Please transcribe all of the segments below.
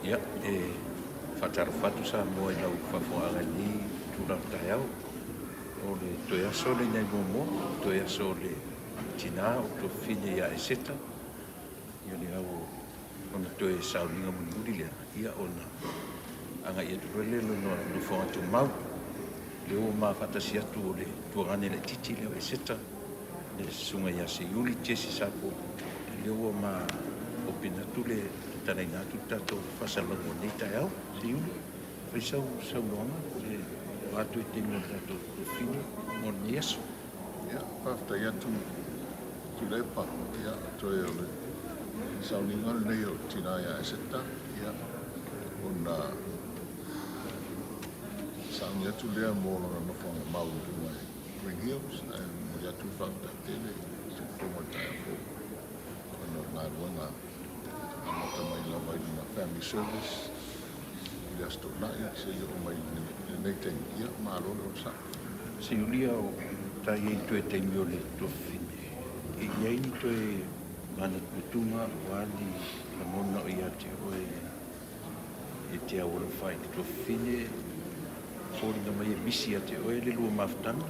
Ia, e faatalofa atu Samoa i lau faafofogaaga i lenei itula o le taeao. O le toe aso lenei muamua, o le toe aso o le tina o Tuafafine ia Eseta. Ia le au ona toe sauniga mulimuli lea, ia ona agai atu loa lea i lona nofoaga tumau. Lea ua ma faatasi atu o le tuagane laitiiti lea o Eseta, le Susuga ia Seiuli Jesse Sapolu, lea ua ma open atu le tatalaina atu le tatou faasalalauga o lenei taeao. Seiuli, fai sau saunoaga po o a toe taimi o le tatou tuafafine mo lenei aso. Ia, faafetai atu Tuilaepa, ia, toe o le sauniga lenei o le tina ia Eseta, ia, ona sauni atu lea mo lona nofoaga mau i luga i Green Hills, ae momoli atu le faafetai tele i tuufofoga o le taeao fou ona o le galuega amata mai lava i lona family service i le Aso Toonai seia oo mai i lenei taimi, ia malo le onosai. Siulia o ta i ai toe taimi o le tuafafine, e i ai ni toe manatunatuga aua ni lagona o ia te oe e te aualofa ai i le tuafafine, foliga mai e misi ia te oe le lua mafutaga?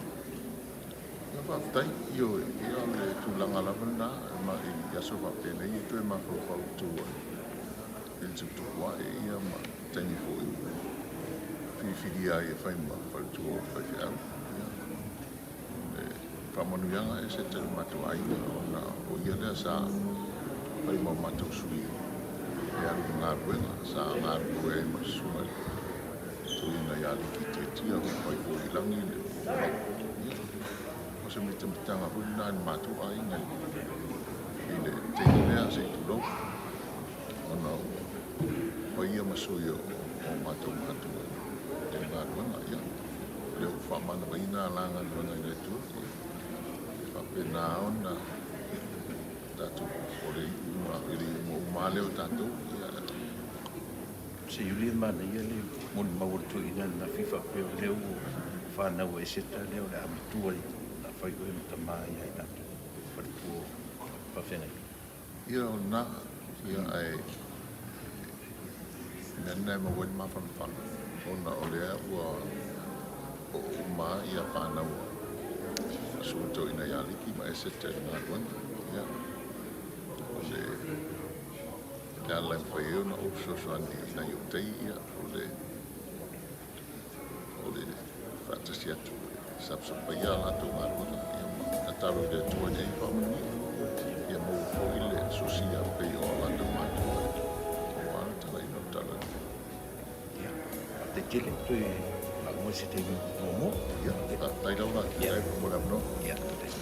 Ia faafetai, ioe, ia o le tulaga lava lena, ma i aso faapenei e toe mafaufau i tua i le tuputupu ae ia ma taimi foi ua filifilia ai e fai ma faletua o le faifeau. Ia, o le faamanuiaga e ese tele matou aiga ona o ia lea sa fai ma o matou sui e alu i galuega, sa galulue ai ma le susuga i le toeaina ia Liki Tiatia, Hulufai foi i lagi le Folau. Ia, o se mitamitaga foi lena i le matou aiga i le taimi lea se i tulou, ona ua fai ia ma sui o matou matua i le galuega. Ia, o lea ua faamanavaina la galuega i le Atua, ia, e faapena ona tatou, o le iuga, i le iuga uma lava lea o tatou, ia. Seiuli e manaia le molimau a le toeaina ananafi faapea o lea ua fanau a Eseta lea o le a matua i le a fai oe ma tama ia i latou faletua o faafeagaiga. Ia o lena, ia ae mea lena e maua ai le mafanafana ona o lea ua oo uma ia fanau a Susuga Toeaina ia Liki ma Eseta i le galuega. Ia o le le ala e mafai ai ona ou fesoasoani i nai ou tai, ia, o le, o le faatasi atu e sapasapaia a latou galuega, ia, ma tatalo i le Atua ina ia faamanuia, ia maua foi le sosia pei o a latou matua aua le talaina o le Tala Lelei. Ia, faafetai tele, toe faamoe se taimi muamua. Ia, faafetai lava mo le avanoa. Ia, faafetai.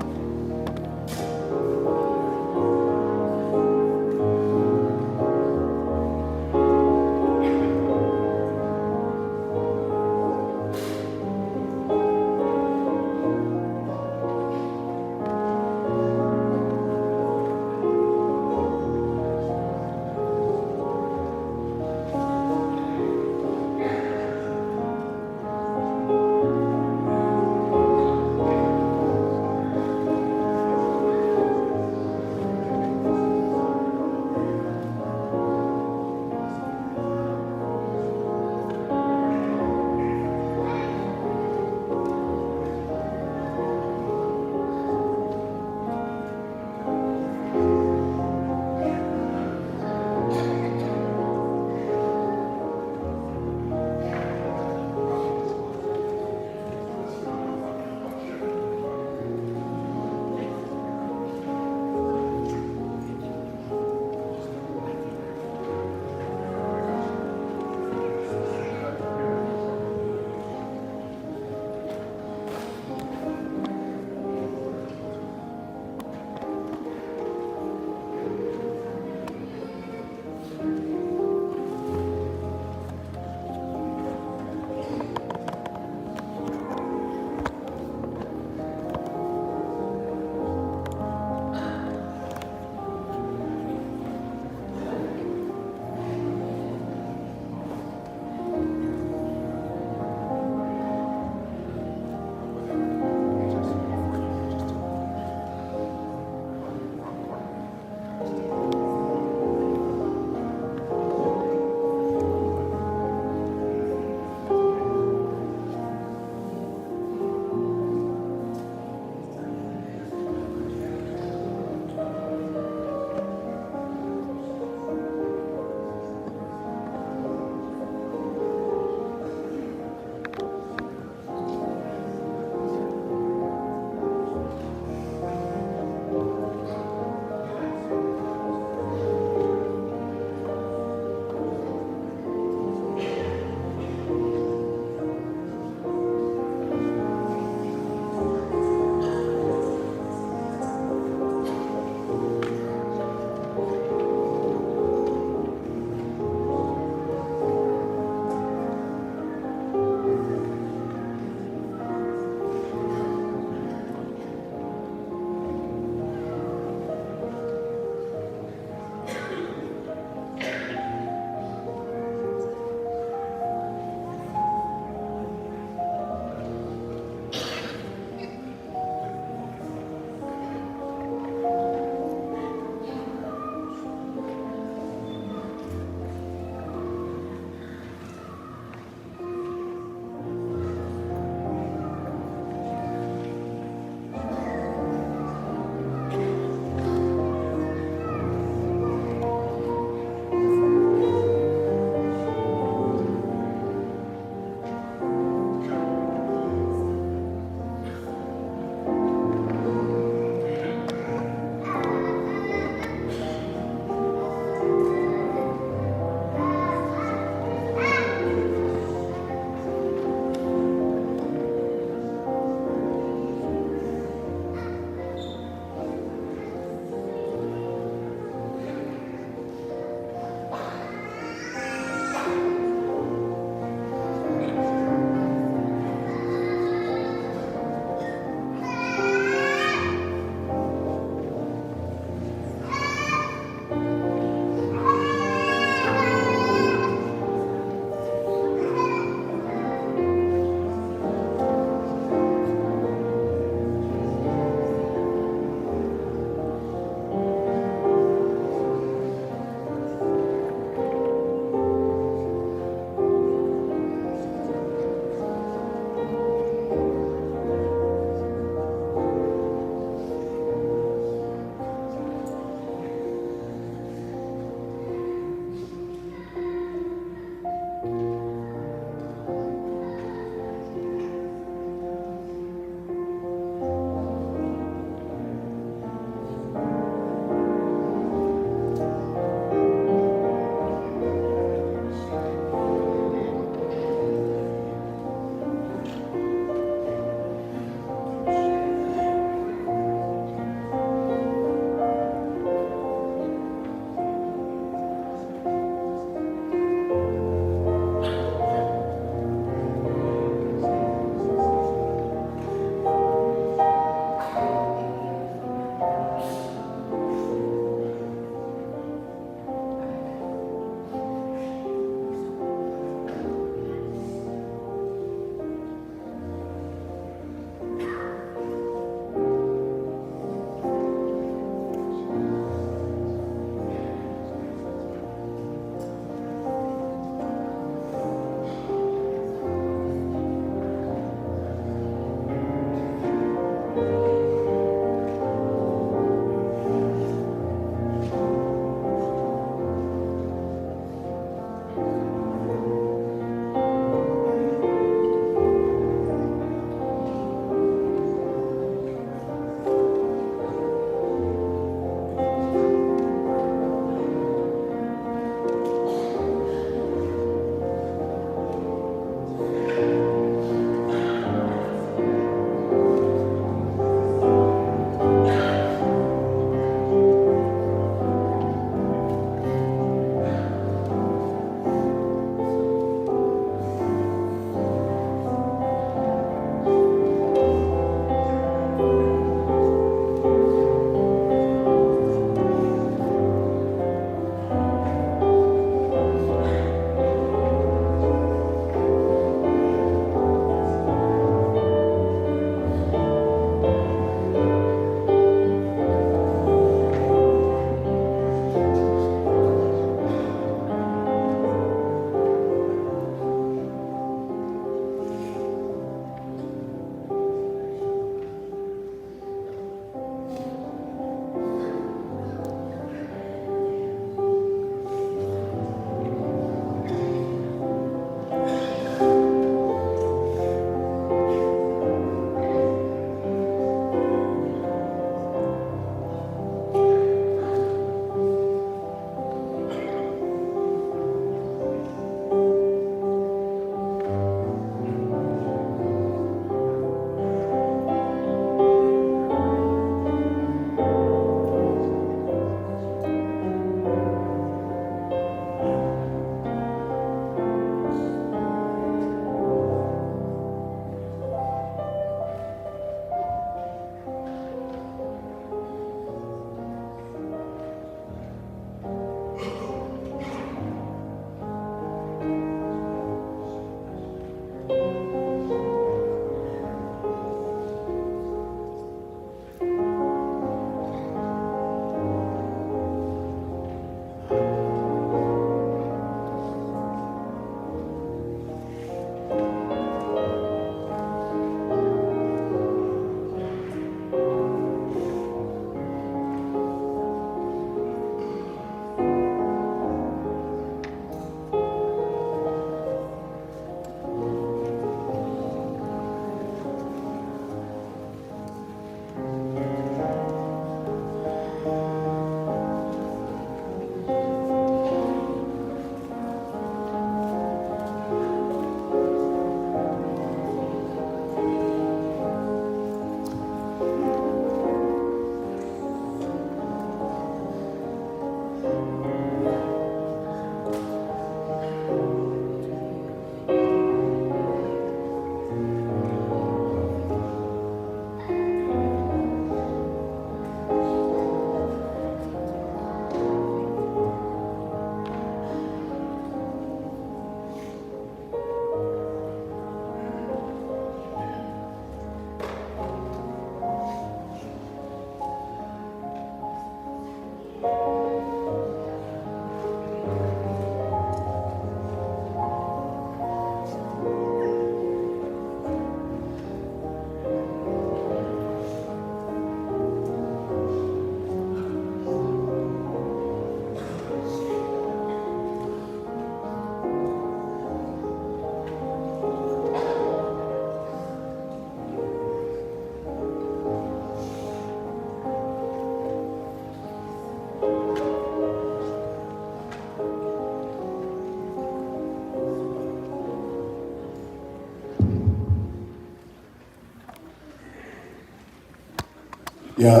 Ia,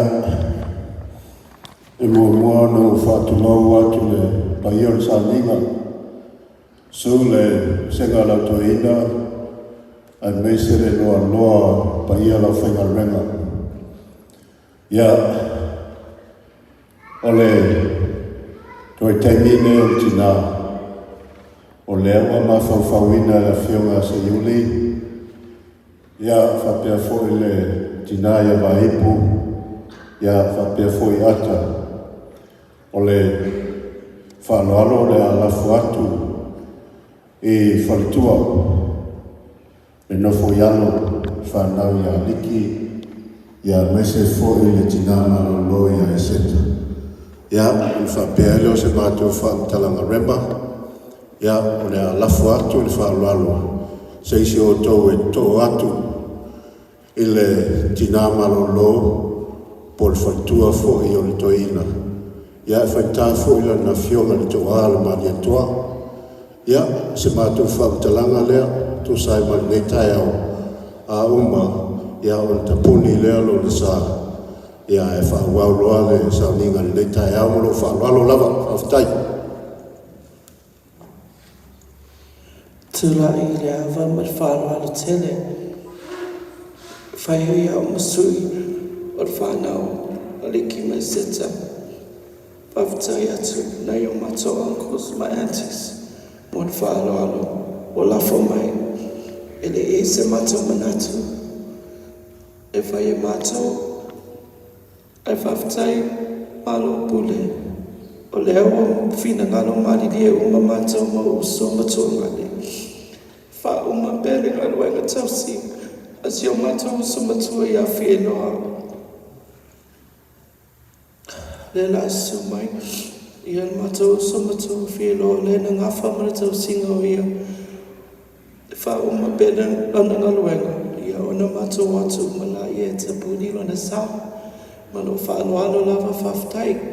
e muamua ona ou faatulou atu le paia o le sauniga, susu le Vasega a lau Toeaina, aemaise le loaloa paia o le aufaigaluega. Ia, o le toe taimi lenei o le tina, o lea ua mafaufauina e le Afioga ia Seiuli, ia faapea foi le tina ia Vaaipu, ia faapea foi Ata, o le faaaloalo o le a lafo atu i faletua le nofo i alo fanau ia Liki, ia aemaise foi le tina malolo ia Eseta. Ia, ona faapea ai lea o se matou faamatalaga rema, ia o le a lafo atu le faaaloalo se isi o outou e too atu i le tina malolo po o le faletua foi o le toeaina. Ia e faigata foi lana afioga i le toa o le Malietoa. Ia, o se matou faamatalaga lea tusa ai ma lenei taeao, a uma, ia ona tapuni lea o lona sa, ia ae faaauau loa le sauniga i lenei taeao. Ma lou faaaloalo lava. Faafetai. Tulai i le ava ma le faaaloalo tele, e fai ai au ma sui o le fanau a Liki ma Eseta. Faafetai atu i nai o matou uncles ma aunties mo le faaaloalo ua lafo mai, e le i i ai se matou manatu e fai e matou. Ae faafetai Malo Pule, o lea ua finagalo malilie uma matou ma ou uso ma tuagane. Faauma pea le galuega tausi a si o matou uso matua ia Fieloa. Lea la susu mai ia le matou uso matua Fieloa lea na gafa ma le tausiga o ia. Faauma pea lana galuega, ia ona matou o atu uma laia e tapuni lona sa. Ma lou faaaloalo lava, faafetai.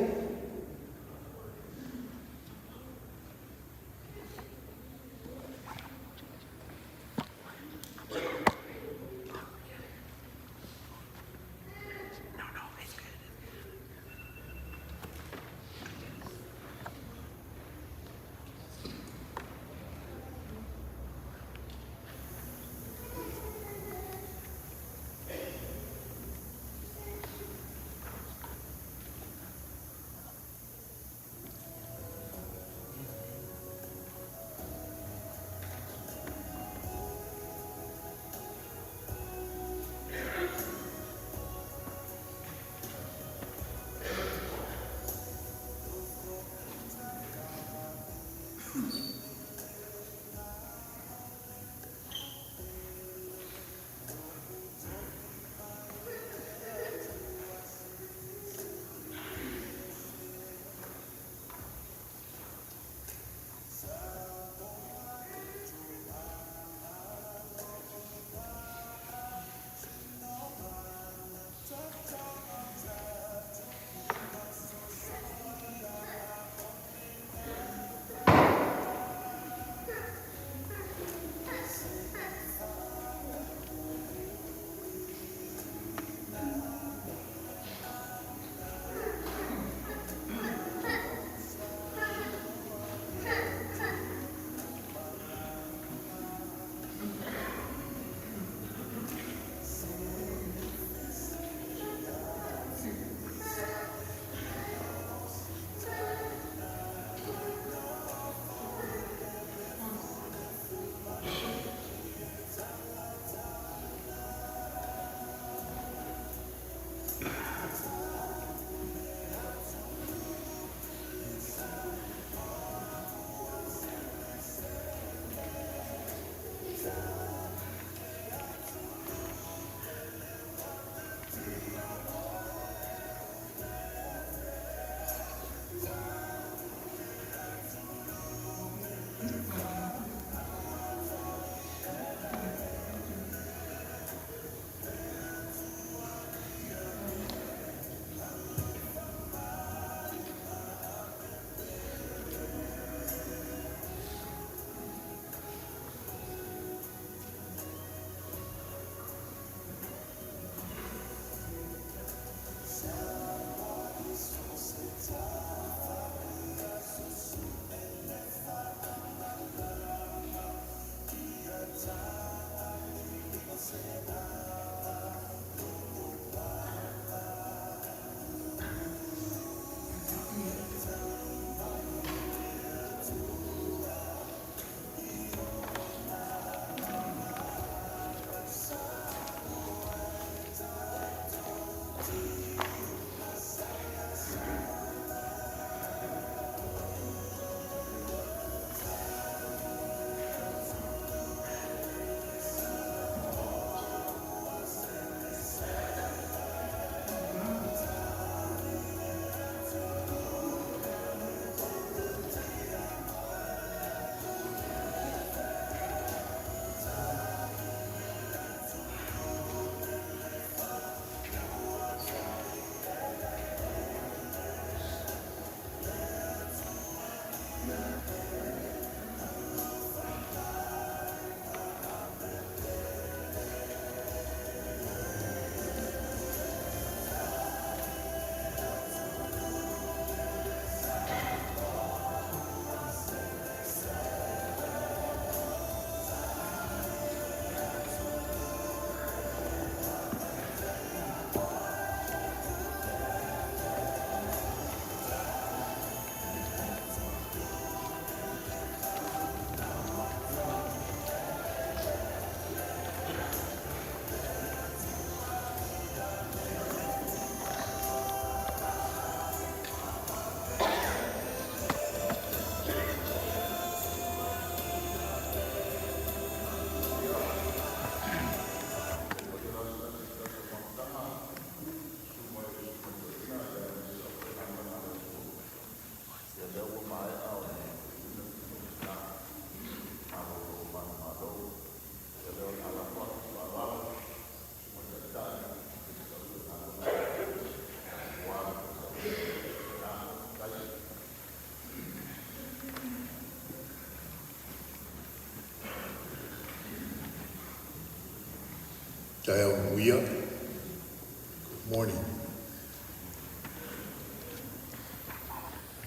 Taeao manuia. Good morning.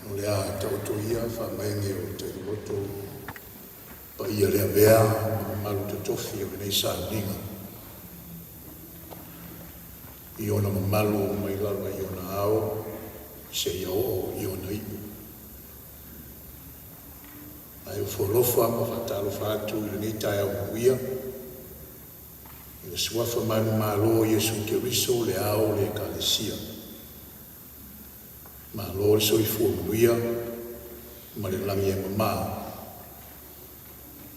O le a taoto ia faamaege o tailoloto paia le avea ma mamalu totofi o lenei sauniga i ona mamalu mai lava i ona ao seia oo i ona iu. Ae ofo alofa ma faatalofa atu i lenei taeao manuia i le Suafa manumalo o Iesu Keriso le Ao o le Ekalesia. Malo le soifua manuia ma le lagi e mama.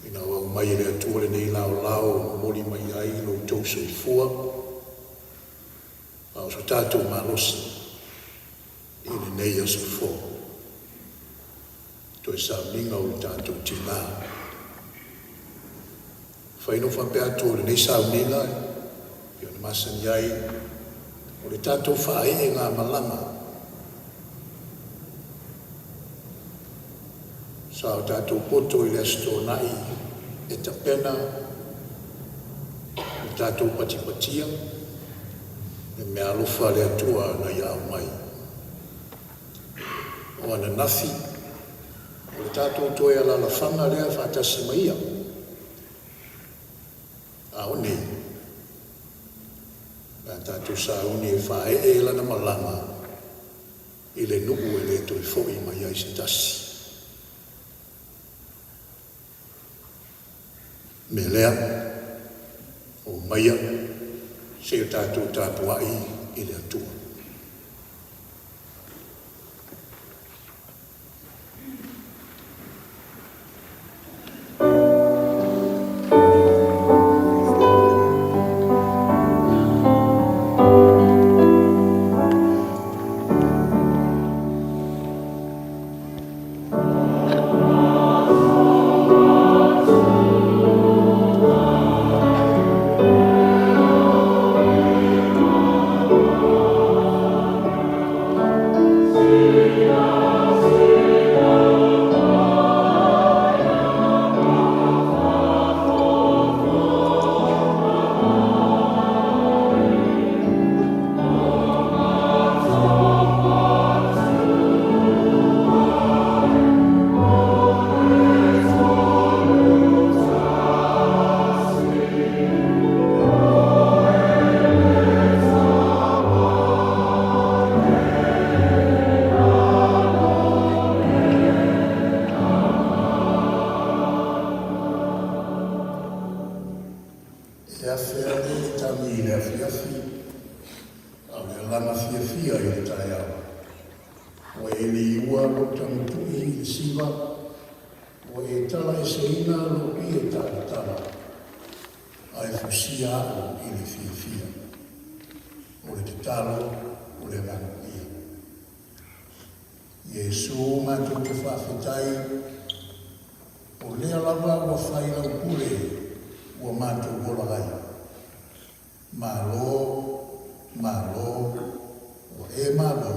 Ina ua aumai e le Atua lenei laolao e momoli mai ai lo outou soifua a o so tatou malosi i lenei aso fou, toe sauniga o lo tatou tinā. Fai na ou faapea atu o lenei sauniga e pei ona masani ai, o le tatou faaeegamalaga sa o tatou poto i le Aso Toonai e tapena le tatou patipatia le meaalofa a le Atua na ia aumai. O ananafi, o le tatou toe alalafaga lea faatasi ma Ia. A o nei, o le a tatou sauni e faaee Lana malaga i le nuu e le toe fo'i mai ai se tasi. Mea lea, omaia se i o tatou tapua'i i le Atua. E afea le tagi i le afiafi, a o le alaga fiafia i le taeao. Ua e liua lou tagotui i le siva, ua e talaeseina lou ie talatala, ae fusia au i le fiafia. O le tatalo o le Agaga Paia. Iesu, matou te faafetai, o lea lava ua fai lau pule ua matou ola ai. Malo, malo, ua e malo,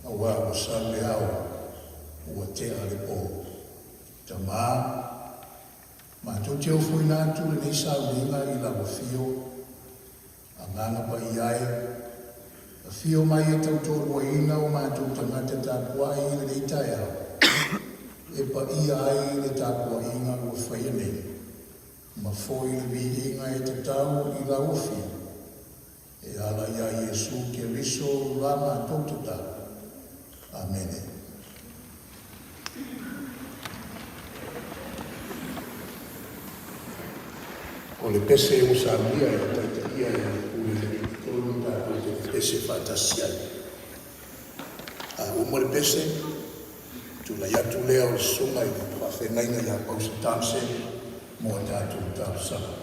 aua ua sau le ao, ua tea le po. Tama, matou te ofoina atu lenei sauniga i lau afio, Agaga Paia e, afio mai e tautoaluaina o matou tagata tapuai i lenei taeao, e paia ai le tapuaiga ua faia nei. Ma foi le viiga e tatau i lau afio, e ala iā Iesu Keriso la matou tatalo. Amene. O le pese ua saunia e taitaia e le Pule Lelei tatou te pepese faatasi ai. A uma le pese, tulai atu lea o le susuga i le faafeagaiga ia Pausa Thompson mo a tatou talosaga.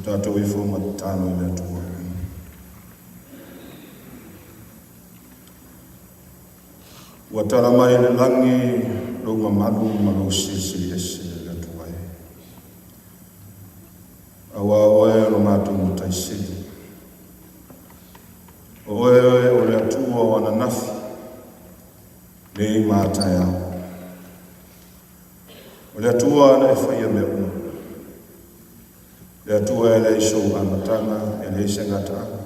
tatou ifo ma tatalo i le Atua. Ua tala mai e le lagi lou mamalu ma lou silisili ese e le Atua e. Aua o oe o lo matou Matai Sili. O oe o le Atua o ananafi, nei ma a taeao. O le Atua na e faia mea uma. Le Atua e leai sou amataga, e leai se gataaga.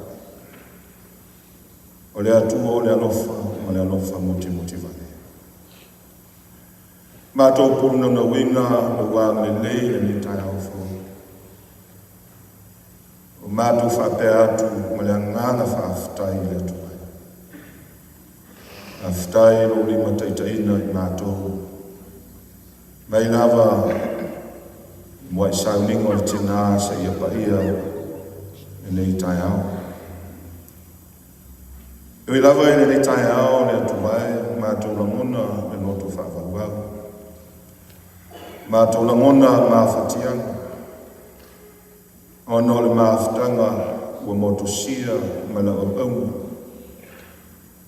O le Atua o le alofa ma le alofa mutimoti vale. Matou pulunaunauina lou agalelei i lenei taeao fou. O matou faapea atu ma le agaga faafetai i le Atua. Faafetai i lou limataitaiina i matou. Mai lava i muai sauniga o le tina seia paia lenei taeao. E ui lava i lenei taeao le Atua e, matou lagona le loto faavauvau. Matou lagona mafatiaga ona o le mafutaga ua motusia ma lau auauna.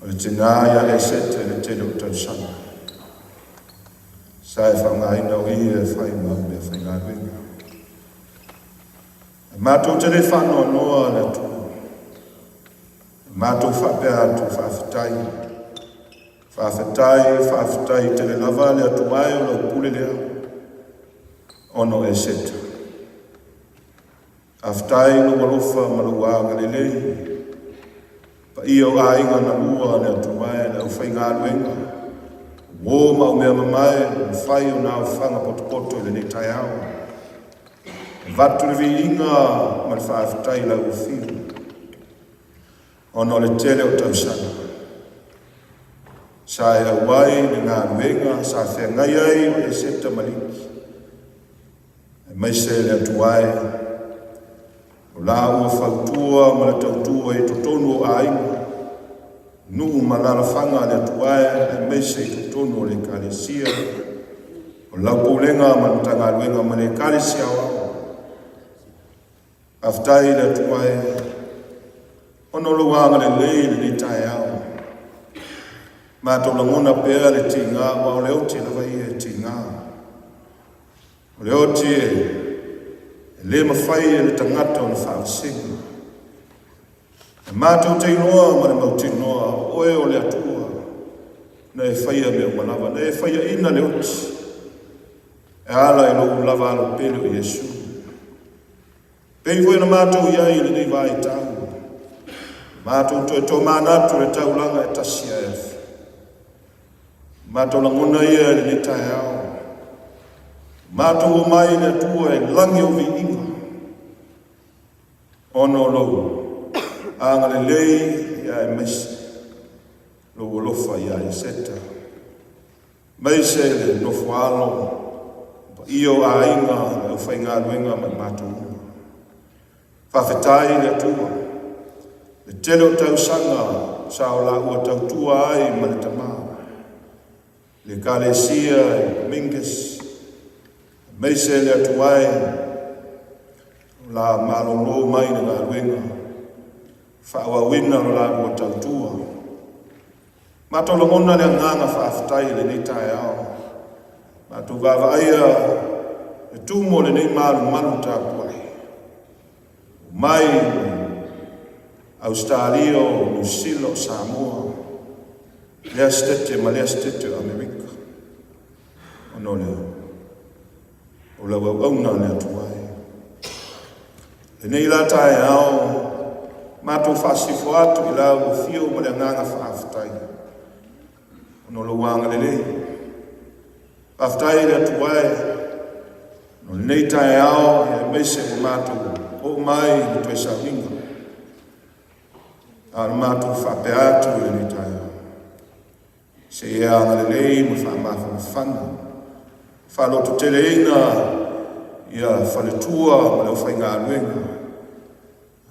O le tina ia Esete i le tele o tausaga. Sa e faaaogaina o ia e fai ma au meafaigaluega. E matou te le faanoanoa le Atua. E matou faapea atu, Faafetai, faafetai, faafetai tele lava le Atua e o lau pule lea, ona o Eseta. Faafetai i lou alofa ma lou agalelei. Paia o aiga na lua le Atua e le aufaigaluega, uo ma au mea mamae ua mafai ona aofaga potopoto i lenei taeao. Avatu le viiga ma le faafetai i lau afio ona o le tele o tausaga sa e auai le galuega sa feagai ai o Eseta ma Liki. Aemaise le Atua e, o la ua fautua ma le tautua i totonu o aiga, nuu ma alalafaga a le Atua e, aemaise i totonu o le Ekalesia, o lau pulega ma le Matagaluega ma le Ekalesia Aoao. Faafetai i le Atua e, ona o lou agalelei i lenei taeao. Matou lagona pea le tiga, aua o le oti lava ia e tiga. O le oti e le mafai e le tagata ona faavasega. E matou te iloa ma le mautinoa o oe o le Atua na e faia mea uma lava, na e faiaina le oti e ala i lou lava alo pele o Iesu. Pei foi ona matou i ai i lenei vaitau, matou toe tomanatu i le taulaga e tasi ae afi. Matou lagona ia i lenei taeao. Matou omai i le Atua e lagi o viiga ona o lou agalelei ia aemaise lou alofa ia Eseta. Aemaise le nofo alo, paia o aiga, le aufaigaluega ma i matou uma. Faafetai i le Atua, le tele o tausaga sa o laua tautua ai ma le Tama, le Ekalesia i Domingues, aemaise le Atua e, o la malolo mai le galuega, faaauauina lo laua tautua. Matou lagona le agaga faafetai i lenei taeao. Matou vaavaaia le tumu o lenei malumalu tapuai. Mai Ausetalia, o Niu Sila, o Samoa, lea setete ma lea setete o Amerika. Ona o le o lau auauna a le Atua e. Lenei la taeao, matou faasifo atu i lau afio ma le agaga faafetai ona o lou agalelei. Faafetai i le Atua e, o lenei taeao aemaise ua matou oo mai i le toe sauniga. A o le matou faapea atu i lenei taeao. Se i e agalelei ma faamafanafana, faalototeleina ia faletua ma le aufaigaluega,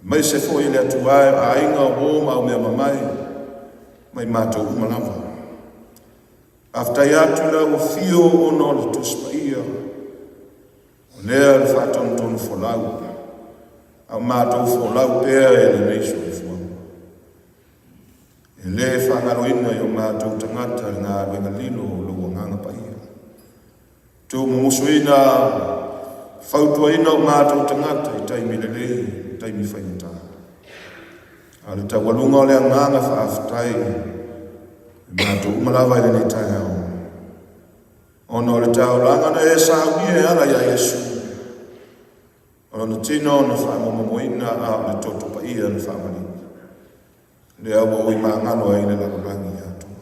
aemaise foi le Atua e o aiga, o uo ma au mea mamae, ma i matou uma lava. Faafetai atu i lau afio ona o le Tusi Paia, o lea le faatonutonu folau. A o matou folau pea i lenei soifuaga. E le faagaloina i o matou tagata le galuega lilo o lou Agaga Paia. Tuumumusuina, fautuaina o matou tagata i taimi lelei, taimi faigata. A o le taualuga o le agaga faafetai i matou uma lava i lenei taeao, ona o le taulaga na e saunia e ala iā Iesu, o lona tino na faamomomoina a o le toto paia na faamaliina. Lea ua ui magalo ai le lalolagi atoa.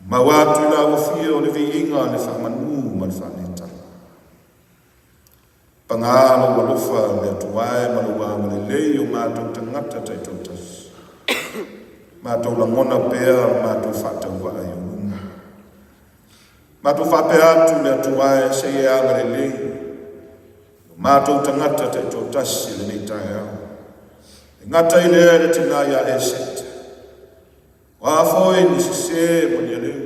Maua atu i lau afio le viiga, le faamanu ma le faaneetaga. Paga lou alofa le Atua e ma lou agalelei i o matou tagata taitoatasi. Matou lagona pea le matou faatauvaa i ou luma. Matou faapea atu le Atua e se i e agalelei i o matou tagata taitoatasi i lenei taeao. E gata i lea i le tina ia Eseta. O a foi ni sese ma ni aleu,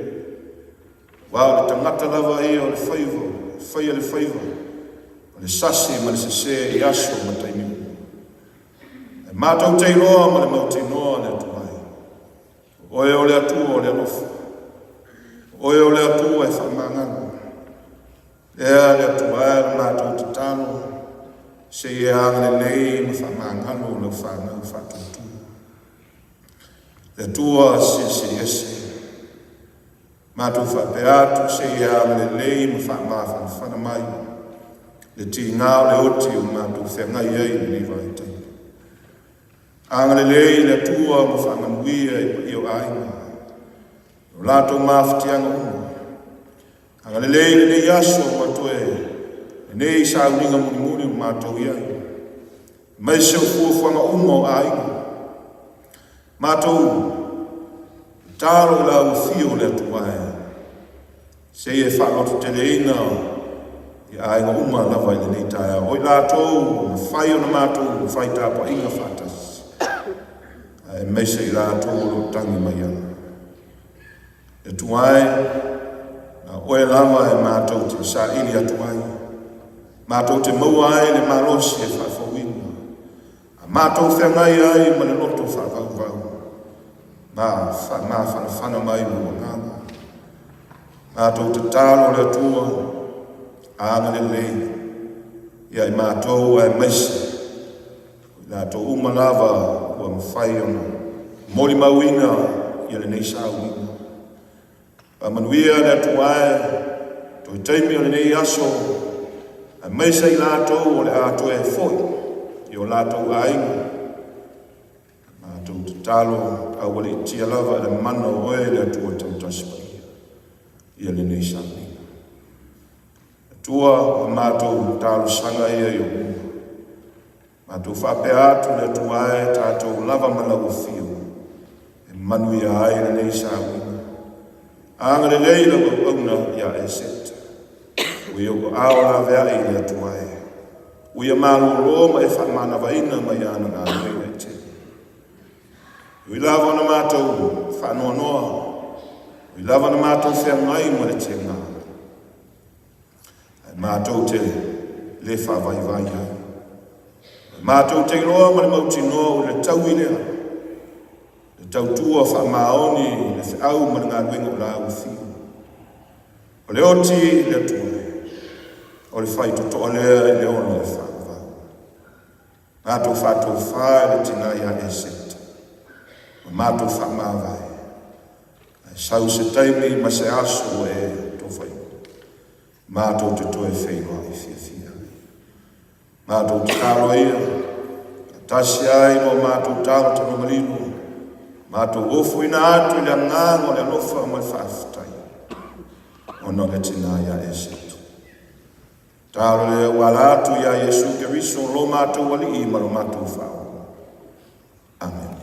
aua o le tagata lava ia o le faiva, e faia le faiva, o le sasi ma le sese i aso ma taimi uma. Ae matou te iloa ma le mautinoa le Atua e, o Oe o le Atua o le alofa, o Oe o le Atua e faamagalo. Lea le Atua e le matou tatalo, se i e agalelei ma faamagalo lau fanau faatuatua. Le Atua Silisili Ese, matou faapea atu se i e agalelei ma faamafanafana mai le tiga o le oti ua matou feagai ai i lenei vaitaimi. Agalelei le Atua ma faamanuia i paia o aiga, o latou mafatiaga uma. Agalelei lenei aso ma toe lenei sauniga mulimuli ua matou i ai. Aemaise o fuafuaga uma o aiga. Matou tatalo i lau afio le Atua e, se i e faalototeleina i aiga uma lava i lenei taeao. O i latou ua mafai ona matou fai tapuaiga faatasi, aemaise i latou o lo o tagi mai ana. Le Atua e, na oe lava e matou te saili atu ai, matou te maua ai le malosi e faafouina, a matou feagai ai ma le loto faavauvau, ma faamafanafana mai lou agaga. Matou tatalo le Atua, agalelei ia i matou aemaise o i latou uma lava ua mafai ona molimauina ia lenei sauniga. Faamanuia le Atua e, toe taimi o lenei aso, aemaise i latou o le a toe foi i o latou aiga. Matou tatalo aualiitia lava i le mana o oe le Atua Tautasi Paia ia lenei sauniga. Atua, o matou talosaga ia i ou luma. Matou faapea atu le Atua e tatou lava ma lau afio e manuia ai lenei sauniga. Agalelei lau auauna ia Eseta. Ua i ou aao laveai i le Atua e. Ua ia malolo ma e faamanavaina mai ana galuega e tele. Ui lava ona matou faanoanoa, ui lava ona matou feagai ma le tiga, ae matou te le faavaivai ai. Matou te iloa ma le mautinoa o le taui lea, le tautua faamaoni, le feau ma le galuega o la ua. O le oti i le Atua, o le faitotoa lea i le ola e faavavau. Matou faatofa i le tina ia Eseta, ma matou faamavae, ae sau se taimi ma se aso ua e tofaina, matou te toe feiloai fiafia ai. Matou tatalo ia, faatasi ai ma o matou talo tagomalino, matou ofoina atu i le agaga o le alofa ma le faafetai, ona o le tina ia Eseta. Talo lea ua ala atu iā Iesu Keriso lo matou Alii ma lo matou Faaola. Amene.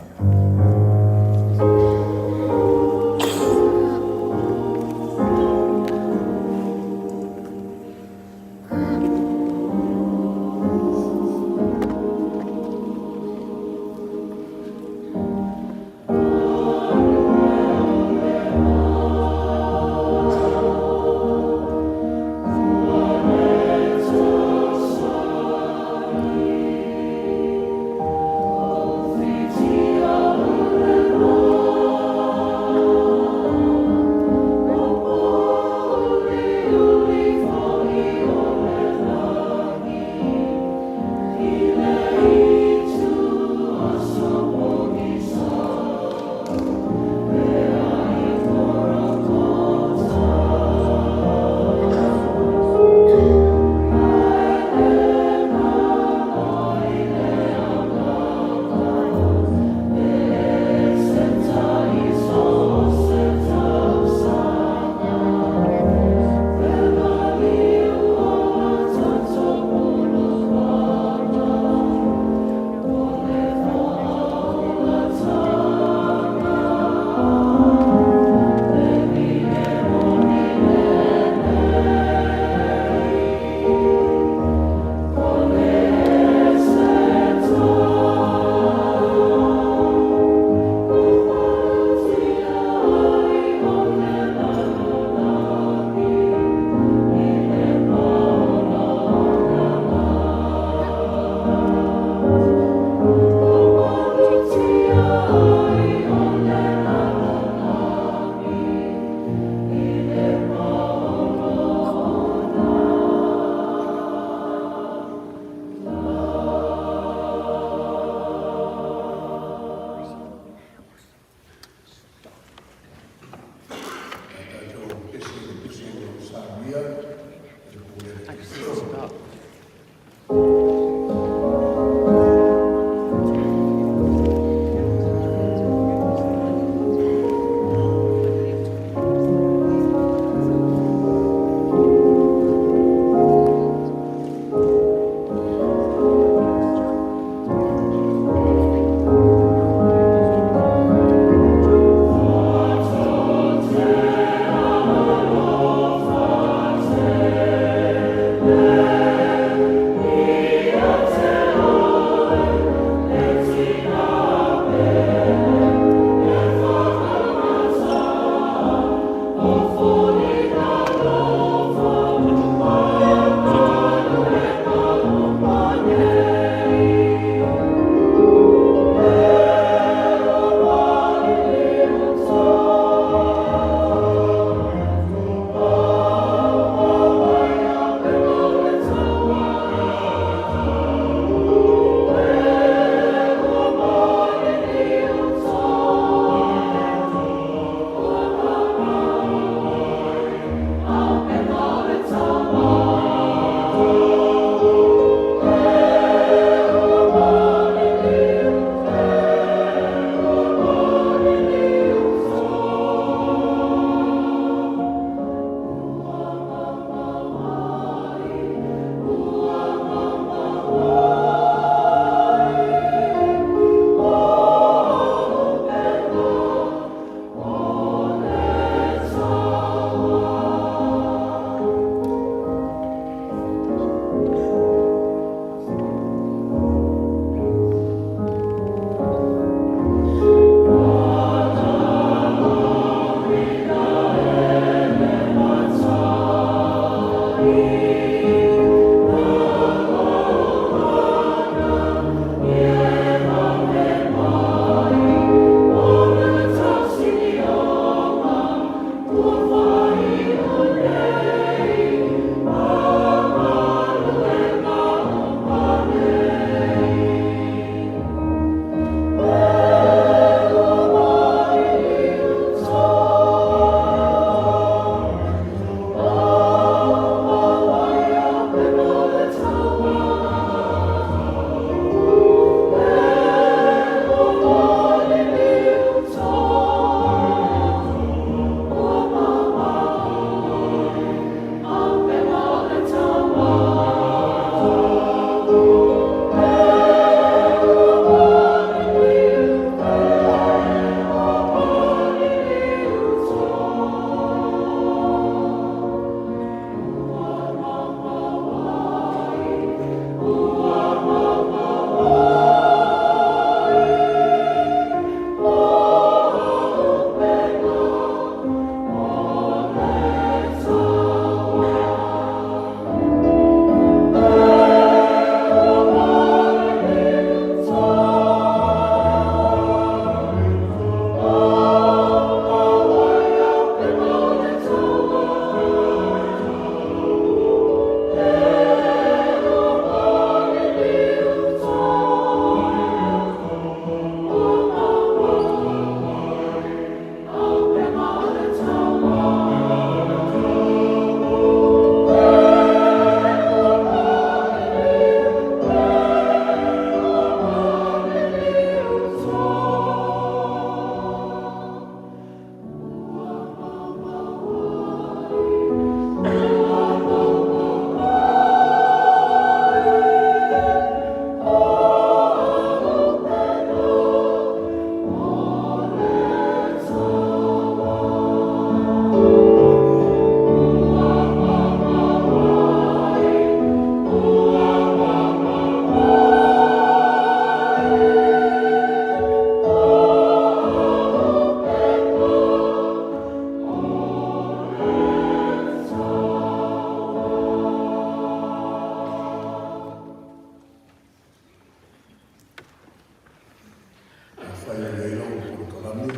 Afai o i ai lau polokalame,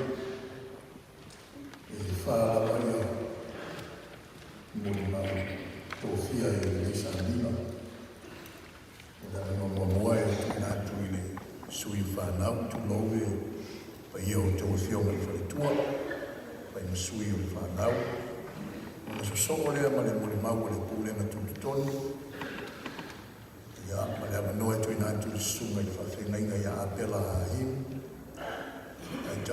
e fa lava ia molimau tofia i lenei sauniga. O le avanoa muamua e tuuina atu i le sui o fanau, tulou le paia o a outou afioga i faletua, fai ma sui o le fanau. Ona sosoo lea ma le molimau a le Pulega Tutotonu.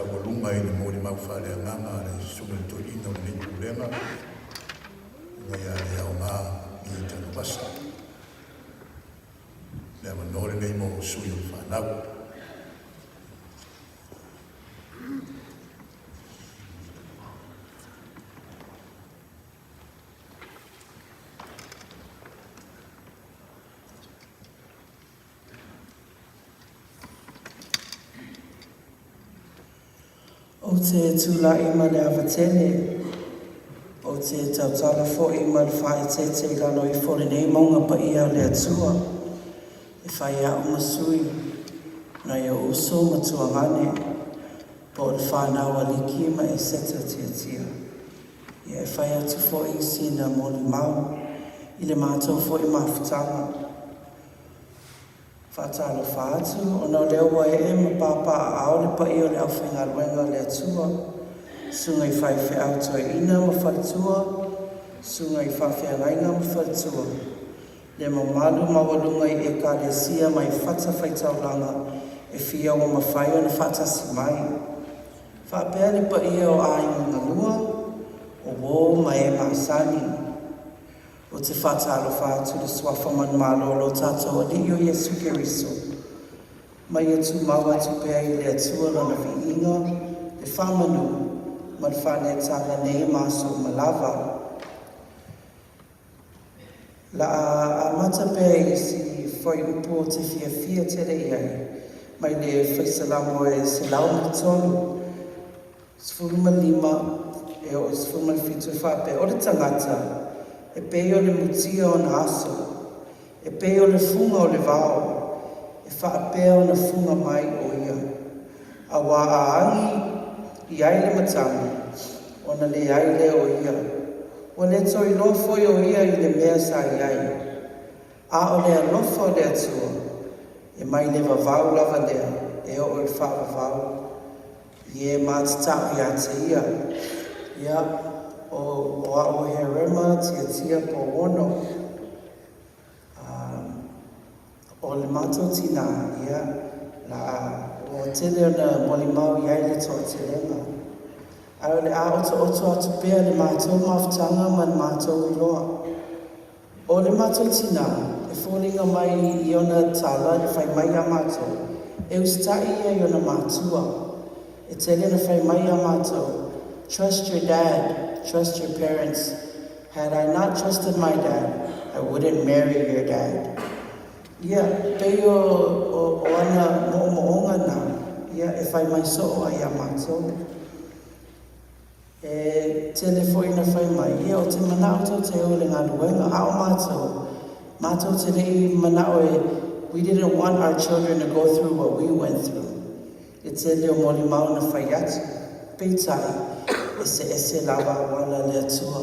taualuga i le molimau faaleagaga a le Susuga i le Toeaina o lenei Pulega, ina ia le aoga i Tanuvasa. Le avanoa lenei mo sui o le fanau. Ou te tulai ma le ava tele, ou te tautala foi ma le faaeteete i lalo ifo o lenei mauga paia o le Atua, e fai au ma sui, nai ou uso ma tuagane, po o le fanau a Liki ma Eseta Tiatia. Ia e fai atu foi sina molimau i le matou foi mafutaga. Faatalofa atu, ona o lea ua ee ma papaaao le paia o le aufaigaluega a le Atua, susuga i faifeau toeaina ma faletua, susuga i faafeagaiga ma faletua, le mamalu maualuga i Ekalesia mai fatafaitaulaga e fia ua mafai ona faatasi mai. Faapea le paia o aiga galua, o uo ma e masani. Ou te faatalofa atu i le Suafa manumalo o lo tatou Alii o Iesu Keriso, ma ia tumau atu pea i le Atua Lona viiga, le faamanu, ma le faaneetaga nei ma aso uma lava. La a amata pea i si fuaiupu ou te fiafia tele i ai, mai le Faisalamo e 103, 15 e oo i 17 e faapea, O le tagata, e pei o le mutia ona aso, e pei o le fuga o le vao, e faapea ona fuga mai o ia. Auā a agi i ai le matagi, ona leai lea o ia, ua le toe iloa foi o ia i le mea sa i ai. A o le alofa o le Atua, e mai le vavau lava lea e oo i le faavavau, i e matatau ia te ia. Ia, o, o a'u o Herema, Tiatia Pouono, a, o le matou tinā, ia, la, ua tele ona molimau i ai le toatelega. Ae o le a otooto atu pea le matou mafutaga ma le matou iloa. O le matou tinā, e foliga mai i ona tala e fai mai iā matou, e usitai ia i ona matua. E tele na fai mai iā matou, Trust your dad, trust your parents, had I not trusted my dad, I wouldn't marry your dad. Ia, pei o, o, o ana moomooga na, ia, e fai mai soo ai iā matou. E tele foi ina fai mai, ia, ou te manao tou te o i le galuega, a o matou, matou te le i manao e, we didn't want our children to go through what we went through. E tele o molimau na fai atu, peitai, eseese lava auala a le Atua.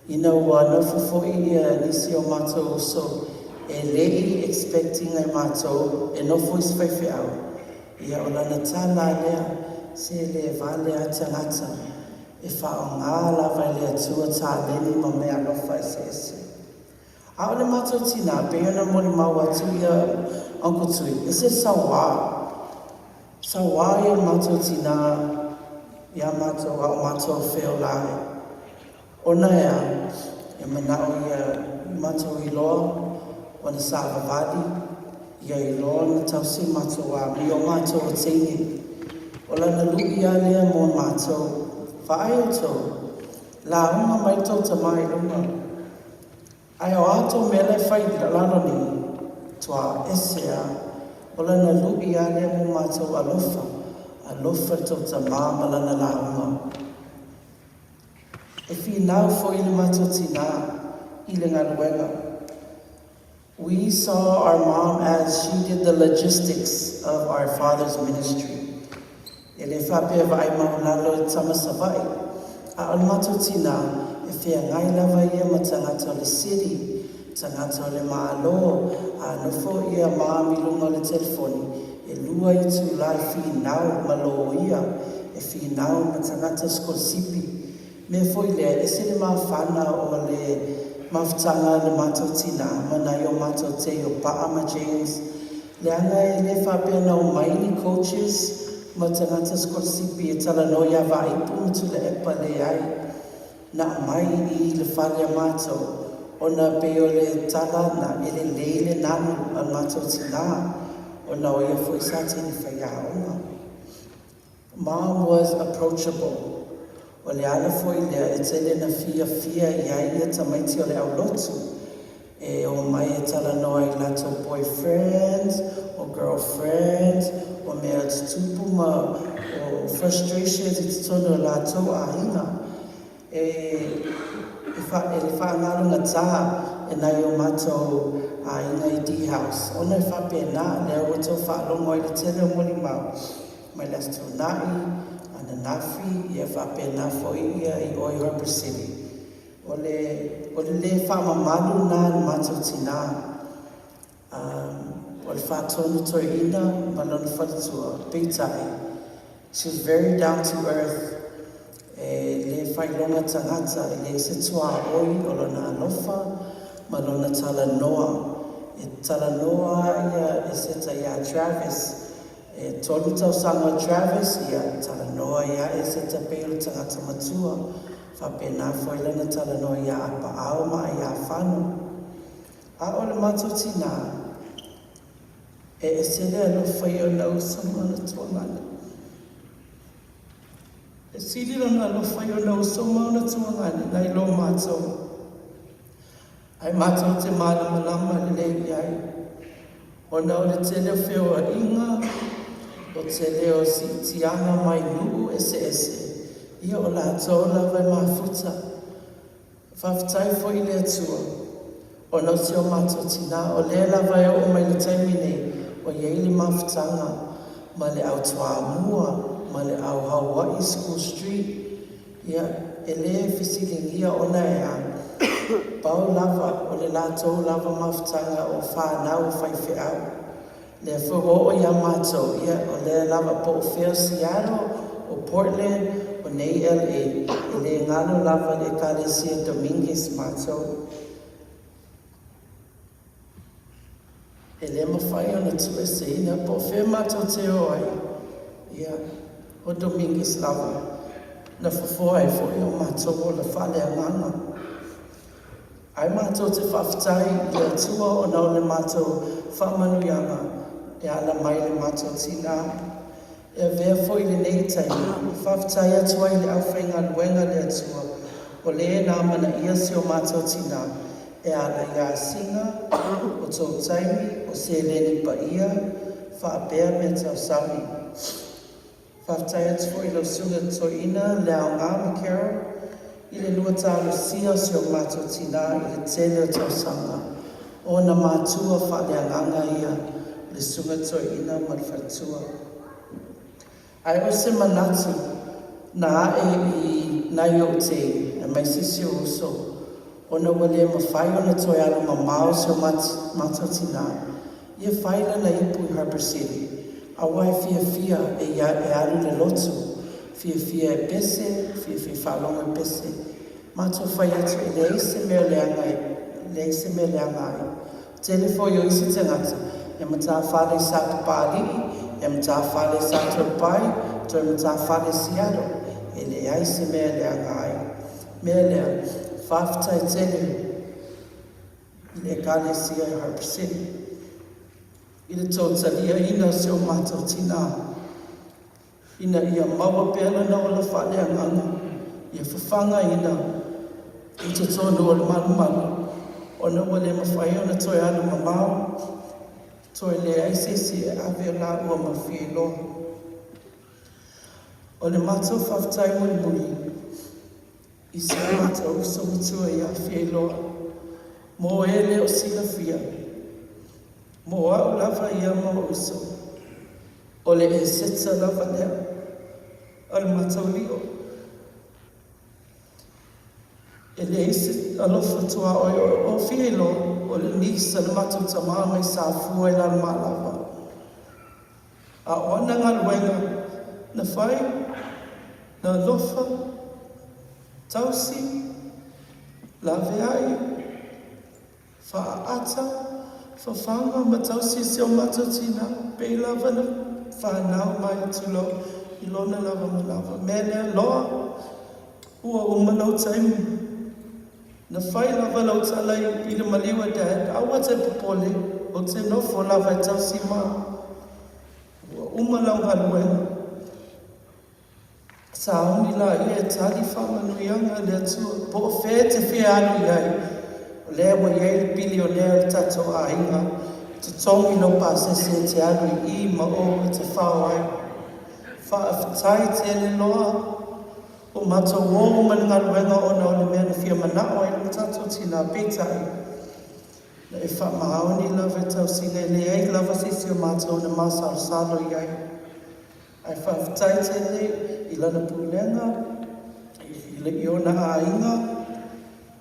Ina ua nofo foi ia nisi o matou uso e le i expect ina e matou e nofo i se faifeau, ia o lana tala a lea, se le vale a tagata, e faaaoga lava e le Atua taleni ma meaalofa eseese. A o le matou tinā, pei ona molimau atu ia Uncle Tui, ese le sauā. Sauā ia o le matou tinā iā matou a o matou feola ai. Ona e a? E manao ia matou iloa ona savavali, ia iloa ona tausi matou amio matou o teine. O lana luʻi a lea mo matou. Vaai outou, lauga mai tou tama i luga. Ae o a tou mea la e fai i lalo nei, toa ese a. O lana luʻi a lea mo matou alofa, alofa i tou tama ma lana lauga. E finau foi le matou tinā i le galuega. We saw our mom as she did the logistics of our father's ministry. E le faapea vaai maualalo i tama Savaii, a o le matou tinā, e feagai lava ia ma tagata o le city, tagata o le Malo, a nofo ia mom i luga o le telefoni, e lua itulā e finau ma loia, e finau ma tagata sikolasipi. Mea foi lea, ese le mafana o le mafutaga a le matou tinā ma nai o matou tei o Pa'a ma James, leaga e le faapea na omai ni coaches. Ma tagata sikolasipi e talanoa iā Vaaipu ma Tuilaepa, leai, na aumai i le fale a matou, ona pei o le tala na e lelei le nanu a le matou tinā, ona o ia foi sa teine faiaoga. Mom was approachable. O le ala foi lea e tele na fiafia i ai ia tamaiti o le aulotu e omai e talanoa i latou boyfriends o girlfriends o mea tutupu ma o frustrations i totonu o latou aiga. E e le faagalogatā e nai o matou aiga i D-House ona e faapena lea ua tou faalogo ai le tele o molimau mai le Aso Toonai, ananafi, ia faapena foi ia i o i Harbour City. O le o le lē faamamalu lena i le matou tinā. O le faatonu toeaina ma lona faletua, peitai, she's very down to earth, e le failoga tagata, e leai se tuaoi o lona alofa ma lona talanoa. E talanoa ia Eseta iā Travis, e tolu tausaga o Travis, ia talanoa iā Eseta pei o le tagata matua, faapena foi lana talanoa iā Apaau ma Aiafano. A o le matou tinā, e ese le alofa i ona uso ma ona tuagana. E sili lona alofa i ona uso ma ona tuagana nai lo matou. Ae matou te malamalama lelei i ai, ona o le tele o feoaiga, o tele o siitiaga mai nuu eseese, ia o latou lava e mafuta. Faafetai foi i le Atua ona o si o matou tinā, o lea lava e oo mai i le taimi nei ua i ai le mafutaga ma le au Toamua ma le au Haua'i School Street. Ia, e le fesiligia ona e a? Pau lava o le latou lava mafutaga o fanau o faifeau. Lea foi ua oo ia matou, ia, o lea lava po o fea o Seattle, o Portland, o nei LA, e le galo lava le Ekalesia Dominguez matou. E le mafai ona tuueseina po o fea matou te o ai, ia, o Dominguez lava na fofoa ai foi o matou ola faaleagaga. Ae matou te faafetai i le Atua ona o le matou faamanuiaga e ala mai i le matou tinā. E avea foi lenei taimi e faafetai atu ai i le aufaigaluega a le Atua o le na amanaia si o matou tinā e ala i asiga, o tou taimi, o seleni paia, faapea meatausami. Faafetai atu foi i lau Susuga Toeaina Leaoga ma Carol i le lua talosia o si o matou tinā i le tele o tausaga. O ona matua faaleagaga ia, o le Susuga Toeaina ma le faletua. Ae o se manatu na ae i nai ou tei aemaise si ou uso, ona ua le mafai ona toe alu mamao si o matou tinā, ia fai lana ipu i Harbour City, aua e fiafia e ia e alu i le lotu, fiafia e pese, fiafia e faalogo e pese. Matou fai atu e leai se mea leaga e leai se mea leaga ai. Tele foi o isi tagata e matafale i Sapapalii, e matafale i Satoalepai, toe matafale i Seattle, e leai se mea e leaga ai. Mea lea, faafetai tele i le Ekalesia i Harbour City i le tou taliaina o si o matou tinā ina ia maua pea lana ola faaleagaga, ia fafagaina i totonu o le malumalu ona ua le mafai ona toe alu mamao, toe leai se isi e ave laua ma Fiailoa. O le matou faafetai mulimuli i si o matou uso matua ia Fiailoa, mo e le o silafia, mo au lava ia ma ou uso, o le Eseta lava lea a le matou lio. E leai se alofa tuaoi o Fiailoa, o le niece a le matou tama mai Safua i Lalomalava. A o ana galuega na fai, na alofa, tausi, laveai, faaata, fafaga ma tausi i si o matou tina, pei lava na fanau mai, tulou, i lona lava manava. Mea lea loa, ua uma lou taimi. Na fai lava lau tala i le maliu a Dad, aua te popole, ou te nofo lava e tausi ma. Ua uma lau galuega. Sauni laia e tali faamanuiaga a le Atua, po o fea e te fia alu i ai. O lea ua i ai le bilionea o le tatou aiga, e totogi lou pasese e te alu i i ma o e te fao ai. Faafetai tele loa. Ua matou o uma i le galuega ona o le mea na fia manao ai lo tatou tinā, peitai, na e faamaoni lava i tausiga, e leai lava se isi o matou na masalosalo i ai. Ae faafetai tele i lana pulega, i ona aiga,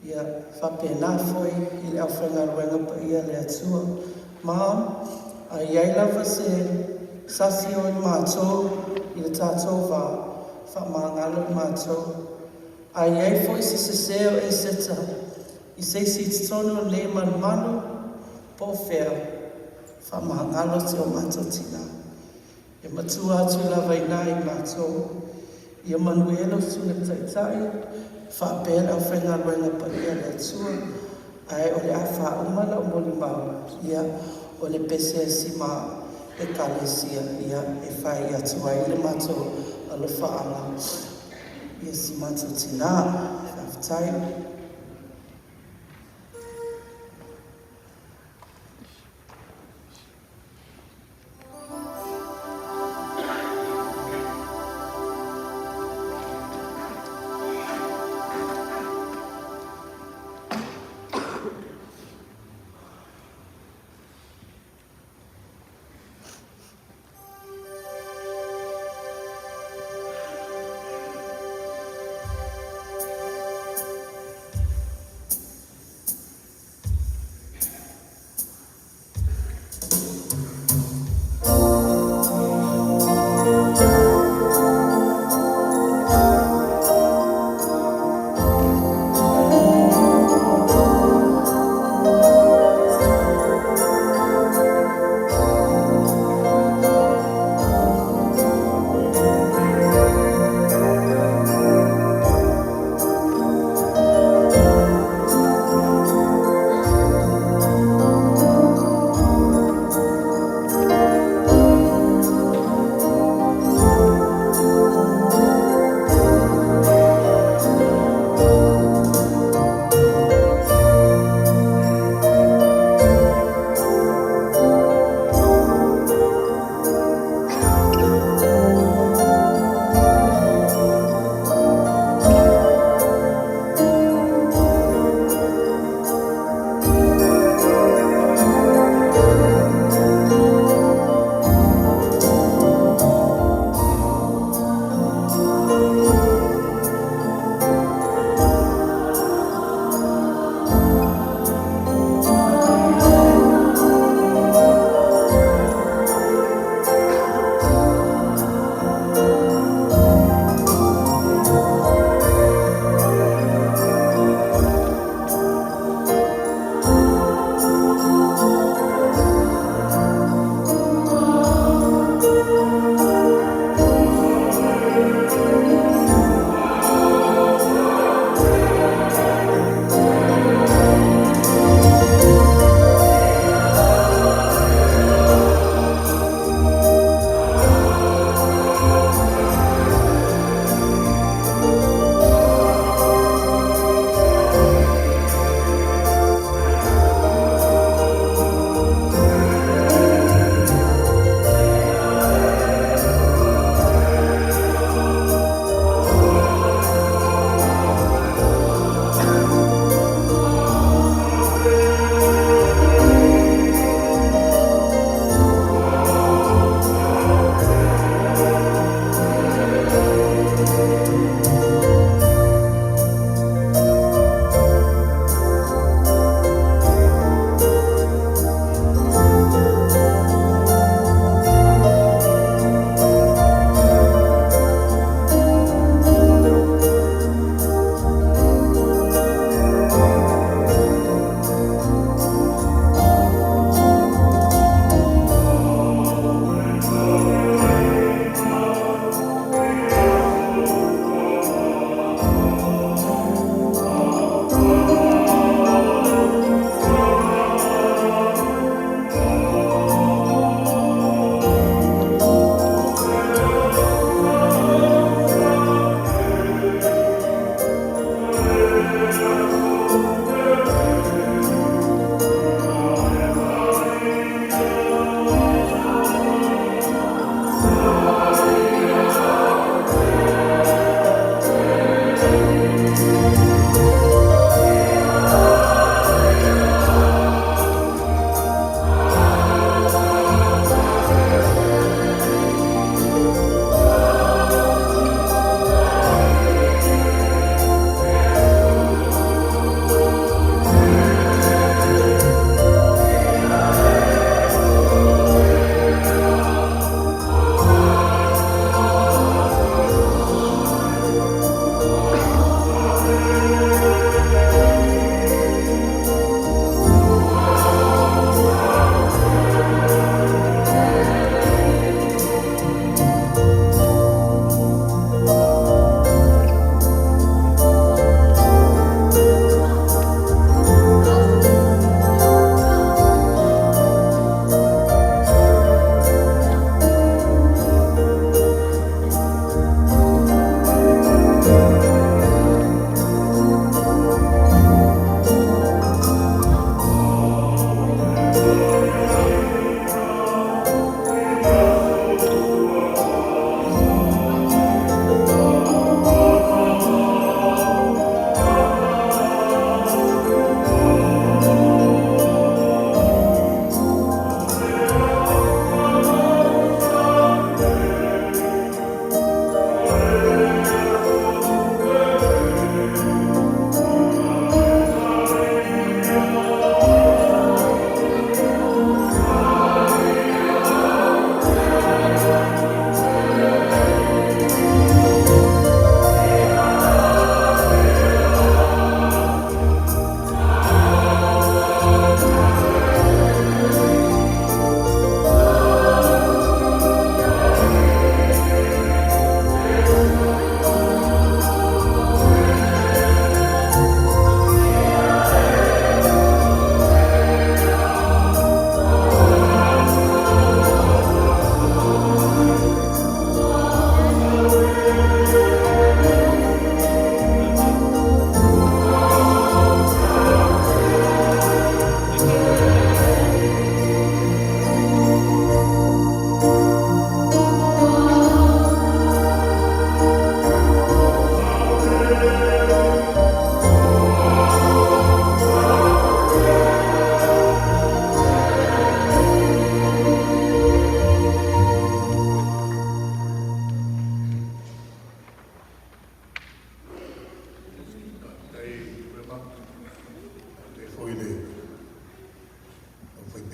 ia faapena foi i le aufaigaluega paia a le Atua. Ma a i ai lava se sasi o i matou i le tatou va, faamagalo i matou. A i ai foi se sese o Eseta i se isi i totonu o lenei malumalu, po o fea, faamagalo si o matou tinā. E matua atu lava i ina i matou. Ia manuia lau Susuga i le Taitai, faapea le aufaigaluega paia a le Atua. Ae o le a faauma lau molimau, ia, o le pese a si ma Ekalesia, ia, e fai atu ai le matou alofaaga i si matou tinā. Faafetai.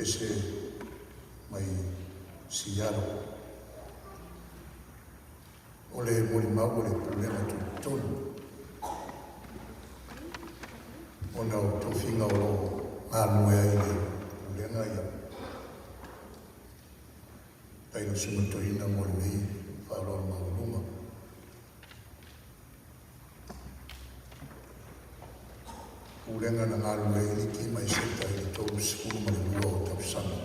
pese mai Seattle. O le molimau o le Pulega Tutotonu ona o tofiga o lo o galulue ai le Pulega ia tai lau Susuga Toeaina mo lenei faaaloalo maualuga. Pulega na galulue ai Liki ma Eseta i le 32 o tausaga.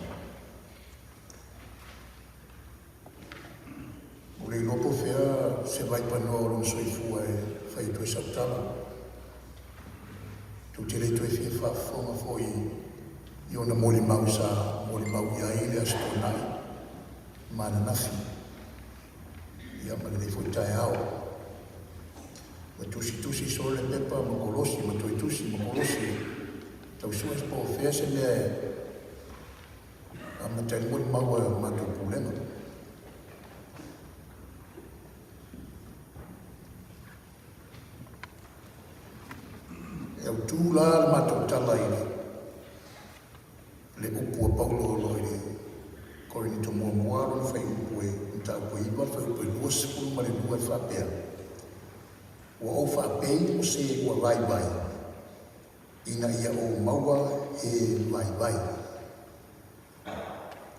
Ua le iloa po o fea se vaipanoa o lona soifua e fai atu ai sau tala. Tou te le toe fia faafofoga foi i ona molimau sa molimau i ai le Aso Toonai ma ananafi, ia ma lenei foi taeao. Ua tusitusi solo le pepa ma kolosi ma toe tusi ma kolosi e tau sue po o fea se mea e amata ai le molimau a le matou pulega. E autū la le matou tala i le le upu a Paulo o lo o i le Korinito muamua lona fuaiupu e mataupu e 9 fuaiupu e 22 e faapea, Ua ou faapei o se ua vaivai, ina ia ou maua he vaivai.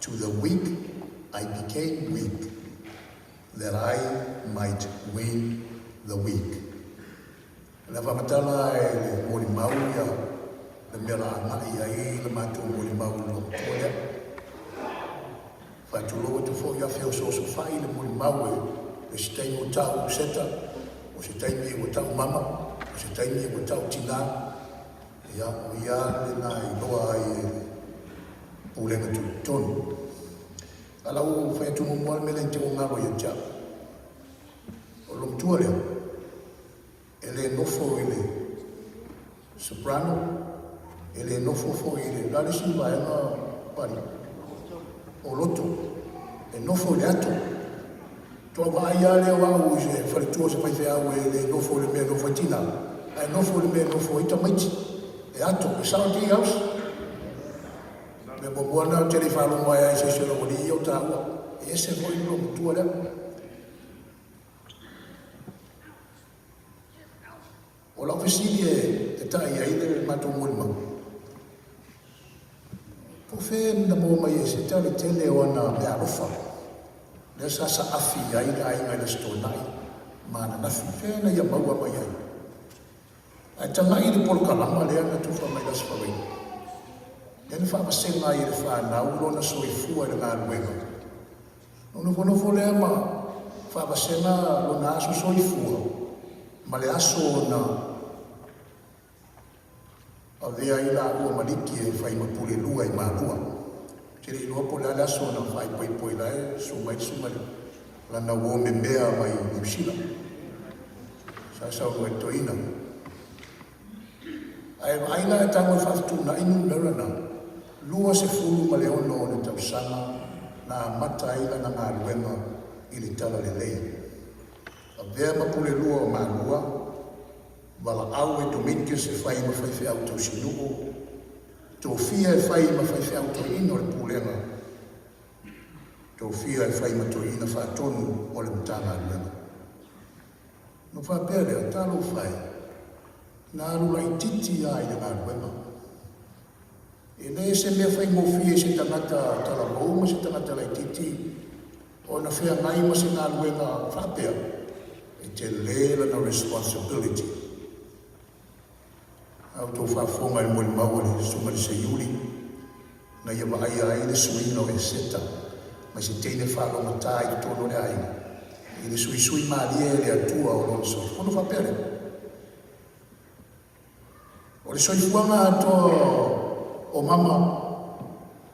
To the weak I became weak, that I might win the weak. O le a faamatala e le molimau ia le mea la agai ai le matou molimau i le loomatua lea. Faatulou atu foi ia feosoosofai le molimau e le se taimi ua tau Seta, o se taimi ua tau mama, o se taimi ua tau tinā. Ia, o ia lena e iloa ai e le Pulega Tutotonu. A la ua ou fai atu muamua le mea lea i te ua galo ia te au. O le loomatua lea, e le nofo i le soprano, e le nofo foi i le, la le isi vaega pali, o loto, e nofo i le ato. Toa vaai lava lea o au i se faletua o se faifeau e le nofo i le mea e nofo ai tina, ae nofo i le mea e nofo ai tamaiti, e ato, e sao te house. Mea muamua lena ou te le i faalogo ai i se isi o laualii ia o taua, e ese foi le loomatua lea. O lau fesili e tatai ai le matou molimau, po o fea na maua mai ai se tala tele o ana meaalofa lea sa saafi ai le aiga i le Aso Toonai ma ananafi. Fea na ia maua mai ai? Ae tagai i le polokalama lea na tufa mai i le Aso Faraile, lea na faavasega ai e le fanau lona soifua i le galuega. Ona nofonofo lea ma faavasega lona aso soifua ma le aso na avea ai laua ma Liki e fai ma pulelua i Malua. Ou te le iloa po o le a le aso na faaipoipo ai la e susu mai le susuga i lana uo memea mai Niu Sila. Sa saunoa i le toeaina. Ae vaai la e tago e faafetuunai numera na, 26 o le tausaga na amata ai lana galuega i le Talalelei. Avea ma pulelua o Malua, valaau e Dominguez e fai ma faifeau tausinuu, tofia e fai ma faifeau toeaina o le Pulega, tofia e fai ma toeaina faatonu o le Matagaluega. Ona faapea lea, Talofa e, na alu laitiiti lava i le galuega. E le se mea faigofie i se tagata talavou ma se tagata laitiiti ona feagai ma se galuega faapea, e tele lana responsibility. A outou faafofoga i le molimau a le Susuga i le Seiuli, na ia vaaia ai le suiga o Eseta mai se teine faalogotā i totonu o le aiga, i le suisui malie e le Atua o lona soifua. Ona faapea lea, o le soifuaga atoa o mama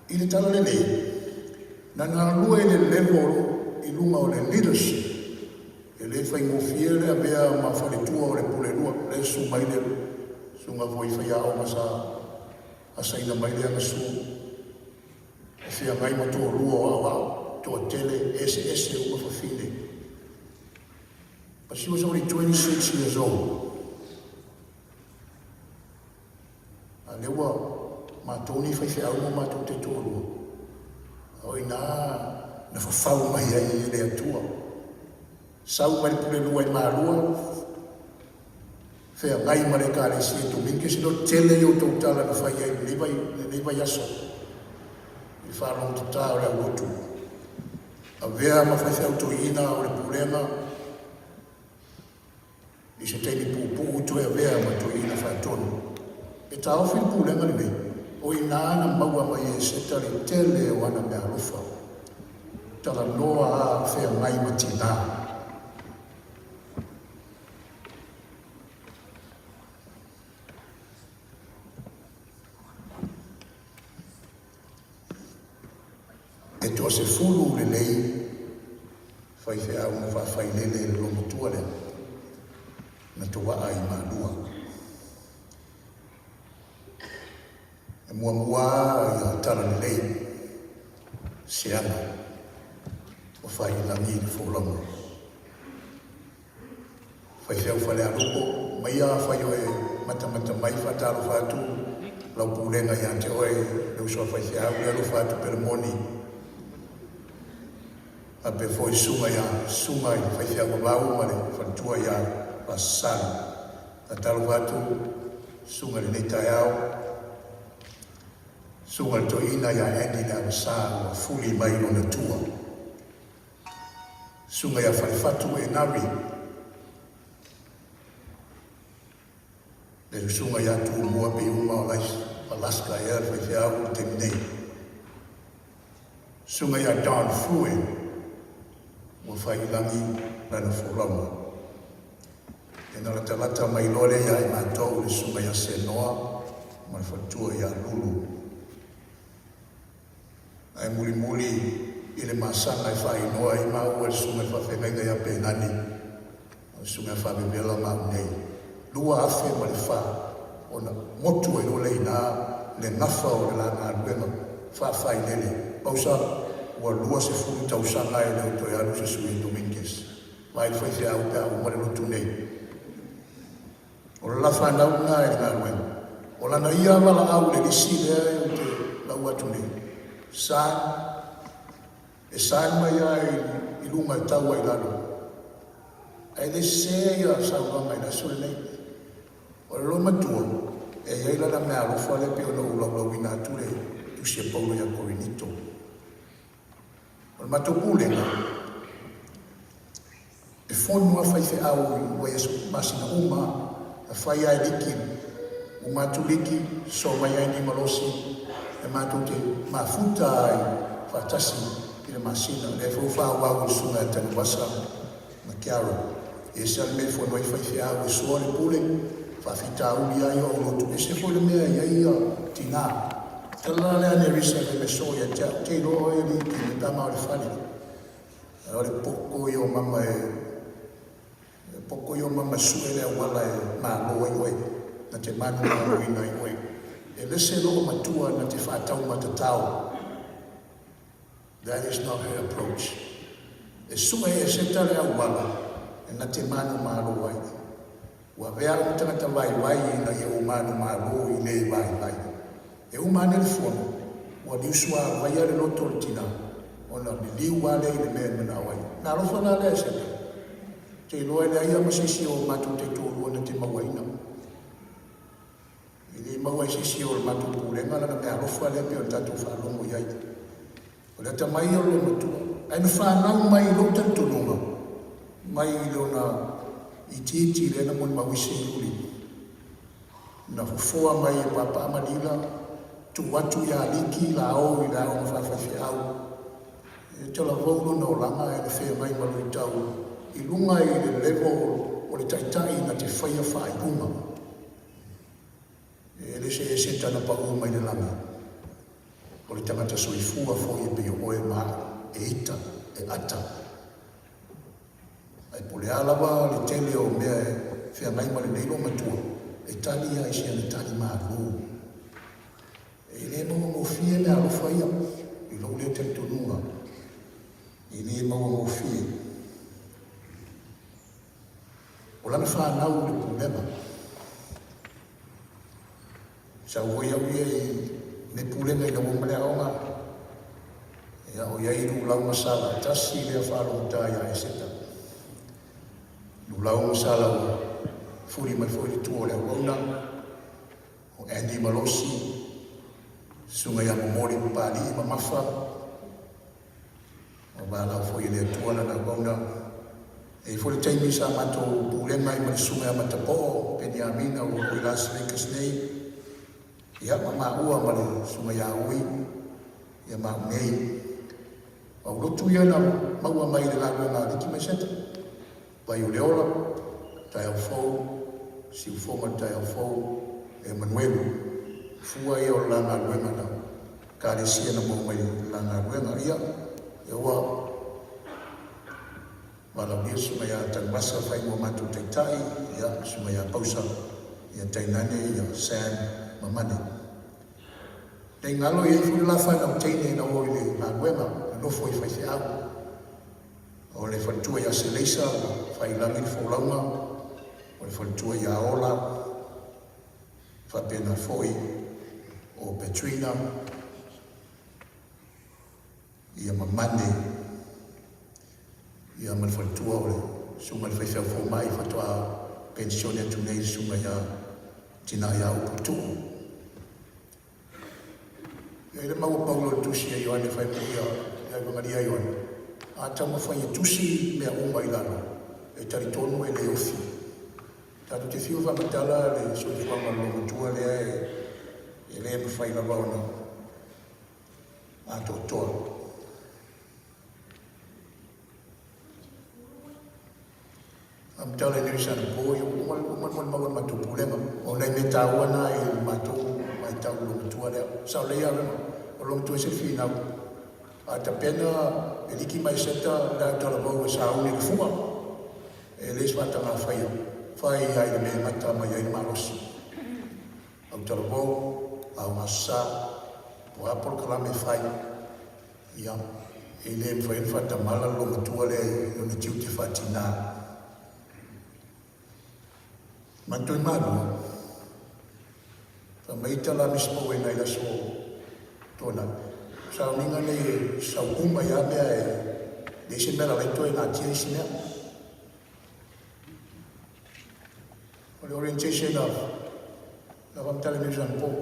i le Talalelei, na galue i le level i luga o le leadership. E le faigofie le avea ma faletua o le pulelua, lea e susu mai le susuga foi faiaoga sa asaina mai le agasu e feagai ma toalua o aoao, toatele, eseese uma fafine. But she was only 26 years old. A lea ua. Matou nei faifeau ma matou taitoalua, o i ina na fafau mai ai e le Atua. Sau mai le Pulelua i Malua, feagai ma le Ekalesia i Domingues, o le tele ia o tou tala na fai ai i lenei vaiaso i le faalogotata o le aulotu. Avea ma faifeau toeaina o le Pulega I se taimi puupuu toe avea ma toeaina faatonu e taofi le pulega lenei, o i ina na maua mai e Eseta le tele o ana meaalofa. Talanoa a feagai ma tinā. E toasefulu lelei faifeau na faafailele i le loomatua lea na toaa i Malua. E muamua lava ia Talalelei Seana ua fai i lagi le folauga. Faifeau Falealupo, mai afai o e matamata mai, faatalofa atu lau pulega ia te oe, le uso a faifeau, le alofa atu Pelemoni, faapea foi susuga ia Susuga i le Faifeau Vavau ma le faletua ia Fasasalu. Faatalofa atu susuga i lenei taeao, susuga i le toeaina ia Andy Leavasa ua fuli mai lona tua. Susuga ia Falefatu Enari, le susuga ia Tumua Piuma o Alaska ea le faifeau i le taimi nei. Susuga ia Don Frue, ua fai i lagi lana folauga. Ina latalata mai loa lea ia i matou le susuga ia Senoa ma le faletua ia Lulu. Ae mulimuli i le masaga e faailoa ai maua e le susuga i le faafeagaiga ia Penani, o le susuga ia Faavevela ma au nei, 2004, ona motu ai loa lea i ina le gafa o le la galuega faafailele. Pausa, ua 20 tausaga e le o toe alu se sui o Dominguez. Vaai le faifeau pe a uma le lotu nei. O le la fanau lena i le galuega. O lana ia valaau i le lisi lea ou te lau atu nei, Son, e sign mai lava i luga e tau ai i lalo. Ae le sese ia saunoaga i le aso lenei. O le loomatua, e i ai lana meaalofa lea pei ona ou laulauina atu le tusi a Paulo ia Korinito. O le matou pulega, E fono a faifeau i vaiaso masina uma a, na fai a e Liki, uma atu Liki, sosoo mai ai ni malosi e matou te mafuta ai faatasi i le masina. Lea foi ua faaauau e le Susuga ia Tanuvasa ma Carol. E ese a le mea e fono ai faifeau e soa le pule, faafitauli ai o aulotu, ese foi le mea e i ai ia tina. Tala la lea a Nerissa fai mai soo ia te au, te iloa oe Liki le tama o le fale. O le poko ia o mama e le poko ia o mama e sue le auala e malo ai oe, na te manumaloina ai oe. E lese loo matua na te faataumatatao. That is not her approach. E sue e seta le auala e na te manumalo ai. Ua avea au ma tagata vaivai ina ia ou manumalo i le vaivai. E uma ane le fono, ua liusuāvaia le loto o le tinā, ona liliu lava lea i le mea e manao ai. Na alofa la lea e Seta. Ou te iloa e leai lava ma se isi o matou taitoalua na te mauaina. E le maua e se isi o le matou pulega lana meaalofa lea pei ona tatou faalogo i ai. O le atamai ia o le loomatua. Ae na fanau mai i lou talitonuga, mai i lona itiiti lea na molimau ai Seiuli, na fofoa mai e Papa ma Lila, tuu atu ia Liki la o i le aoga faafaifeau. E talavou lona olaga ae na feagai ma luitau i luga i le level o le taitai na te faia faaiuga. E le se eseta na pau mai le lagi. O le tagata soifua foi e pei o oe ma au, e ita, e ata. Ae po o le a lava le tele o mea e feagai ma lenei loomatua, e tali lava i si ana tali malu. E le mauagofie meaalofa ia, i lou lea talitonuga. E le mauagofie. O lana fanau i le pulega. Sau foi au ia i Lenei pulega ina ua uma le aoga, ia o i ai Lulau ma Sala, tasi lea faalogota ia Eseta. Lulau ma Sala ua fuli mai foi le tua o le auauna, o Andy Malosi, susuga ia Momoli Papalii ma Mafa, ua valaau foi e le Atua lana auauna. E i ai foi le taimi sa matou pulega ai ma le susuga ia Matapoo Peniamina ua oo i Las Vegas nei, ia ma maua ma le susuga ia Ui, ia ma au nei. O aulotu ia na maua mai i le galuega a Liki ma Iseta, Vai o le Ola, Taeao Fou, Siufogo i le Taeao Fou, Emanuelu. Fua ia o le la galuega na Ekalesia na maua mai i le la galuega. Ia, ia ua valaaulia le Susuga ia Tanuvasa fai mo matou taitai, ia, le Susuga ia Pausa, ia tainane ia Sam ma Mane. Nei galo e i ai foi le la fanau teine na o i le galuega, na nofo i faifeau. O le faletua ia Seleisa ua faiilagi le folauga, o le faletua ia Ola, faapena foi o Petrina, ia ma Mane, ia ma le faletua o le susuga i le faifeau fomai faatoa penisione atu nei le susuga ia Tina ia Upu Tuu. E i ai le mau a Paulo i le tusi a Ioane fai mai ia, ia Evagalia a Ioane, A taumafai e tusi mea uma i lalo, e talitonu e le ofi. Tatou te fiu e faamatala le soifuaga o le loomatua lea e le mafai lava ona atoatoa. Faamatala i le Sanapo, ia ua uma uma le molimau a le matou pulega. O nai mea taua na i le matou vaitau i le loomatua lea. Sao lelei lava Rema, o le loomatua e ese le finau. A tapena e liki mai Seta le autalavou e sauni i le fua, e leai se faataga faia, fai lava i le mea e gata mai ai le malosi. Autalavou, aogasa, po o a polokalame e fai, ia, e le mafai ona faatamala le loomatua lea i lona tiute faatina. Matou i Malua, fai mai tala a Miss Mawena i le aso Toonai, o sauniga nei e sau uma ai lava mea e leai se mea lala toe natia isi mea. O le orientation of na faamatala nei Jean Paul,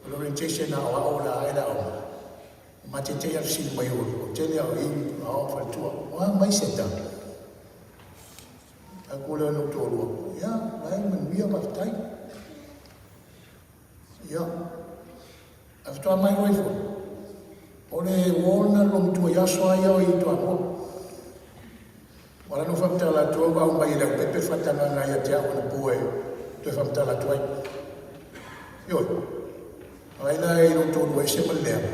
o le orientation a aoao o le a ae le aoga, o matetei a fesili mai o tele au i aoao ma faletua, o a mai se tala? Aku lea no toalua, ia, la e manuia faafetai. Ia, ae faatoa mai loa ifo, o le uo lena le loomatua i aso lava ia o i Toamua. Ua ala ona ou faamatala atu au, ua aumai e Leaupepe le faatagaga ia te au anapo e toe faamatala atu ai. Ioe, o ai la e i lou toalua ese ma le leaga,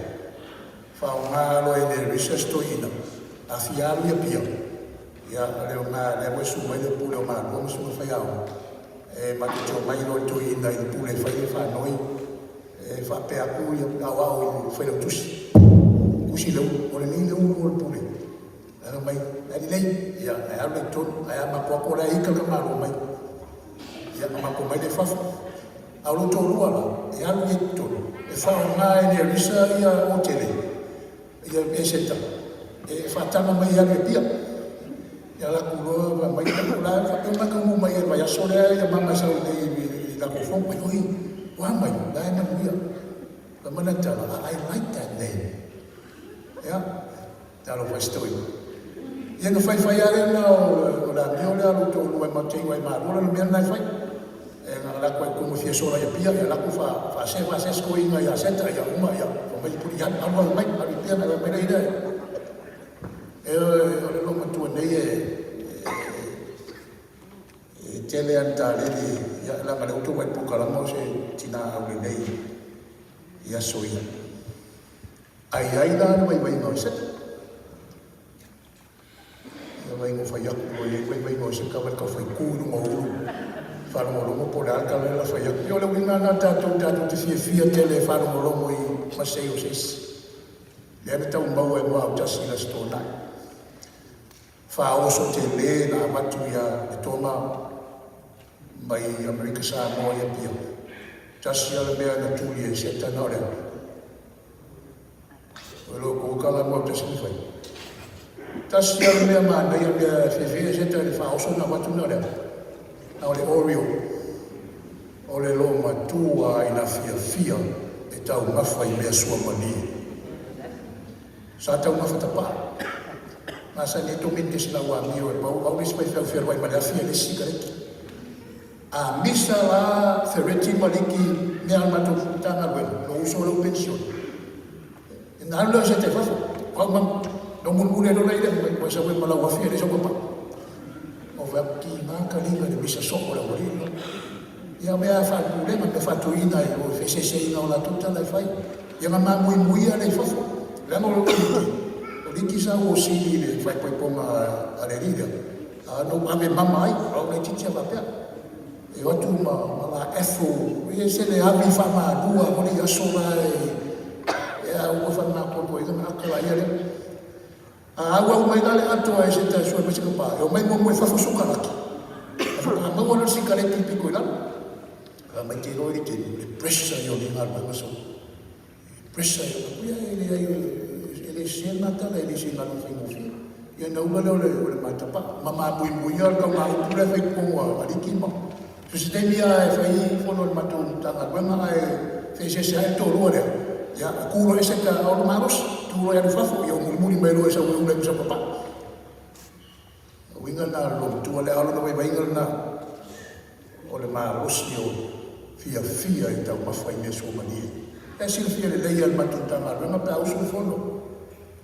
faaaoga loa e le recess toeaina, a fia alu i Apia, ia, o le oga, lea ua susu mai le pule o Malua ma susuga faiaoga, e matou te omai loa le toeaina i le pule e fai le faanoi, e faapea atu ia aoao i le failautusi, tusi le ulu, o lenei le ulu o le pule. Ae fai mai, e lelei, ia, ae alu lea i totonu, ae a matou atu o la e ita le tamaloa mai. Ia, ona matou omai lea i fafo. A o lou toalua la, e alu ia i totonu, e faaaoga e le Arisa ia otele, ia Eseta, e faataga mai e alu i Apia. Ia latou loa fai mai, o la e faapea ona taunuu mai i le vaiaso lea ia mama e sau i i latou fono. Ai oi, ua mai, la e manuia. Fai mai lana tala, I like that name. Ia, Talofa e si toeaina. Ia na faifai lava lea na o le amio lea a lou toalua e matou te iu ai i Malua lana mea lena e fai. E na alu atu ai i totonu e fia sola i Apia, ia alu atu faasee faasee si toeaina ia Seta, ia uma, ia fai mai puli, alu alu alu mai, alu i Apia ona alu mai lea. E o le loomatua nei e e tele ana taleni, ia leaga o lea ua outou vaai i le polokalama o se tina aulelei i aso ia. Ae i ai la le vaivaiga o Isaka? Ia vaaiga o fai atu loa i ai le vaivaiga o Isaka ma le taufai tu i luga o ulu faalogologo po o le a le tala lea o le a fai atu. Ia o le uiga lena tatou, tatou te fiafia tele e faalogologo i masei o se isi. Lea na tau maua e Muautasi i le Aso Toonai. Faaoso tele na avatu ia Letona mai Amerika Samoa i Apia. Tasi lava le mea na tuli ai Seta na o le a? $2 mo au tasi na fai. Tasi lava le mea manaia mea fefe seta i le faaoso na avatu na o le a? Na o le Oreo. O le loomatua ina fiafia e taumafa i mea suamalie. Sa taumafa tapaa. Masani ai Tominike si lau amio e pau au le isi faifeau fealuai ma le afi a le isi sikareti. A misa la Fereti ma Liki mea a le matou Matagaluega, lou uso lea ua penisione. Ona alu lea o Seta i fafo, o au ma na ou mulimuli ai loa la i le mai, ua e sau ai ma lau afi e leai sau papa. Ou fai atu, tiga taliga i le misa soo o le aualii le la. Ia mea faale-pulega, mea faatoeaina ai, o le feeseeseaiga o latou tala e fai. Ia na mamuimuia lea i fafo, leaga o Liki, o Liki sa ou sili i le faaipoipoga a le alii lea, a na ou ave mama ai, o au laitiiti a faapea. E o atu ma ma la Ethel, e ese le ave i faamalua foi le i aso la e, e a ua faamakoakoaina ma aka laia lea. A auau mai la le ato a Eseta e sue mai se papa, e omai muamua i fafo sukalaki. A faatoa maua lea o le sikaleti i le pito i lalo. A mai te iloa i le taimi, o le pressure ia o nei galuega so. Pressure ia o ia e leai e le sese lena tala, e le o se galuega faigofie. Ia ona ula lea o le, o le matapaa. Ma mamuimuia le taugaupu lea e fai i totonu a Aliki ma So se taimi lava e fai ai fono a le matou Matagaluega ae feeseeseai le toalua lea, ia, e tu loa ese ta o le malosi, tu loa e alu i fafo, ia ua mulimuli mai loa e sau e ula ai ma sau papa. O uiga lena o le loomatua lea, a o lona vaivaiga lena, o le malosi o fiafia i taumafa i mea suamalie. E silafia lelei lava e le matou Matagaluega pe a usu le fono.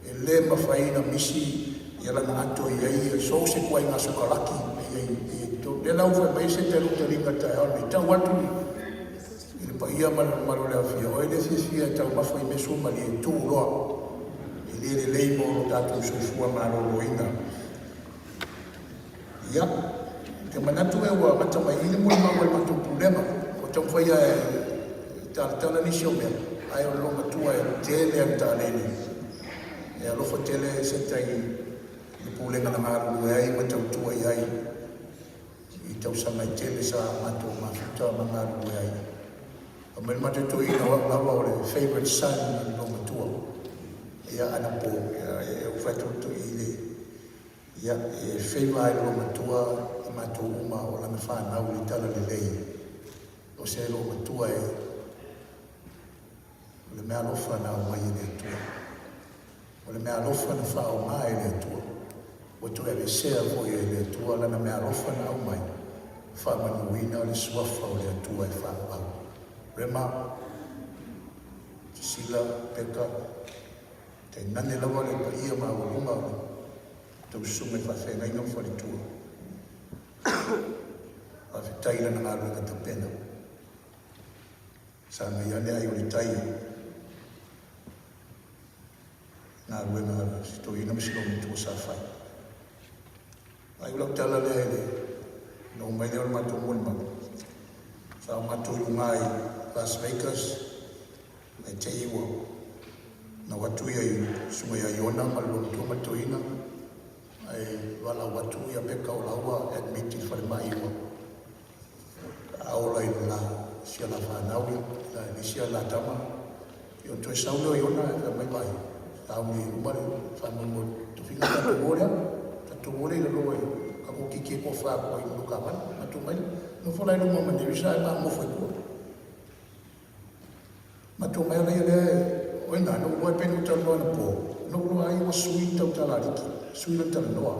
E le mafai ona misi ia lana ato e i ai so o se ituaiga sukalaki e i ai i totonu. Lea la ua fai mai se tali o taliga i le taeao lenei, tau atu i le paia ma le mamalu o le aofia, o ai le fiafia e taumafa i mea suamalie, tuu loa. E le lelei mo lo tatou soifua maloloina. Ia, ou te manatu e ua amata mai i i le molimau a le matou Pulega, ua taumafai lava e talatala nisi o mea, ae o le loomatua e tele ana taleni. E alofa tele Seta i le Pulega na galulue ai ma tautua i ai i tausaga e tele sa matou mafuta ma galulue ai. Fai mai le matou toeaina o au lava o le favourite son a le loomatua. Ia, anapo, ia, ua fai atu le toeaina i le Ia, e feiva ai le loomatua i matou uma o lana fanau i le talalelei. O se loomatua e, o le meaalofa na aumai e le Atua. O le meaalofa na faaoga e le Atua. Ua toe aveesea foi e le Atua lana meaalofa na aumai, faamanuina le suafa o le Atua e faaauau. Rema, Sisila, Peka, Tainane lava le paia maualuga o le tou susuga i faafeagaiga ma faletua. Faafetai i lana galuega tapena. Sagai ane ai o le tai i galuega a si toeaina ma si loumatua sa fai. Ai o lau tala lea i le na oo mai lea o le matou molimau. Sa o matou i luga i Las Vegas Ae te i ua nau atu ia i susuga ia Iona ma le loomatua ma le toeaina, ae valaau atu ia Peka o la ua admit i le falemai ua ola i le la sia la fanau ia, le isi la tama. Ia ona toe sau lea o Iona ae fai mai, Vaai, sauni uma le faamoemoe tofiga tatou o lea, tatou o lea i lalo e tatou kiki e toafa atu ai i lalo taavale. Matou mai, nofo la i luma ma Nerissa ae ma nofo i tua. Matua mai ana ia lea e, oi na, na ou iloa ai pei na ou talanoa anapo, na ou iloa ai ua sui le tautala a Liki, sui lana talanoa.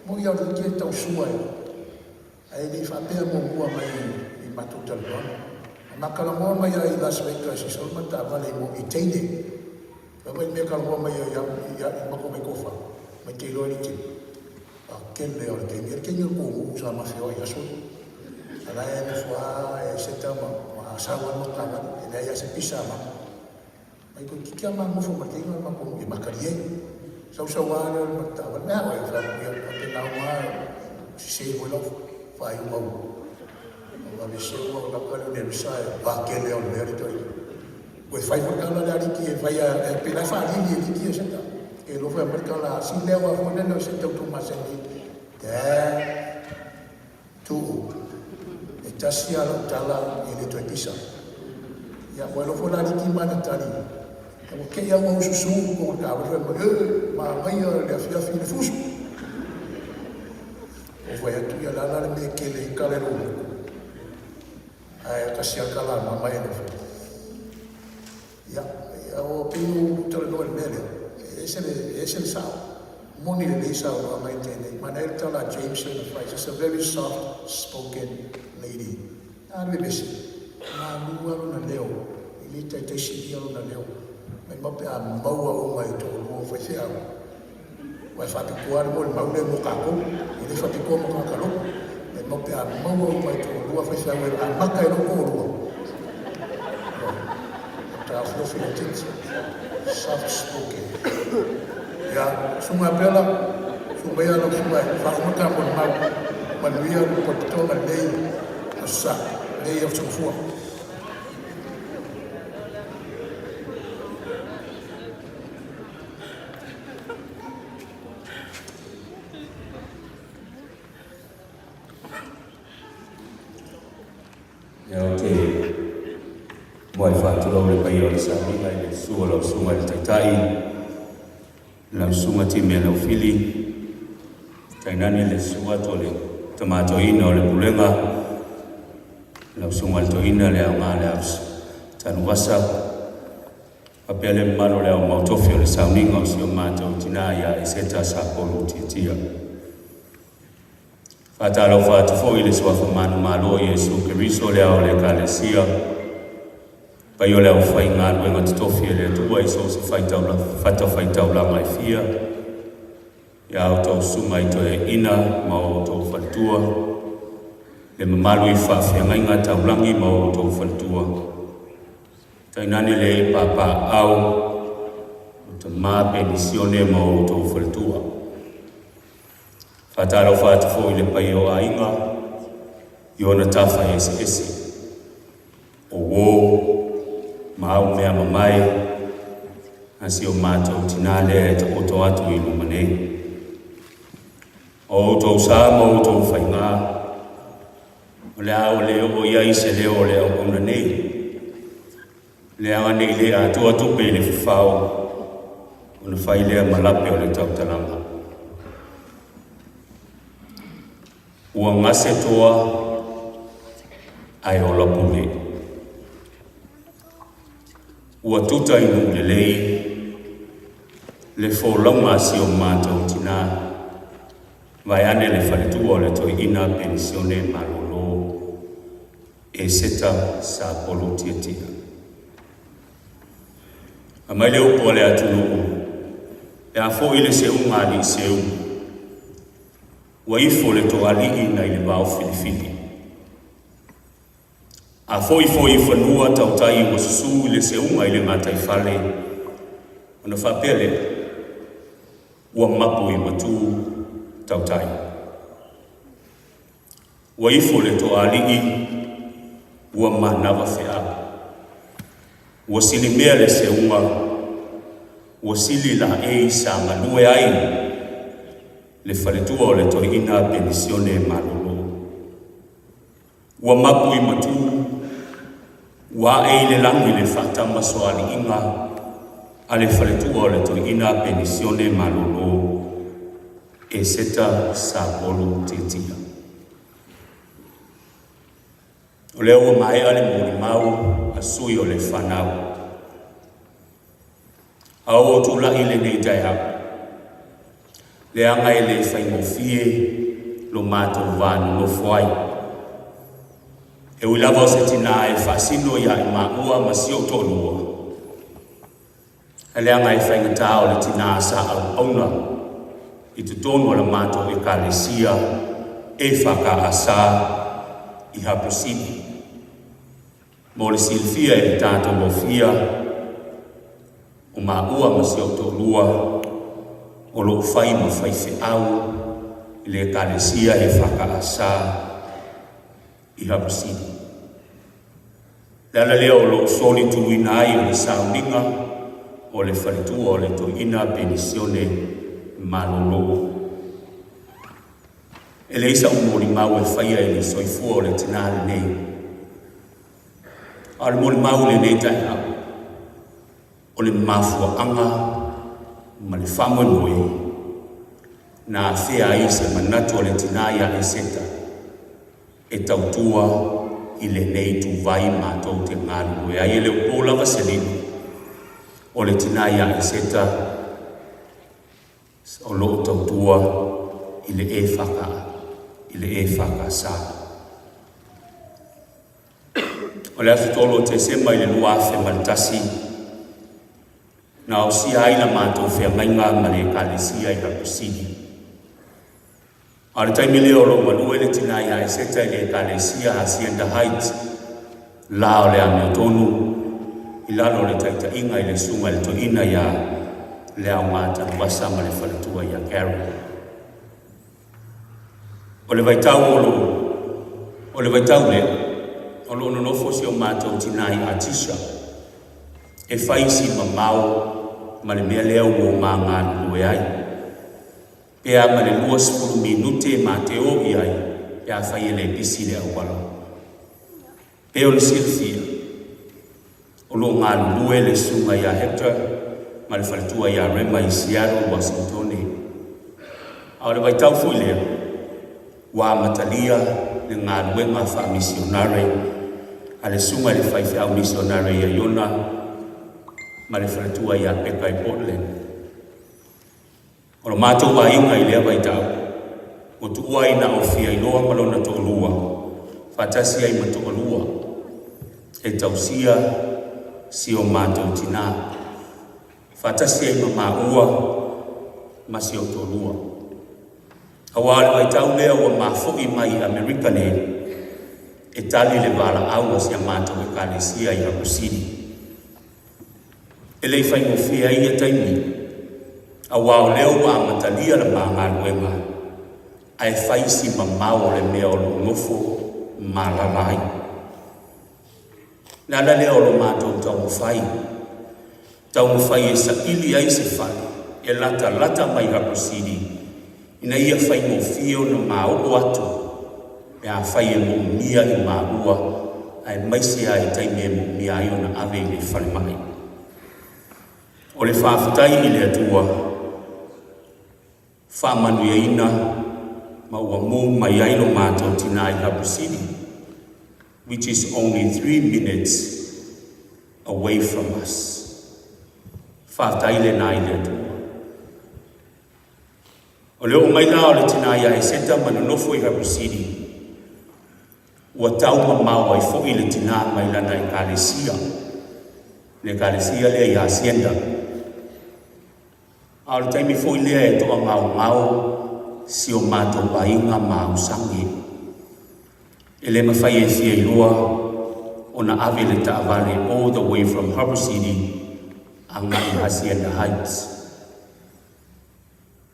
Moni a o Liki e tau sua e, ae le i faapea muamua mai i matou talanoaga. Na ma talanoa mai lava i Las Vegas i sau ma taavale i mo, i teine. Fai mai le mea talanoa mai ai ia, ia, i matou mai tofa, mai te iloa e Liki. A kele o le taimi, e le taimi o le kōnuʻu sa ma feoai i aso ia. A la e nofo lava e seta ma ma sau lava ma taavale, e leai lava se pisa a mama. Mai toeitiiti lava ma nofo ma le taimi o le matou e makalie. Sau sau lava lea o le matou taavale, mea oe, fai atu ia, faapena uma lava, sese foi lau faaiuga ua ua aveesea ua laka le Nerissa e pakele o le mea lea toeaina. Ua fai foi le tala lea a Liki e fai a, e pei la e faalili e Liki ia Seta. E alofa mai le tala a Sile aua foi lele o Seta tou masani. Dad, Tuu, e tasi a lau tala e le toe pisa. Ia, ua alofa la Liki ma ana tali. Ua te i lava ua ou susu i totonu o le taavale fai mai, E! Manaia le afiafi i le fusu. Ou fai atu, Ia o le a la le mea e tele ai tala i lou loto? Ae tasi lava le tala a mama e alofa. Ia, e pei ona ou talanoa i le mea lea, e ese le, e ese le sao. Moni lelei saunoaga ia tele. Manaia le tala a James lea na fai, she's a very soft spoken lady. A le vevesi, malu lava lona leo, e le taitai silia lona leo. Maimau pe a maua uma e toalua o faifeau. Aua e faapitoa lava le molimau lea mo tatou, e le faapitoa mo tagata lotu. Maimau pe a maua uma e toalua faifeau e amata ai lou toalua. Ua taofiofi laitiiti. Soft spoken. Ia, Susuga Abela, susu maia lau susuga e faauma ta molimau. Manuia le potopotoga i lenei Aso Sa, lenei Aso Gafua. Ia ou te muai faatulou le paia o le sauniga i le susu o lau susuga i le Taitai, lau susuga Timea Laufili, tainane le susu atu o le Tama Toeaina o le Pulega, lau susuga i le Toeaina le aoga le Tanuvasa, faapea le mamalu o le ao mautofi o le sauniga o si o matou tina ia Eseta Sapolu Tiatia. Faatalofa atu foi i le suafa manumalo o Iesu Keriso le ao o le Ekalesia, paia o le aufaigaluega totofi a le Atua i so o se fatafaitaulaga e fia, ia outou susuga i toeaiina ma o outou faletua, le mamalu i faafeagaiga taulagi ma o outou faletua, tainane le papaaao o tama penisione ma o outou faletua. Faatalofa atu foi i le paia o aiga i ona tafa eseese, o uo ma au mea mamae a si o matou tinā lea e taoto atu i luma nei. O outou sa ma outou faigā, o le a ua le oo i ai se leo o le auauna nei, leaga ne i le atoa tupe i le fafao ona fai lea ma lape o le tautalaga. Ua gase toa ae ola pule. Ua tuta i nuu lelei le folauga a si o matou tinā, vaeane le faletua o le toeaina penisione malolo Eseta Sapolu Tiatia. Aumai le upu a le atunuu, pe a foi le seuga a alii seu, ua ifo le toalii nai le vao filifili. A foi foi i fanua tautai ua susu i le seuga i le gataifale, ona faapea lea, ua mapu i matu tautai. Ua ifo le toalii, ua manava feau. Ua silimea le seuga, ua sili laei sa galue ai le faletua o le toeaina penisione malolo. Ua mapu i matu, ua ae i le lagi le faatamasoaliiga a le faletua o le toeaina penisione malolo Eseta Sapolu Tiatia. O lea ua maea le molimau a sui o le fanau. A ua ou tulai i lenei taeao, leaga e le faigofie lo matou va nonofo ai. E ui lava o se tinā e faasino ia i maua ma si ou toalua, ae leaga e faigata o le tinā sa auauna i totonu o la matou Ekalesia EFKS i Haposini. Mo le silafia e le tatou ofia, o maua ma si ou toalua o lo o fai ma faifeau i le Ekalesia EFKS i Haposini. Le ala lea o lo o solituina ai o le sauniga o le faletua o le toeaina penisione malolo. E leai sa'u molimau e faia i le soifua o le tinā lenei, a o le molimau i lenei taeao, O le mafuaaga ma le faamoemoe na afea ai se manatu o le tinā ia Eseta e tautua i lenei ituvai matou te galulue ai. E le o po lava se lilo, o le tinā ia Eseta o lo o tautua i le EFK, i le EFKS. O le aso 3 o Tesema i le 2001, na ausia ai la matou feagaiga ma le Ekalesia i Hakusili. A o le taimi lea o lo o galue le tinā ia Eseta i le Ekalesia Hacienda Heights, la o le amiotonu i lalo o le taitaiga i le susuga i le toeaina ia Leaoga Tanuvasa ma le faletua ia Carol. O le vaitau o lo o le vaitau lea, o lo o nonofo si o matou tinā i Artesia, e fai si mamao ma le mea lea ua o ma galulue ai. Pe a ma le 20 minute ma te o i ai pe afai e le pisi le auala. Pei ona silafia, o lo o galulue le susuga ia Hector ma le faletua ia Rema i Seattle, Uasinitone. A o le vaitau foi lea, ua amatalia le galuega faamisionare a le susuga i le faifeau misionare ia Iona ma le faletua ia Peka i Portland. O lo matou aiga i lea vaitau, ua tuua ai na o Fiailoa ma lona toalua, faatasi ai ma toalua e tausia si o matou tinā, faatasi ai ma maua ma si o toalua. Aua o le vaitau lea ua mafo'i mai i Amerika nei, e tali le valaau a si a matou Ekalesia i Hakusili. E le i faigofie ai ia taimi, aua o lea ua amatalia le ma galuega, ae fai si mamao o le mea o lo o nofo ma alaala ai. O le ala lea o lo matou taumafai, taumafai e saili ai se fale e latalata mai Hakusili ina ia faigofie ona maoo atu pe afai e moomia i maua aemaise lava i taimi e moomia ai ona ave i le falemai. O le faafetai i le Atua, faamanuiaina ma ua mu mai ai lo matou tinā i Harbour City, which is only 3 minutes away from us. Faafetai lena i le Atua. O le oo mai la o le tinā ia Eseta ma nonofo i Harbour City, ua tau mamao ai foi le tinā mai lana ekalesia, le ekalesia lea i Hacienda. A o le taimi foi lea e toagaogao si o matou aiga ma Ausage. E le mafai e Fiailoa ona ave le taavale all the way from Harbour City agai Hacienda Heights.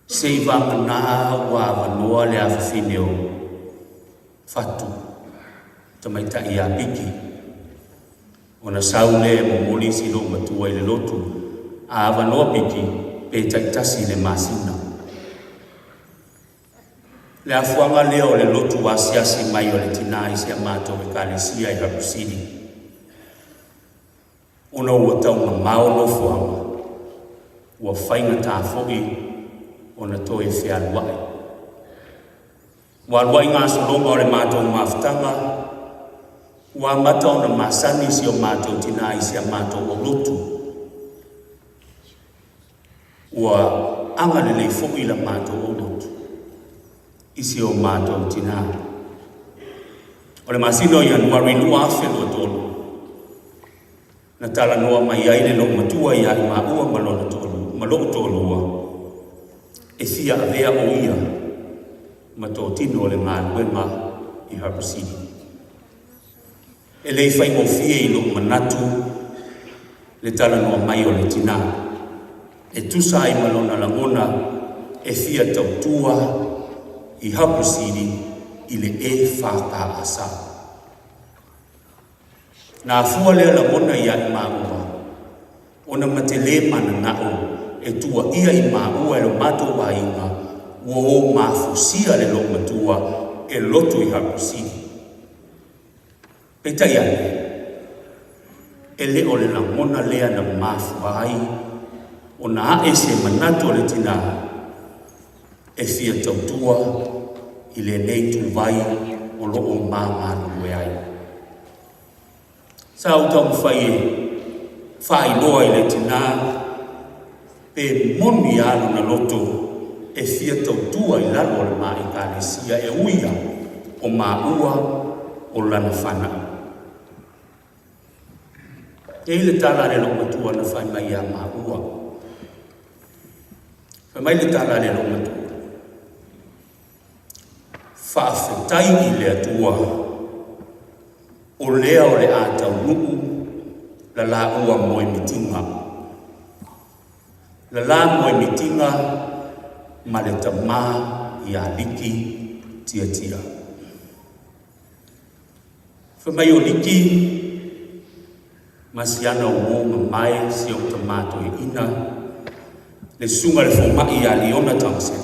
Se i vagana ua avanoa le afafine o Fatu, tamaitai ia Piki, ona sau lea e momoli si loomatua i le lotu, a avanoa Piki pe taitasi i le masina. Le afuaga lea o le lotu asiasi mai o le tinā i si a matou ekalesia i Harbour City. Ona ua tau mamao nofoaga, ua faigata foi ona toe fealuai. Ua aluai gasologa o le matou mafutaga, ua amata ona masani si o matou tinā i si a matou aulotu. Ua agalelei foi la matou aulotu i si o matou tinā. O le masina o Ianuari 2023, na talanoa mai ai le loomatua ia i maua ma lona toalua, ma lou toalua, e fia avea o ia ma totino o le galuega i Harbour City. E le i faigofie i lou manatu le talanoa mai o le tinā, e tusa ai ma lona lagona e fia tautua i Harbour City i le EFKS. Na afua lea lagona ia i maua, ona ma te lē mananao e tuaia i maua e lo matou aiga ua o mafusia le loomatua e lotu i Harbour City. Peitai ane, E le o le lagona lea na mafua ai ona ae se manatu o le tinā e fia tautua i lenei ituvai o lo o ma galulue ai. Sa ou taumafai e faailoa i le tinā pe moni lava lona loto e fia tautua i lalo o le ma Ekalesia e ui lava o maua o lana fanau. E i ai le tala a le loomatua na fai mai ia maua. Fai mai le tala a le loomatua, Faafetai i le Atua, o lea o le a taunuu la laua moemitiga. La la moemitiga ma le tamā ia Liki Tiatia. Fai mai o Liki ma si ana uō mamae si ou tamā toeaina, le susuga i le fomai ia Leona Thompson.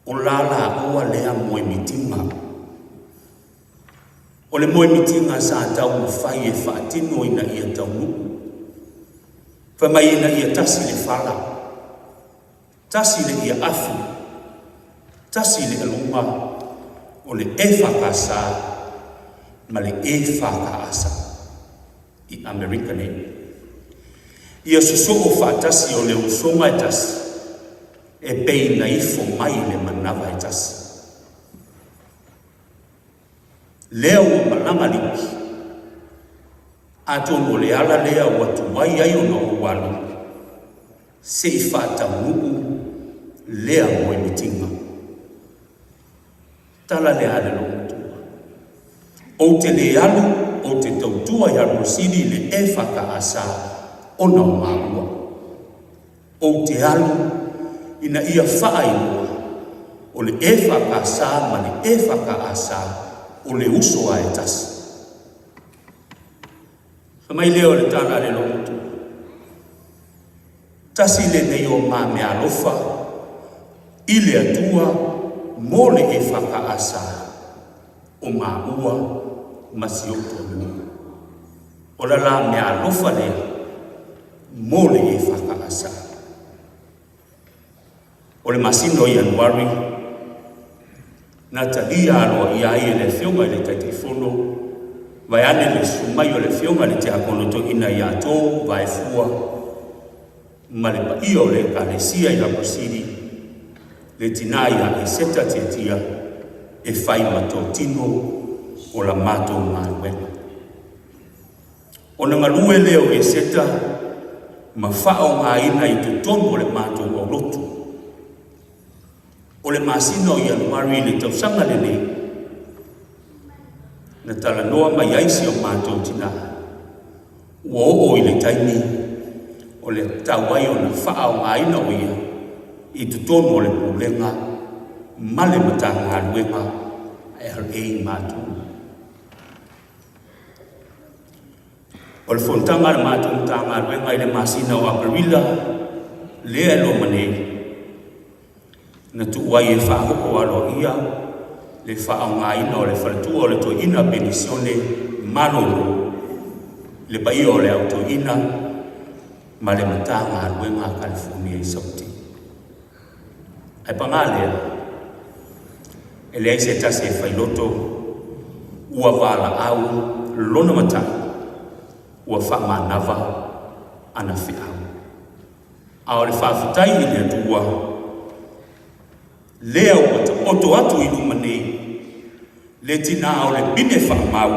O la laua lea moemitiga. O le moemitiga sa taumafai e faatino ina ia taunuu. Fai mai ina ia tasi le fala. Tasi le ia afu, tasi le aluga o le EFKS ma le EFKS i Amerika nei. Ia sosoo faatasi o le usoga e tasi e pei na ifo mai le manava e tasi. Lea ua malaga Liki, atonu o le ala lea ua tuai ai ona ou alu, se i faataunuu lea moemitiga. Tala lea a le loomatua. Ou te le alu, ou te tautua i Harper City i le EFKS ona o maua. Ou te alu ina ia faailoa o le EFKS ma le EFKS o le uso a e tasi. Fai mai lea o le tala a le loomatua. Tasi lenei o ma meaalofa i le Atua mo le EFKS o maua ma si ou toalua. O la la meaalofa lea mo le EFKS. O le masina o Ianuari, na talia aloaia ai e le Afioga i le Taitaifono, vaeane le susu mai o le Afioga i le Tiakono Toeaina ia To Vaefua ma le paia o le Ekalesia i Lapasili, le tinā ia Eseta Tiatia e fai ma totino o la matou galuega. Ona galue lea o Eseta ma faaaogaina i totonu o le matou aulotu. O le masina o Ianuari i le tausaga lenei, na talanoa mai ai si o matou tinā, ua oo i le taimi o le tatau ai ona faaaogaina o ia i totonu o le Pulega ma le Matagaluega a LA Matua. O le fonotaga a le matou Matagaluega i le masina o Aperila lea e loma nei, na tuu ai e faaoo aloaia le faaaogaina o le faletua o le toeaina penisione malolo i le paia o le au toeaina ma le Matagaluega a Kalifonia i Saute. Ae paga lea, e leai se tasi e failoto ua valaau lona matai ua faamanava ana feau. A o le faafetai i le Atua, lea ua taoto atu i luma nei le tinā o le pine faamau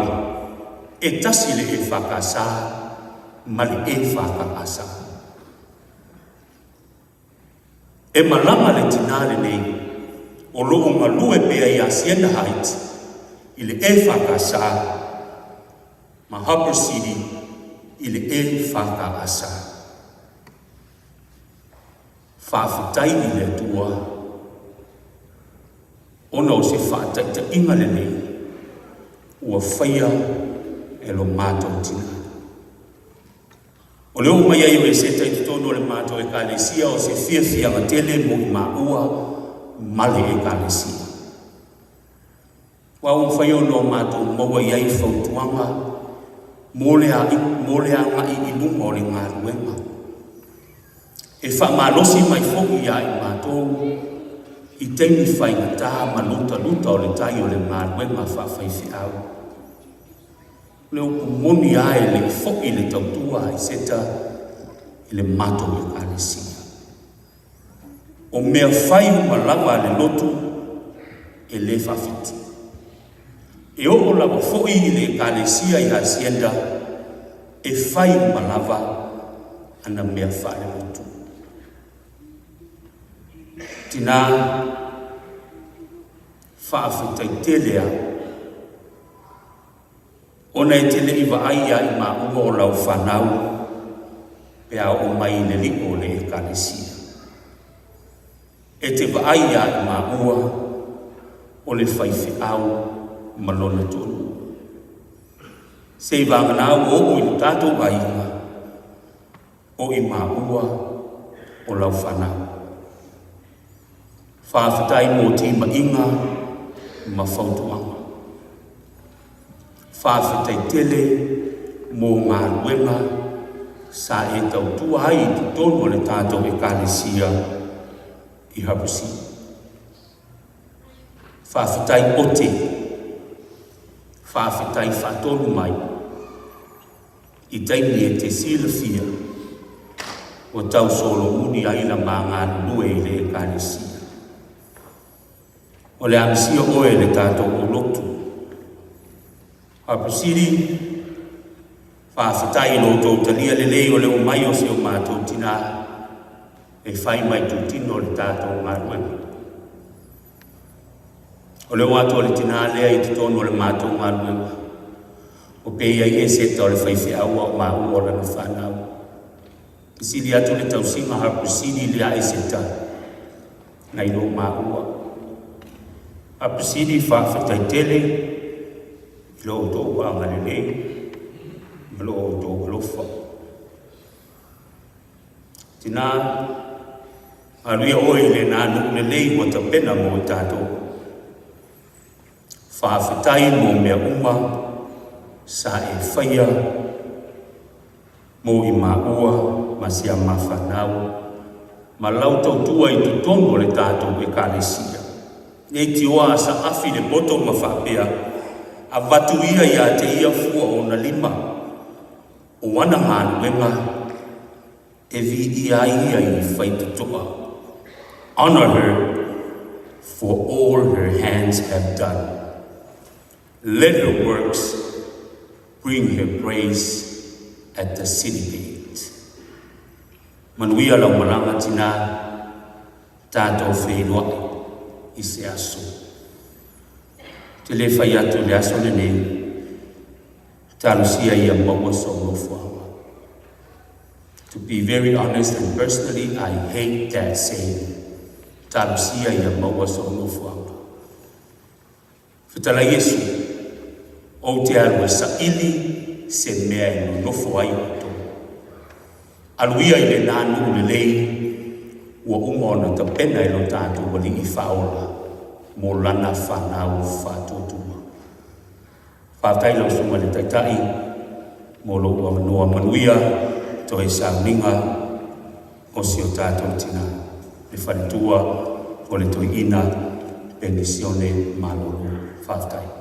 e tasi le EFKS ma le EFKS. E malama le tinā lenei o lo o galue pea i Hacienda Heights i le EFKS ma Harper City i le EFKS. Faafetai i le Atua ona o se faataitaiga lelei ua faia e lo matou tinā. O le oo mai ai o Eseta i totonu o le matou Ekalesia o se fiafiaga tele mo i maua ma le Ekalesia. Aua ua mafai ona o matou maua i ai fautuaga mo le mo le agai i luma o le galuega. E faamalosi mai foi iā i matou i taimi faigata ma lutaluta o le tai o le galuega faafaifeau. O le upu moni lava e le i foi le tautua a Eseta i le matou Ekalesia. O mea fai uma lava a le lotu e le faafiti. E oo lava foi i le Ekalesia i Hacienda e fai uma lava ana mea faalelotu. Tinā, faafetai tele au ona e te le i vaai iā i maua o lau fanau pe a oo mai i le li'o o le Ekalesia. E te vaai iā i maua o le faifeau ma lona toalua. Seivagana ua oo i lo tatou aiga o i maua o lau fanau. Faafetai mo timaiga ma fautuaga. Faafetai tele mo galuega sa e tautua ai i totonu o le tatou Ekalesia i Hapusi. Faafetai ote, faafetai faatonu mai i taimi e te silafia ua tau solomuli ai la ma galulue i le Ekalesia. O le a misia oe e le tatou aulotu. Apusili, faafetai i lo outou talia lelei o le omai o si o matou tinā e fai mai itutino o le tatou galuega. O le o atu o le tinā lea i totonu o le matou galuega, o pei ai Eseta o le faifeau a o maua o lana fanau. Fesili atu le tausiga Harpusili i le a Eseta, nai lo maua. Harpusili faafetai tele i lo outou agalelei ma lo outou alofa. Tinā, alu ia oe i lena nuu lelei ua tapena mo i tatou. Faafetai mo mea uma sa e faia mo i maua ma si a ma fanau ma lau tautua i totonu o le tatou Ekalesia. Leitioa a saafi le poto ma faapea, Avatu ia iā te ia fua o ona lima, o ana galuega e viia ai ia i faitotoa. Honor her, for all her hands have done. Let her works bring her praise at the city gate. Manuia lau malaga tinā, tatou feiloai i se aso. Te le fai atu i le aso lenei, talosia ia maua sou nofoaga. To be very honest and personally, I hate that saying. Talosia ia maua sou nofoaga. Fetalai Iesu, ou te alu e saili se mea e nonofo ai outou. Alu ia i lenā nuu lelei ua uma ona tapena e lo tatou Alii Faaola mo lana fanau faatuatua. Faafetai lau Susuga i le Taitai mo lou avanoa manuia toe sauniga o si o tatou tina, le faletua o le toeaina penisione malolo. Faafetai.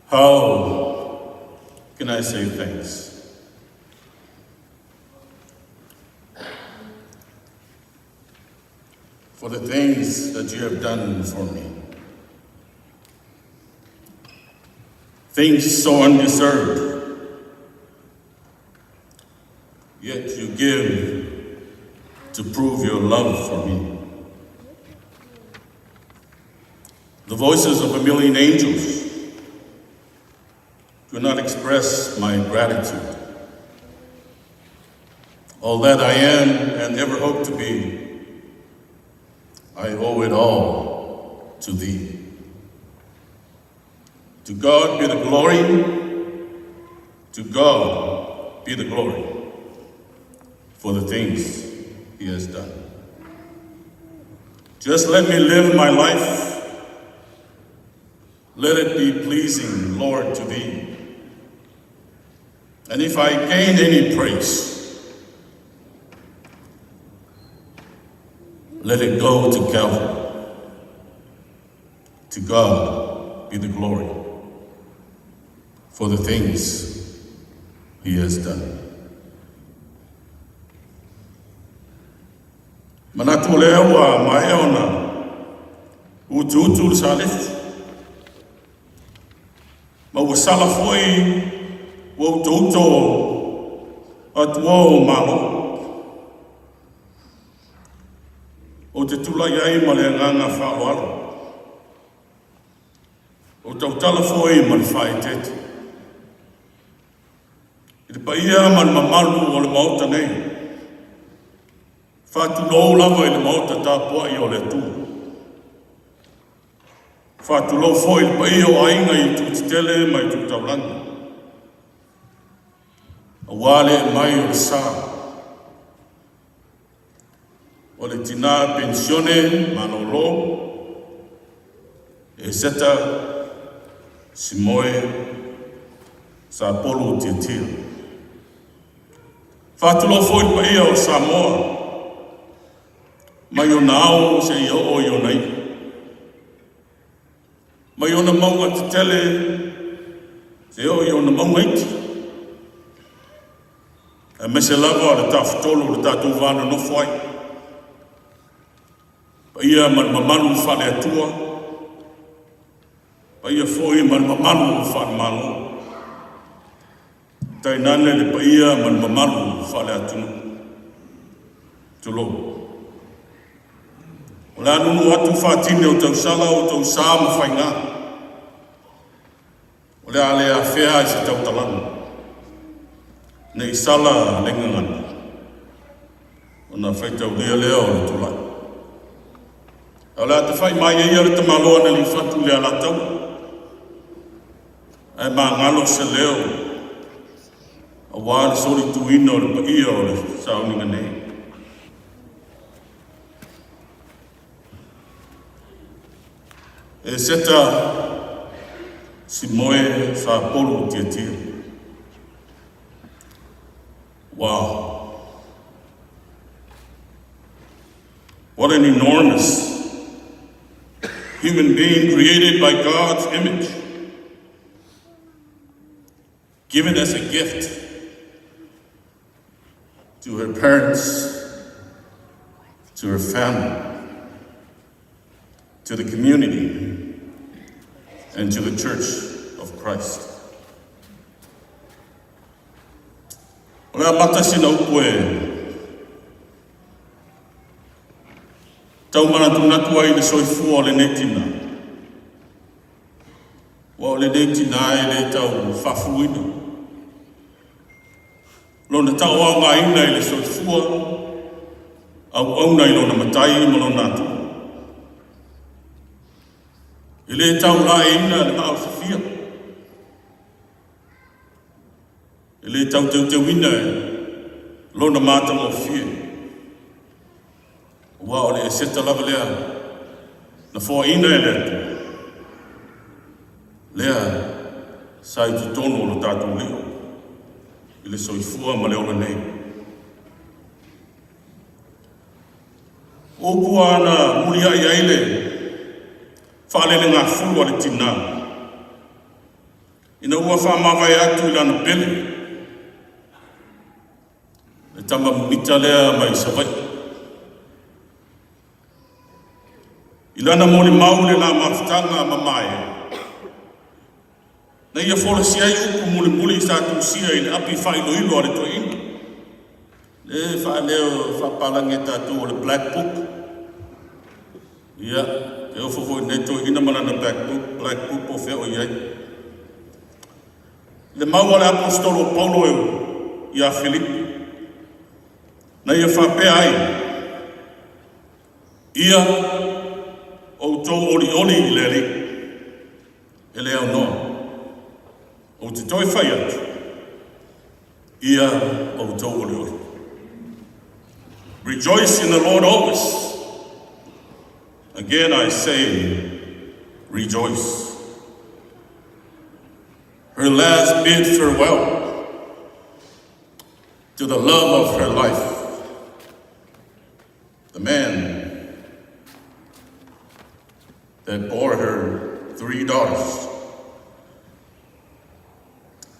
How can I say thanks? For the things that you have done for me. Things so undeserved, yet you give to prove your love for me. voices of a million angels could not express my gratitude. All that I am and ever hope to be, I owe it all to thee. To God be the glory, to God be the glory for the things he has done. Just let me live my life. Let it be pleasing, Lord, to thee. And if I gain any praise, let it go to Calvary. To God be the glory for the things he has done. Manatu o lea ua maea ona utuutu le salefu. Ma ua sala foi ua utouto atua o Malo. Ou te tulai ai ma le agaga faaaloalo. Ou tautala foi ma le faaeteete. I le paia ma le mamalu o le Maota nei. Faatulou lava i le Maota tapuai o le Atua. Faatulou foi i le paia o aiga i itu tetele ma itu taulagi. Aua le mai o le sa. O le tina penisione malolo, Eseta Simoe Sapolu Tiatia. Faatulou foi i le paia o Samoa, mai ona ao seia oo i ona iu. Mai ona mauga tetele seia oo i ona mauga iti. Aemaise lava o le Tafatolu o le tatou va nonofo ai. Paia ma le mamalu faale-Atua, paia foi ma le mamalu faale-Malo. Tainane le paia ma le mamalu faale-atunuu. Tulou. O le a nunu atu faatini o tausala o tausā ma faigā. O le a le afea i se tautalaga. Ne i sala le gagana. Ona faitaulia lea o le tulai. A o le a tafai mai ai ia le tamaloa na lifatu i le Alataua. Ae magalo se leo aua le solituina o le paia o le sauniga nei. Eseta Simoe Sapolu Tiatia. Wow. What an enormous human being created by God's image, given as a gift to her parents, to her family, to the community, and to the Church of Christ. O le amata sina upu e tau manatunatu ai le soifua o lenei tina. Ua o lenei tina e le tau faafuluina. Lona tauaogaina i le soifua, auauna i lona matai ma lona Atua. E le tau laeina le maosofia. E le tau teuteuina e lona matagofie. Ua o le Eseta lava lea na foaina e le Atua. Lea sa i totonu o lo tatou lio i le soifua ma le ola nei. O upu ana muliai ai le faalelegafulu a le tinā ina ua faamavae atu i lana pele le tama mita lea mai Savaii. I lana molimau le la mafutaga mamae, na ia folasia ai upu mulimuli sa tusia i le api faailoilo a le toeaina. Le faaleo faapalagi e tatou o le Black Book. Ia, E ofo foi i lenei toeaina ma lana black book, black book po o fea o i ai. Le mau a le Aposetolo o Paulo ia Filipi, na ia faapea ai, Ia outou olioli i le Alii, e le aunoa. Ou te toe fai atu, ia outou olioli. Rejoice in the Lord always. Again I say, rejoice. Her last bid farewell to the love of her life, the man that bore her three daughters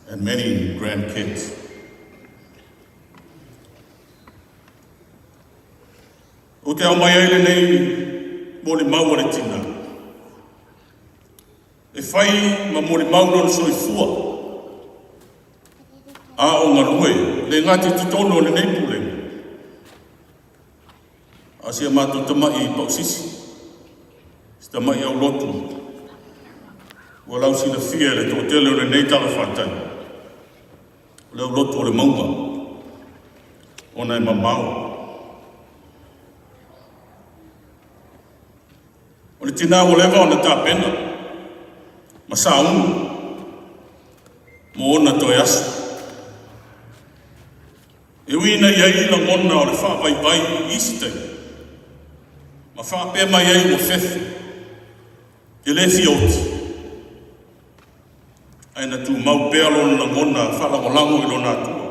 and many grandkids. Ou te aumai ai lenei molimau a le tina. E fai ma molimau lona soifua a o galue le gata i totonu o lenei pulega. A o si a matou tama'i pausisi, si tama'i aulotu, ua lausilafia e le toatele o lenei talafatai, o le aulotu o le mauga, ona e mamao. O le tinā ua leva ona tapena ma sauni mo ona toe aso. E ui ina i ai lagona o le faavaivai i isi taimi, ma faapea mai ai ua fefe, e le fia oti, ae na tumau pea lona lagona faalagolago i lona Atua,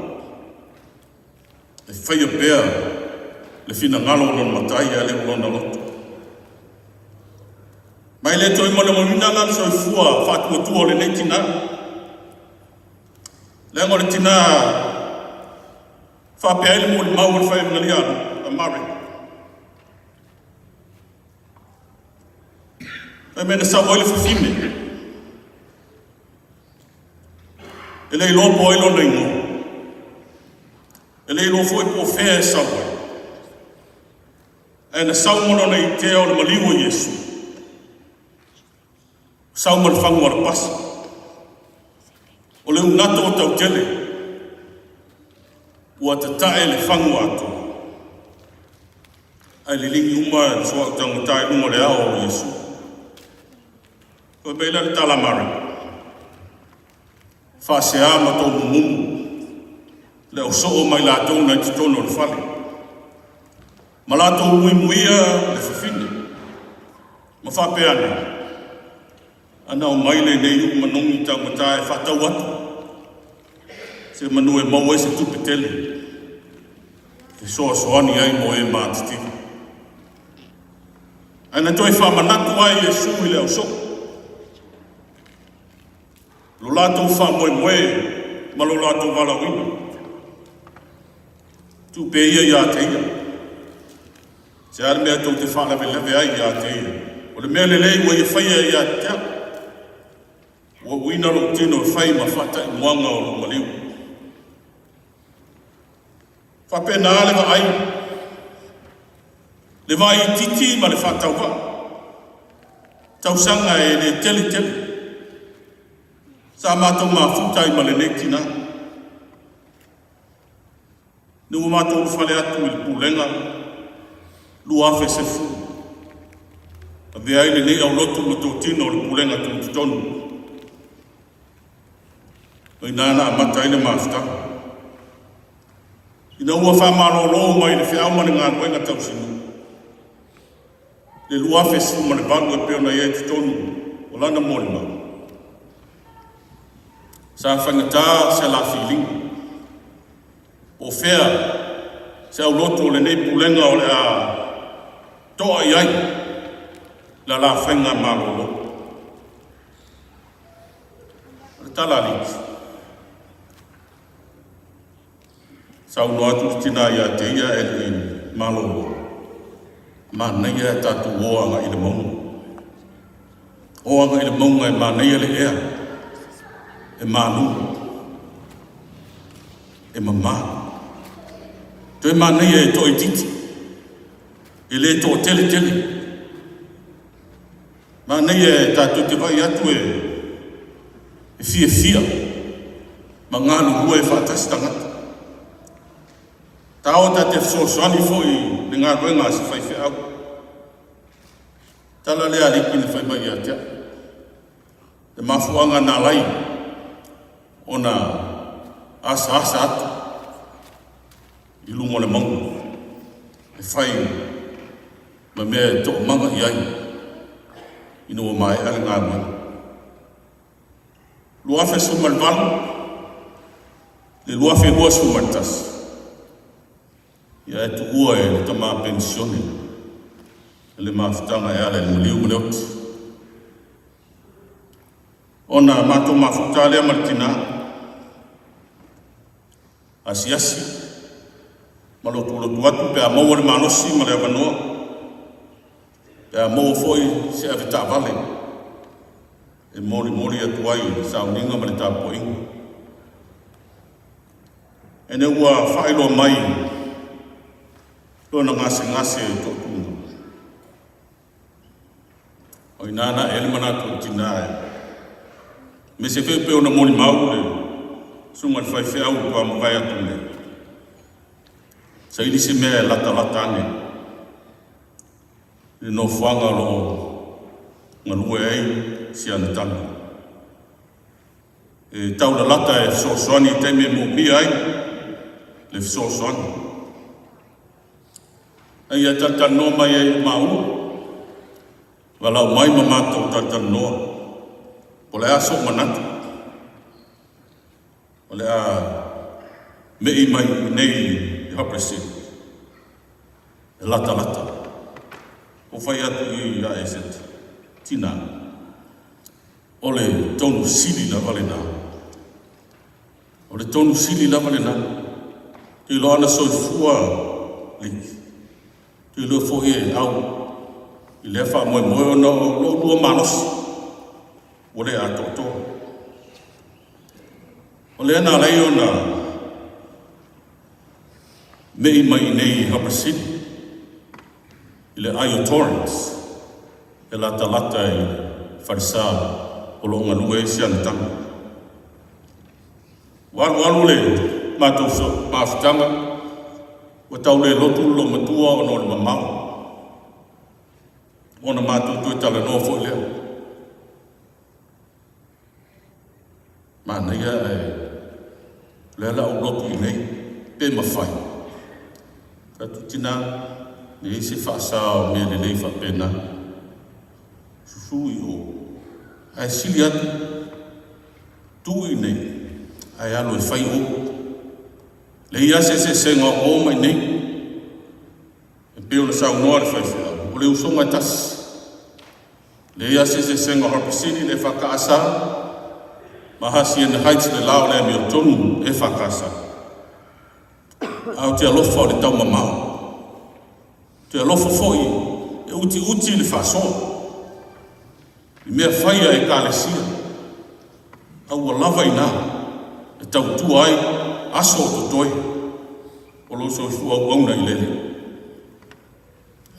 e faia pea le finagalo o lona Matai ae le o lona loto. Ma e le toe molimauina la le soifua faatuatua o lenei tinā. Leaga o le tinā faapea ai le molimau o le faiagalia a Mary. Fai mai na sau ai le fafine. E le iloa po o ai lona igoa. E le iloa foi po o fea e sau ai. Ae na sau ma lona itea o le maliu o Iesu. Sau ma le fagu a le pasi. O le unato o tautele. Ua tatae le fagu atoa. Ae liligi uma le suauu taugata i luga o le ao o Iesu. Fai mai la le tala mare. Faasea ma toumumumu le ausoo ma i latou na i totonu o le fale. Ma latou muimuia le fafine. Ma faapea ane, Ana aumai lenei uu manogi taugata e faatau atu, se manu e maua ai se tupe tele, e fesoasoani ai mo e mātitimu. Ae na toe faamanatu ai Iesu i le ausoo, lo latou faamoemoe ma lo latou valaauina. Tuu pea ia ia te ia. Se a le mea tou te faalavelave ai ia te ia? O le mea lelei ua ia faia ia te au. Ua uina lou tino e fai ma faataimuaga o lou maliu. Faapena le vaai, le vaai itiiti ma le faatauvaa. Tausaga e le tele tele. Sa matou mafuta ai ma lenei tinā. Ina ua matou ulufale atu i le Pulega 2010, avea ai lenei aulotu ma totino o le Pulega Tutotonu. O i ina na amata ai le mafutaga. Ina ua faamalolo mai le feau ma le galuega tausinuu, le 2018 e pei ona i ai totonu o lana molimau, sa faigata se lafiliga po o fea se aulotu o lenei Pulega o le a to'a i ai le alafaiga malolo. O le tala a Liki, saunoa atu le tina ia te ia e le i malolo, manaia e tatou o agai i le mauga. O agai i le mauga e manaia le ea, e malu, e mama. Toe manaia e toaitiiti, e le toatele tele. Manaia e tatou te vaai atu e fiafia ma galulue faatasi tagata. Taoa ta te fesoasoani foi i le galuega a se faifeau. Tala lea a Liki na fai mai ia te au. Le mafuaaga na ala ai ona asaasa atu i luga o le mauga e fai ma mea e toomaga i ai ina ua maea le galuega. 2018 le 2021, ia e tuua e le tama penisione le mafutaga e ala i le maliu ma le oti. Ona matou mafuta lea ma le tina, asiasi ma lotulotu atu pe a maua le malosi ma le avanoa, pe a maua foi se avetaavale e molimoli atu ai le sauniga ma le tapuaiga. Ina ua faailoa mai lona gasegase i toatuga, o i ina na ea le manatu o le tina e me se foi pei ona molimau le susuga i le faifeau ua mavae atu nei. Saili se mea e latalata ane i le nofoaga o lo o galue ai si ana tama. E taulalata e fesoasoani i taimi e moomia ai le fesoasoani. A ia talatalanoa mai ai i maua, valaau mai ma matou talatalanoa, po o le a sou manatu, o le a me'i mai i nei i Harbour City, e latalata. Ua fai atu i ia Eseta, Tina, o le tonu sili lava lena. O le tonu sili lava lena. Te iloa ana soifua Liki. Te iloa foi e au i lea faamoemoe ona o lou lua malosi ua le atoatoa. O lea na ala ai ona me'i mai i nei i Harbour City i le Aio Torrens e latalata i le falesa o lo o galue ai si ana tama. Ua alualu le matou mafutaga, ua tau le lotu le loomatua ona o le mamao. Ona matou toe talanoa foi lea. Manaia ae o lea la ou lotu i nei, pe mafai. Fai atu, tina, leai se faasa o mea lelei faapena. Susu i o. Ae sili atu, tuu i nei, ae alu e fai o. Leai lava se eseesega o o ma i nei. E pei ona saunoa le faifeau, o le usoga e tasi. Leai lava se eseesega o Harbour City le EFKS ma Hacienda Heights le la o le amiotonu EFKS. A o te alofa o le taumamao. Te alofa foi e utiuti le faasoa i mea fai a Ekalesia, a ua lava i ina e tautua ai aso o totoe o lou soifua auauna i le Alii.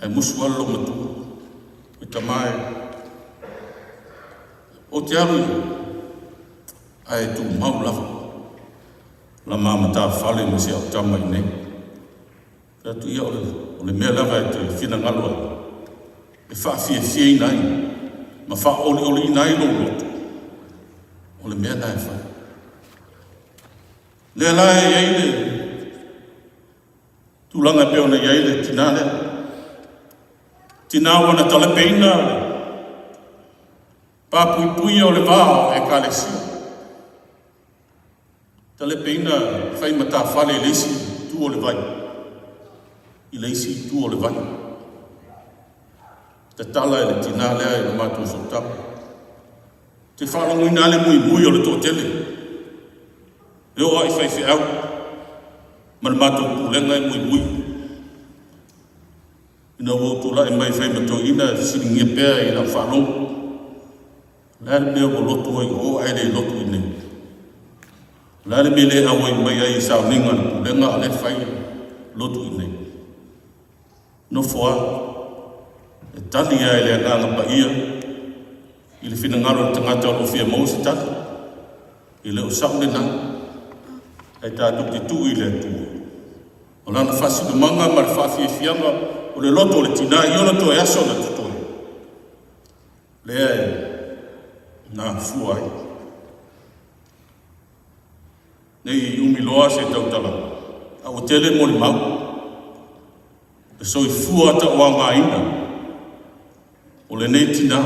Ae musu lava le loomatua, e tama e, ou te alu i o, ae tumau lava la ma matafale ma si au tama i nei. Fai atu ia, o le mea lava e te finagalo ai, e faafiafiaina ai ma faaolioliina ai lou loto, o le mea lena e fai. Lea la e i ai le tulaga e pei ona i ai le tina lea. Tina ua na talepeina le papuipuia o le va o Ekalesia. Talepeina fai matafale i le isi itu o le vai, i le isi itu o le vai. Tatala e le tina lea i le matou sootaga. Te faalogoina lava le muimui o le toatele. E oo lava i faifeau ma le matou pulega e muimui. Ina ua ou tulai mai fai ma toeaina e fesiligia pea i lau faalogo. O le a le mea ua lotu ai o ae le lotu i inei? O le a le mea le auai mai ai i sauniga a le pulega a o lea e fai lotu i inei? Nofo a, e tali lava e le Agaga Paia I le finagalo o le tagata o lo o fia maua se tali, e le o sa'o lena, ae tatou te tuu i le Atua. O lana faasinomaga ma le faafiafiaga o le loto o le tinā i ona toe aso na totoe, lea e nafua ai. Ne i umi loa se tautalaga, a ua tele molimau, le soifua tauagaina o lenei tinā,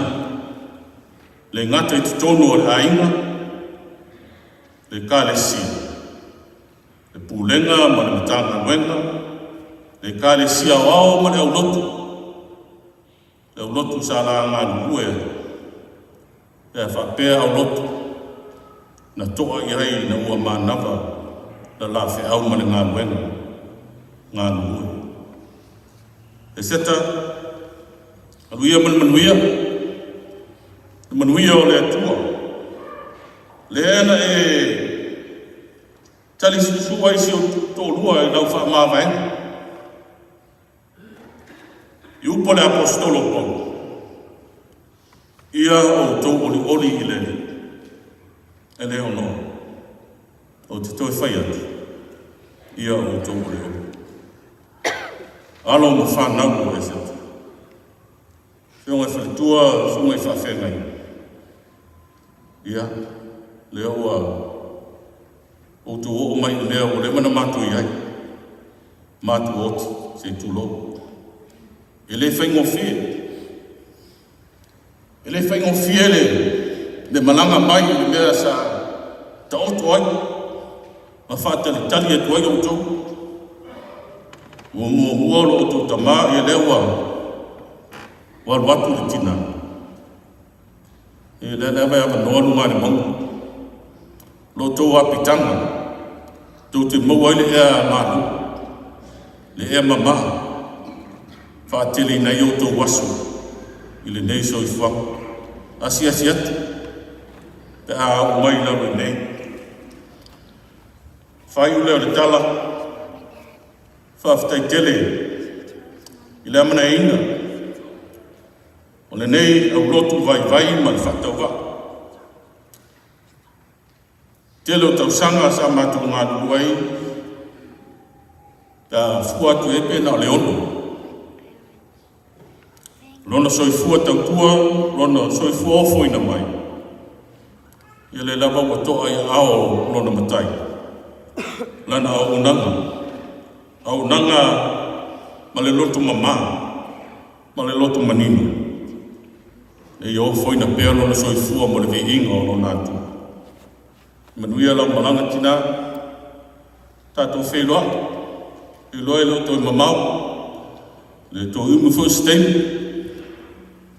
le gata i totonu o le aiga, le Ekalesia, le Pulega ma le Matagaluega, le Ekalesia Aoao ma le Aulotu, le aulotu sa la galulue ai, pe a faapea aulotu na to'a i ai ina ua manava la la feau ma le galuega galulue. Eseta, alu ia ma le manuia, le manuia o le Atua, lea na e talisusu ai si ou toalua i lau faamavaega. I upu a le Aposetolo o Paulo, Ia outou olioli i le Alii, e le ono ou te toe fai atu, ia outou olioli. Alo ma fanau o Eseta, Afioga i faletua, susuga i faafeagaiga, ia, lea ua outou oo mai i mea ua leva ona matou i ai, matou oti, se i tulou. E le faigofie. E le faigofie le, le malaga mai i le mea sa taoto ai ma faatalitali atu ai outou. Ua muamua lo outou tamā, ia lea ua ua alu atu le tinā. Ia lea lava e avanoa luga o le mauga. Lo outou apitaga, tou te maua ai le ea malu, le ea mama, faateleina ai outou aso i lenei soifuaga. Asiasi atu pe a oo mai i lalo i nei. Faaiu lea o le tala, faafetai tele i le amanaia o lenei aulotu vaivai ma le faatauvaa. Tele o tausaga sa matou galulue ai, pe a fua atu i ai pe na o le ono. Lona soifua tautua, lona soifua ofoina mai. Ia lea lava ua to'a i aao o lona matai. Lana auaunaga, auaunaga ma le loto mama, ma le loto manino. Ina ia ofoina pea lona soifua mo le viiga o lona Atua. Manuia lau malaga tinā, tatou feiloai, feiloai e le o toe mamao, le toe umi foi se taimi,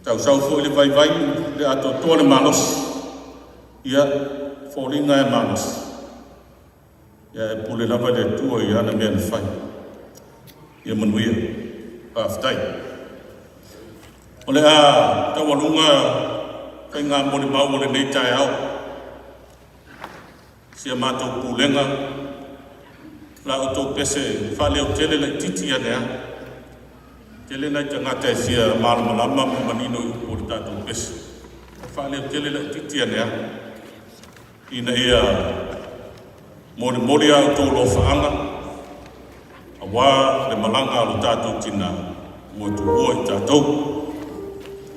tausau foi le vaivai, le atoatoa le malosi, ia, foliga e malosi, ia e pule lava le Atua i ana mea na fai. Ia manuia. Faafetai. O le a taualuga faiga molimau o lenei taeao. Si a matou pulega, la outou pese faaleotele laitiiti ane a. Tele nai tagata e fia malamalama ma manino i upu o le tatou pese. Faaleotele laitiiti ane a. Ina ia molimoli a outou lofaaga aua le malaga a lo tatou tinā ua tuua i tatou.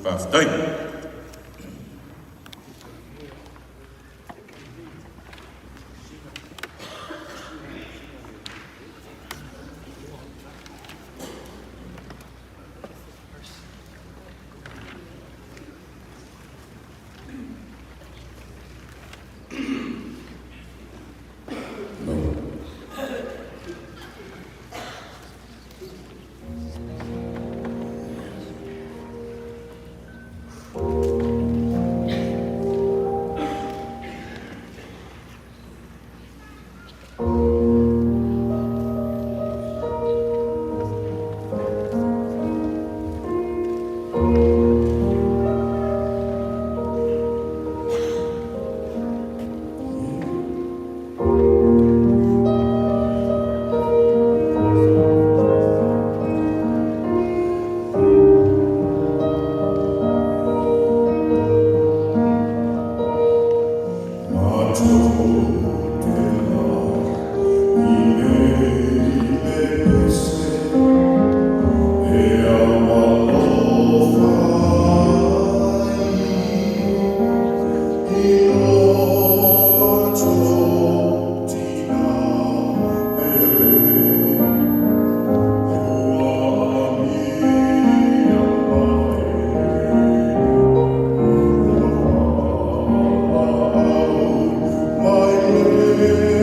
Faafetai. Mai le.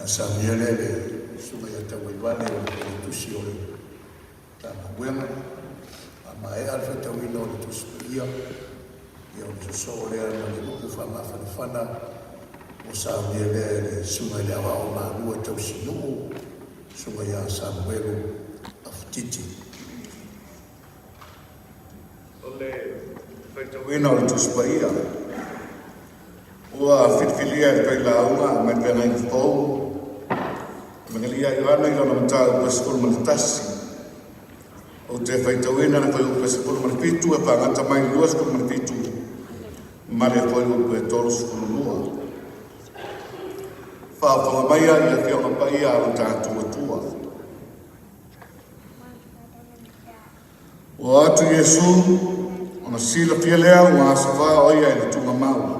saunia lea e le Susuga ia Tauaivale o le Faletusi o le Matagaluega. A maea le faitauina o le Tusi Paia, ia o le sosoo lea ma le upu faamafanafana ua saunia lea e le Susuga i le Aoao Malua Tausinuu, Susuga ia Samuelu Afutiti. O le faitauina o le Tusi Paia ua filifilia e le Failauga mai le Feagaiga Fou, Emegalia Ioane i lona mataupu e 11. Ou te faitauina le fuaiupu e 17 e faagata mai i le 27 ma le fuaiupu e 32. Faafofoga maia i Afioga Paia a lo tatou Atua. Ua atu Iesu, ona silafia lea ua asofa o ia i le tugamau.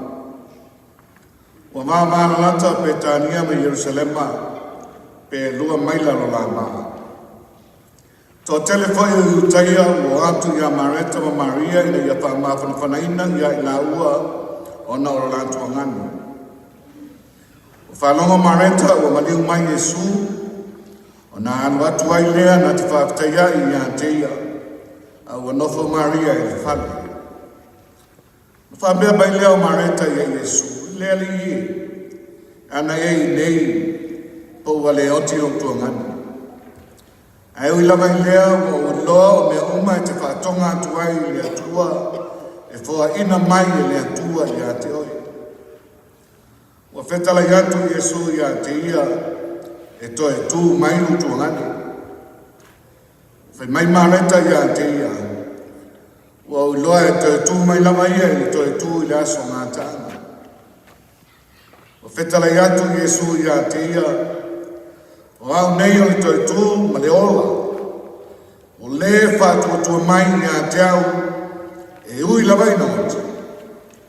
Ua vavalalata o Petania ma Ierusalema pe lua maila lo lama. Toatele foi o Iutaia ua o atu ia Mareta ma Maria ina ia faamafanafanaina ia i laua ona o lo latou aganu. Ua faalogo Mareta ua maliu mai Iesu, ona alu atu ai lea na te faafetai ai ia te ia, a ua nofo Maria i le fale. Na faapea mai lea o Mareta ia Iesu, Le Alii e, ana e i nei, po ua le oti lou tuaganu. Ae ui lava i lea, ua ou iloa o mea uma e te faatoga atu ai i le Atua, e foaina mai e le Atua ia te oe. Ua fetalai atu Iesu ia te ia, e toe tu mai lou tuaganu. Fai mai Mareta ia te ia, Ua ou iloa e toe tu mai lava ia i le toe tu i le aso gataaga. Ua fetalai atu Iesu ia te ia, O au nei o le toe tu ma le ola, o le faatuatua mai ia te au, e ui lava ina oti,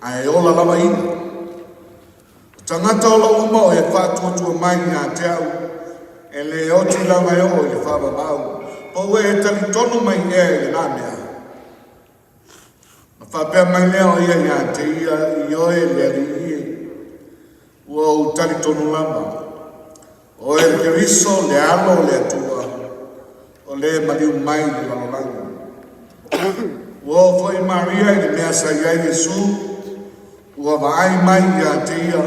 ae ola lava ia. O tagata ola uma o e faatuatua mai ia te au, e le oti lava e oo i le faavavau, po ua e talitonu mai ea i lena mea? Ona faapea mai lea o ia ia te ia, Ioe le Alii e, ua ou talitonu lava, o oe le Keriso, le Alo o le Atua, o le maliu mai i le lalolagi. Ua oo foi Maria i le mea sa i ai Iesu, ua vaai mai ia te ia,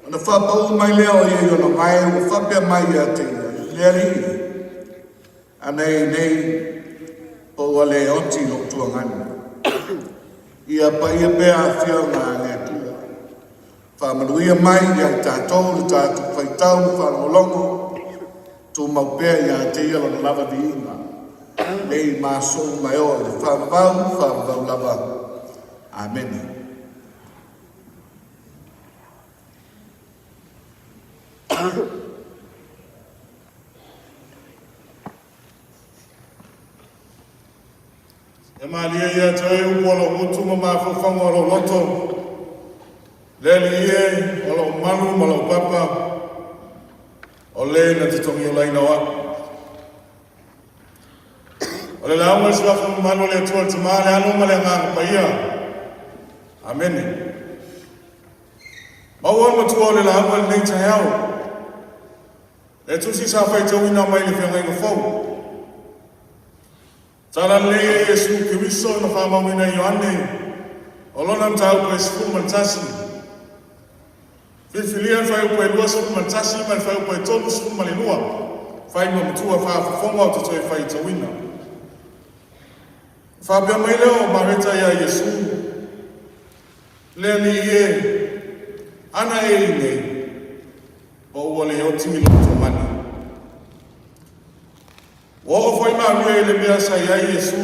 ona faapau mai lea o ia i ona vae, ua faapea mai ia te ia, Le Alii, ana e i nei, po ua le oti lou tuaganu. Ia paia pea afioga a le Atua. Faamanuia mai ia i tatou le tatou faitau ma faalogologo, tumau pea ia te ia lona lava viiga, nei ma aso uma e oo i le faavavau, faavavau lava. Amene. E malie ia te oe upu o lou gutu ma mafaufauga o lou loto, Le Alii e, o lou malu ma lou papa, o le na te togiolaina o au. O le lauga i le Suafa mamalu o le Atua le Tama, le Alo ma le Agaga Paia. Amene. Maua le matua o le lauga i lenei taeao. Le tusi sa faitauina mai le Feagaiga Fou. Talalelei e Iesu Keriso na faamauina e Ioane, o lona mataupu e 11. Filifilia le fuaiupu e 21 ma le fuaiupu e 32, fai ma matua faafofoga o te toe faitauina. Faapea mai lea o Mareta ia Iesu, Le Alii e, ana e i nei, o ua le oti i lou tomani. Ua oo foi Maria i le mea sa i ai Iesu,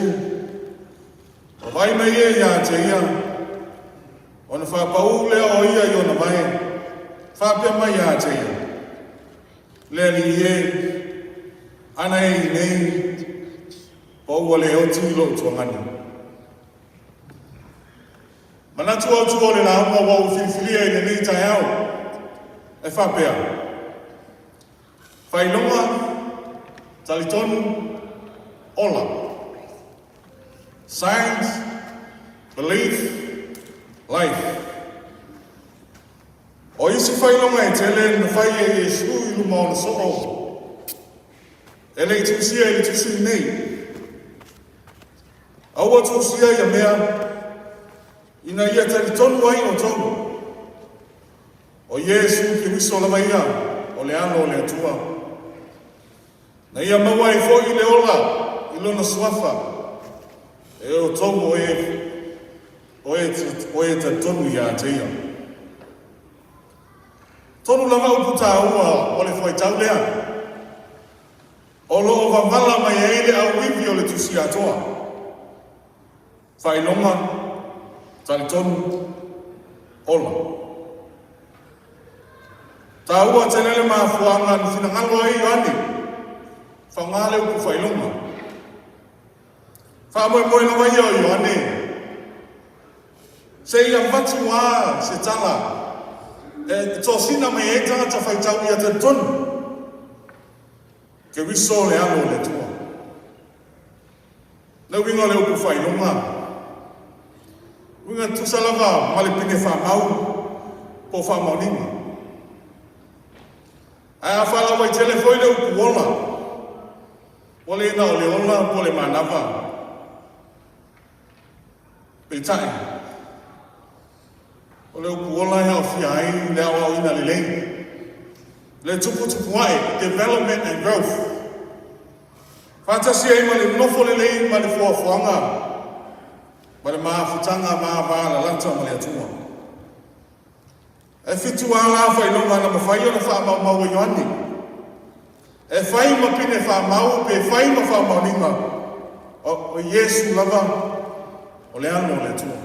ua vaai mai ia ia te ia, ona faapaū lea o ia i ona vae, faapea mai ia te ia, Le Alii e, ana e i nei, po ua le oti i lou tuagani. Manatu autu o le lauga ua ou filifilia i lenei taeao, e faapea, Faailoga, talitonu, ola. Signs, belief, life. O isi faailoga e tele na fai e Iesu i luma o ona soo, e le i tusia i le tusi lenei. A ua tusia ia mea, ina ia talitonu ai outou, o Iesu Keriso lava ia o le Alo o le Atua. Na ia maua ai foi le ola i lona suafa, e outou o e, o e, o e talitonu ia te ia. Tonu lava upu tāua o le fuaitau lea, o lo o wavala mai ai le auivi o le tusi atoa. Faailoga, talitonu, ola. Taua tele le mafuaaga na finagalo ai Ioane, faaaoga le upu faailoga. Faamoemoe lava ia o Ioane, se i avatu lava se tala e tosina mai ai tagata faitau ia talitonu, Keriso le Alo o le Atua. Le uiga o le upu faailoga, uiga tutusa lava ma le pine faamau po o faamaoniga. Ae a faalauaitele foi le upu ola, ua le na o le ola po o le manava. Peitai, o le upu ola e aofia ai le aoaoina lelei, le tuputupuae, development and growth, faatasi ai ma le nofo lelei ma le foafoaga ma le mafutaga vavalalata ma le Atua. E fitu lava la faailoga na mafai ona faamaumau e Ioane, e fai ma pine faamau pe fai ma faamaoniga o Iesu lava o le Alo o le Atua.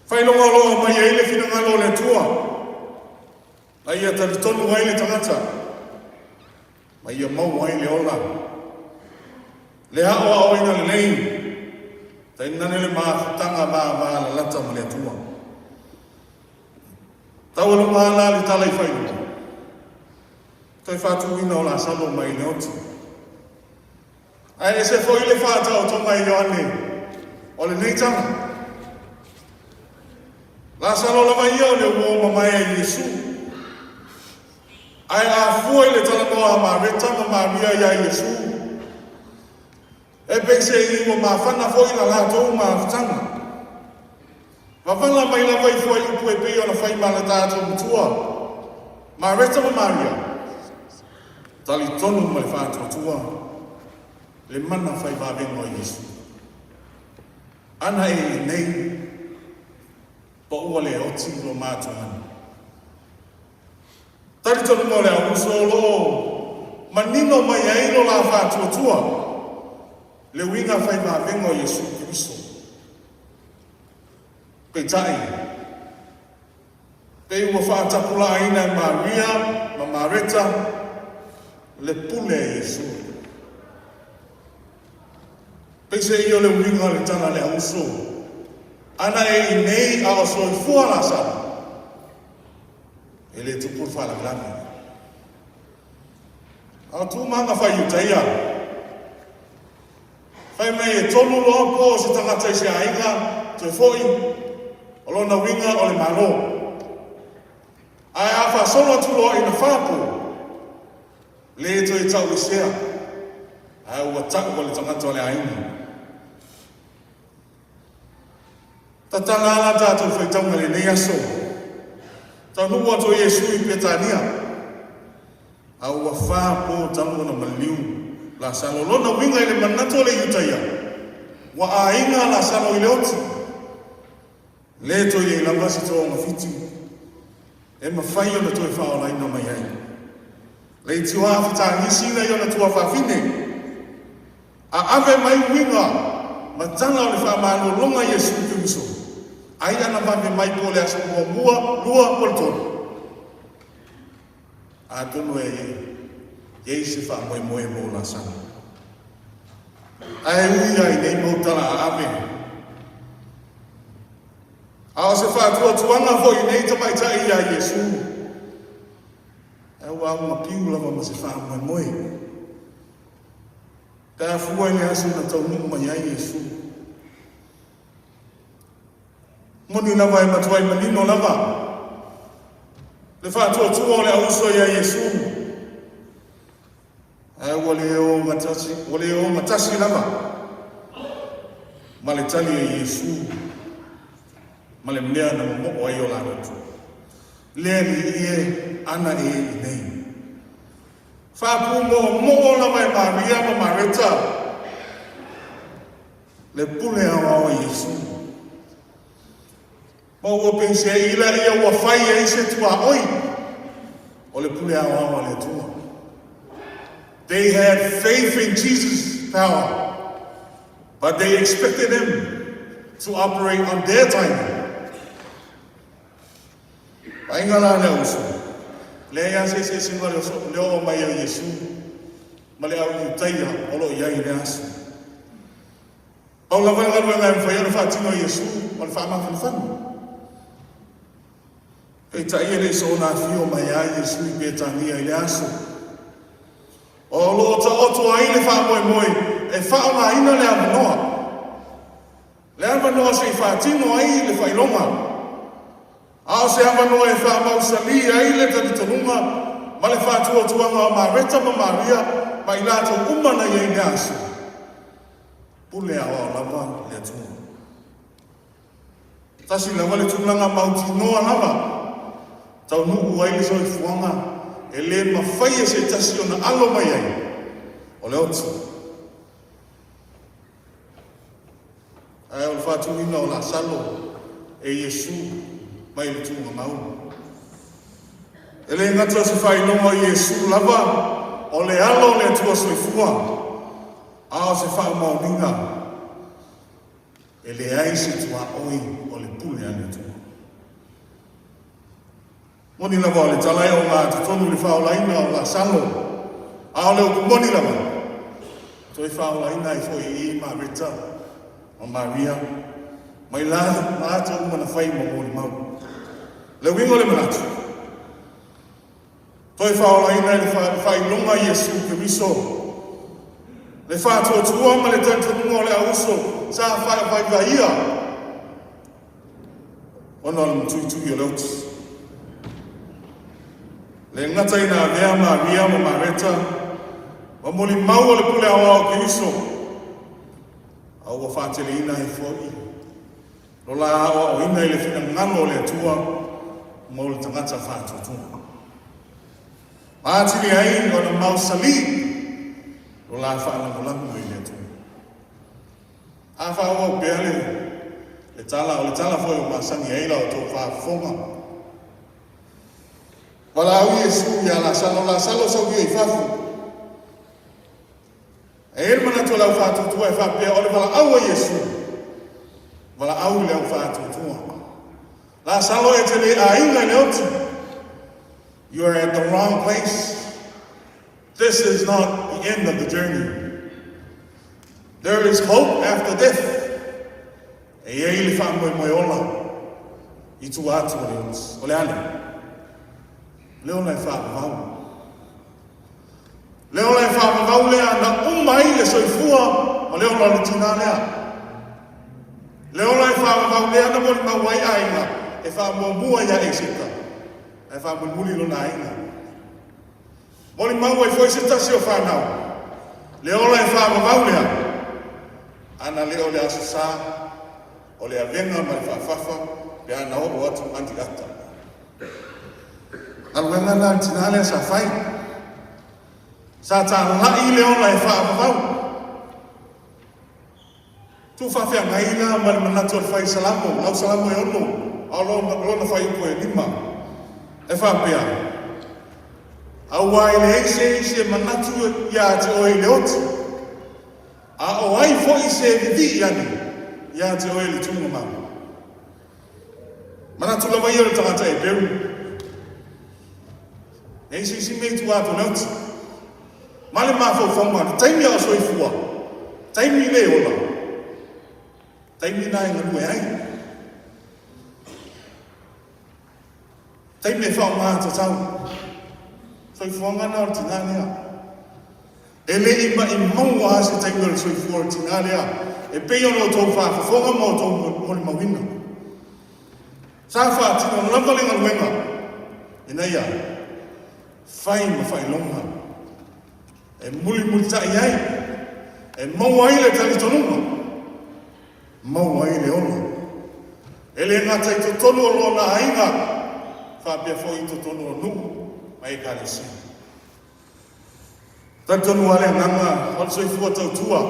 Faailoga o lo o aumai ai le finagalo o le Atua, na ia talitonu ai le tagata, ma ia maua ai le ola. Le aoaoina lelei, tainane le mafutaga vavalalata ma le Atua. Taualuga ala le tala i faailoga, toe faatuina o Lasalo mai le oti. Ae ese foi le faataotoga e Ioane o lenei tala. Lasalo lava ia o le uo mamae a Iesu. Ae a fua i le talanoa a Mareta ma Maria iā Iesu, e peiseai ua mafana foi la latou mafutaga. Wavala mai lava i fuaiupu e pei ona fai ma le tatou matua, Mareta ma Maria, talitonu ma le faatuatua le mana fai vavega o Iesu. Ana e i nei, paua le oti lo matuagana. Talitonuga o le auuso o lo o manino mai ai lo la faatuatua le uiga fai vavega o Iesu Keriso. Peitai, pei ua faatapulaaina e Maria ma Mareta le pule a Iesu. Peiseai o le uiga o le tala a le auuso, ana e i nei a o soifua Lasalo, e le tupu le faalavelave. A o tu ma aga fai Iutaia, fai mai e tolu loa po o se tagata i se aiga, toe foi, o lona uiga o le Malo. Ae a faasolo atu loa ina fa po, le toe tauesea, ae ua tau o le tagata o le aiga. Tatala ala tatou faitauga i lenei aso. Taunuu atu o Iesu i Petania, a ua fa po talu ona maliu Lasalo. Lona uiga i le manatu o le Iutaia, ua aiga Lasalo i le oti. Le toe i ai lava se togafiti e mafai ona toe faaolaina mai ai. Leitioa fetagisi na i ona tuafafine, a ave mai uiga ma tala o le faamalologa Iesu Keriso, ai ana vave mai po o le aso muamua, lua, po o le tolu. Atonu e i ai se faamoemoe mo Lasalo. Ae ui lava i nei mau tala a ave, a o se faatuatuaga foi i nei tamaitai iā Iesu, ae ua augapiu lava ma se faamoemoe. Pe a fua i le aso na taunuu mai ai Iesu. Moni lava e matuai manino lava. Le faatuatua o le auuso ia Iesu. Ae ua le ogatasi, ua le ogatasi lava ma le tali a Iesu ma le mea na momoo ai o la loto. Le alii e, ana e i nei. Faapumoomoo lava e Maria ma Mareta le pule aoao a Iesu. Ma ua peiseai laia ua fai ai se tuaoi o le pule aoao a le Atua. They had faith in Jesus' power, but they expected him to operate on their timing. Vaaiga la le auuso, leai lava se eseesega o le oo mai o Iesu ma le au Iutaia o lo o i ai i lea aso. Pau lava le galuega e mafai ona faatino e Iesu o le faamafanafana. Peitai e le i soona afio mai ai Iesu i Petania i le aso. O lo o taoto ai le faamoemoe e faaaogaina le avanoa. Le avanoa se i faatino ai le faailoga. A o se avanoa e faamausali ai le talitonuga ma le faatuatuaga o Mareta ma Maria ma i latou uma na i ai i le aso. Pule aoao lava le Atua. Tasi lava le tulaga mautinoa lava, taunuu ai le soifuaga e le mafai e se tasi ona alo mai ai, o le oti. Ae o le faatuina o Lasalo e Iesu mai le tuugamau. E le gata o se faailoga o Iesu lava o le alo o le Atua soifua, A o se faamaoniga, e leai se tuaoi o le pule a le Atua. Moni lava o le tala e oga totonu i le faaolaina o Lasalo, a o le upu moni lava, toe faaolaina ai foi i i Mareta ma Maria mai latou uma na fai ma molimau. Le uiga o le manatu, Toe faaolaina e le faailoga a Iesu Keriso le faatuatua ma le talitonuga o le auuso sa faavaivaia ona o le matuitui o le oti. Le gata ina avea Maria ma Mareta ma molimau o le pule aoao o Keriso, a ua faateleina ai foi Lo la aoaoina i le finagalo o le Atua mo le tagata faatuatua. Ma atili ai ona mausali lo la faalagolago i le Atua. A faaauau pea le, le tala, o le tala foi o masani ai la outou faafofoga. Valaau Iesu ia Lasalo, Lasalo sauia i fafo. E i ai le manatu o le au faatuatua e faapea o le valaau a Iesu, valaau i le au faatuatua. Lasalo e te le aiga i le oti. You are at the wrong place. This is not the end of the journey. There is hope after death. E i ai le faamoemoe ola i tua atu o le oti. O le a lea? Le ola e faavavau. Le ola e faavavau lea na uma ai le soifua ma le ola o le tinā lea. Le ola e faavavau lea na molimau ai aiga e faamuamua ia Eseta, ae faamulimuli lona aiga. Molimau ai foi se tasi o fanau, le ola e faavavau lea, ana le o le Aso Sa, o le avega ma le faafafa pe a na oo atu Andy Ata. Galuega lena a le tinā lea sa fai. Sa talai le ola e faavavau. Tuufaafeagai la ma le manatu o le fai Salamo, lau Salamo e ono, a o lona fuaiupu e lima, e faapea, Aua e leai se isi e manatu ia te oe i le oti, a o ai foi se vivii ane ia te oe i le tuugamau. Manatu lava ia o le tagata Heperu. E isi isi mea i tua atu o le oti. Ma le mafaufauga, le taimi a o soifua, taimi le ola, taimi na e galue ai. Taimi e whaonga tatau. Soifuaga na o le tinā lea. E le i maʻimau lava se taimi o le soifua o le tinā lea, e pei ona outou faafofoga ma outou molimauina. Sa faatino lava le galuega. Ina ia fai ma faailoga e mulimulitai ai, e maua ai le talitonuga, maua ai le ola. E le gata i totonu o lona aiga, faapea foi i totonu o nuu ma ekalesia. Talitonu lava le agaga o le soifua tautua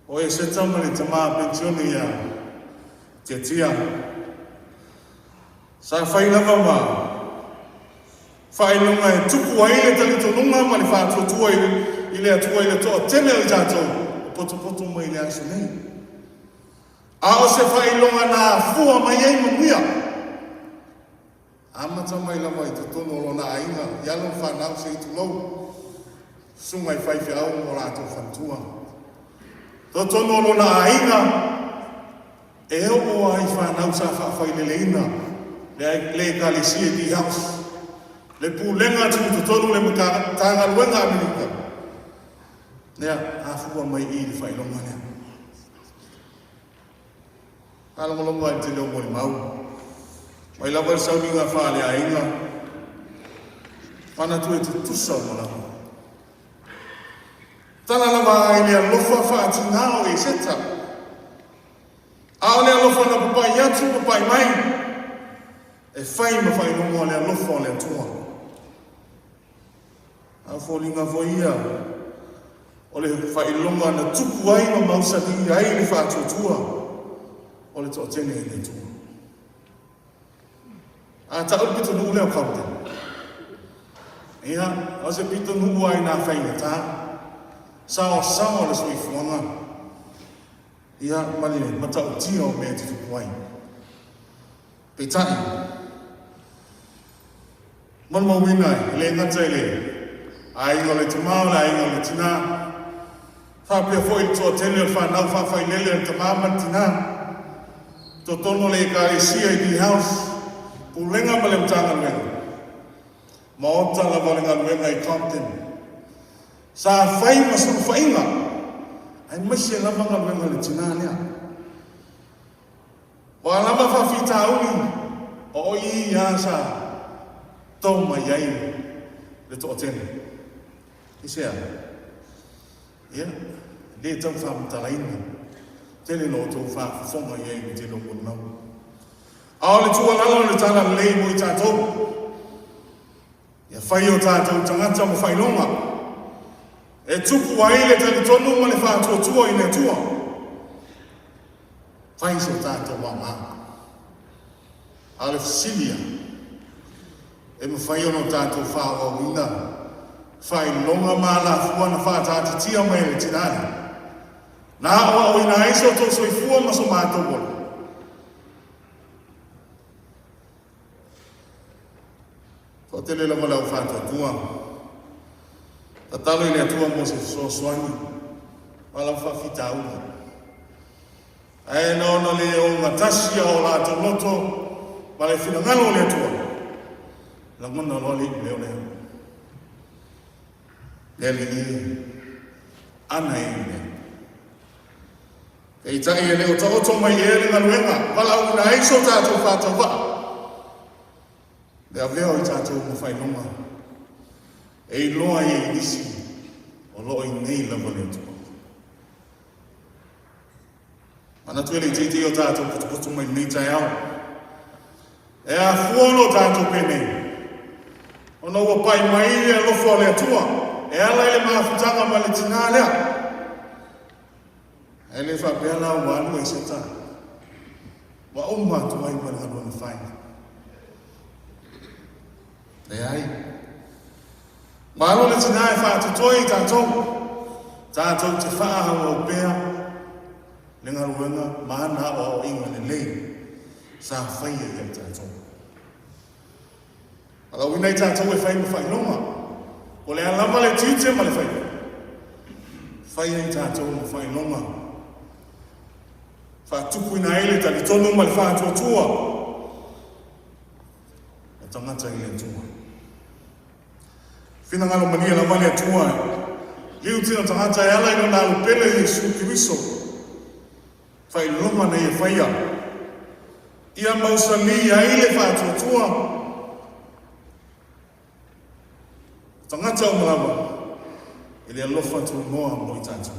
o Eseta ma le tama penisione ia Tiatia. Sa fai lava ma faailoga e tupu ai le talitonuga ma le faatuatua i le Atua i le toatele o i tatou e potopoto mai i le aso nei. A o se faailoga na afua mai ai manuia. Amata mai lava i totonu o lona aiga, i alo ma fanau se i tulou, susuga i faifeau ma o latou faletua. Totonu o lona aiga, e oo lava i fanau sa faafaileleina le le Ekalesia i Tea House, le Pulega Tutotonu le Matagaluega a Amerika, lea afua mai i i le faailoga lea. Faalogologo lava i le tele o molimau. Mai lava i le sauniga faaleaiga, manatu e tutusa uma lava. Tala lava i le alofa faatina o Eseta. A o le alofa na papai atu papai mai, e fai ma faailoga o le alofa o le Atua. A o foliga foi ia o le faailoga na tupu ai ma mausali ai le faatuatua o le toatele i le Atua. A ta'u le pitonuu lea o Compton, ia, o se pitonuu lava i nā faigata, saoasaoa le soifuaga, ia, ma le matautia o mea e tutupu ai. Peitai, molimauina e le gata i le aiga o le tama o le aiga o le tina, faapea foi le toatele o le fanau faafailele a le tama ma le tina, totonu o le Ekalesia i Tea House, Pulega ma le Matagaluega, Maota lava o le galuega i Compton. Sa fai ma sulufaiga, aemaise lava galuega a le tina lea. Ua lava faafitauli o i ia sa tau mai ai le toatele. I se a? Ia, le tau faamatalaina. Tele lo outou faafofoga i ai i le tele o molimau. A o le tuualalo o le Talalelei mo i tatou, ia fai o tatou tagata ma faailoga e tupu ai le talitonu ma le faatuatua i le Atua. Fai so tatou mama. A o le fesili a, e mafai ona o tatou faaauauina faailoga ma alafua na faataatitia mai e le tina lea, na aoaoina ai so outou soifua ma so matou ola? Toatele lava le au faatuatua. Tatalo i le Atua mo se fesoasoani ma lava faafitauli. Ae na ona le ogatasi a o latou loto ma le finagalo o le Atua, lagona loa le iuleo lea. Le Alii e, ana e iuleo. Peitai e le o taoto mai ea le galuega, valaauina ai so tatou faatauvaa. Le avea o i tatou ma faailoga e iloa ai e nisi o lo o i nei lava le Atua. Manatu e le itiiti o tatou potopoto mai lenei taeao. E afua lo tatou penei, ona ua pai mai le alofa o le Atua e ala i le mafutaga ma le tinā lea. Ae le faapea la ua alu ai se tala. Ua uma atu ai ma le galuega fai. Leai. Malo le tinā e faatotoe i tatou. Tatou te faaauau pea le galuega ma ana aoaoiga lelei sa faia ia i tatou. Valaauina i tatou e fai ma faailoga. O le a lava le tiute ma le faiva. Faia i tatou ma faailoga. Faatupuina ai le talitonu ma le faatuatua o tagata i le Atua. Finagalo malie lava le Atua. Liu tino tagata e ala i lona alo pele Iesu Keriso. Faailoga na ia faia. Ia mausali ai le faatuatua o tagata uma lava i le alofa tunoa mo i tatou.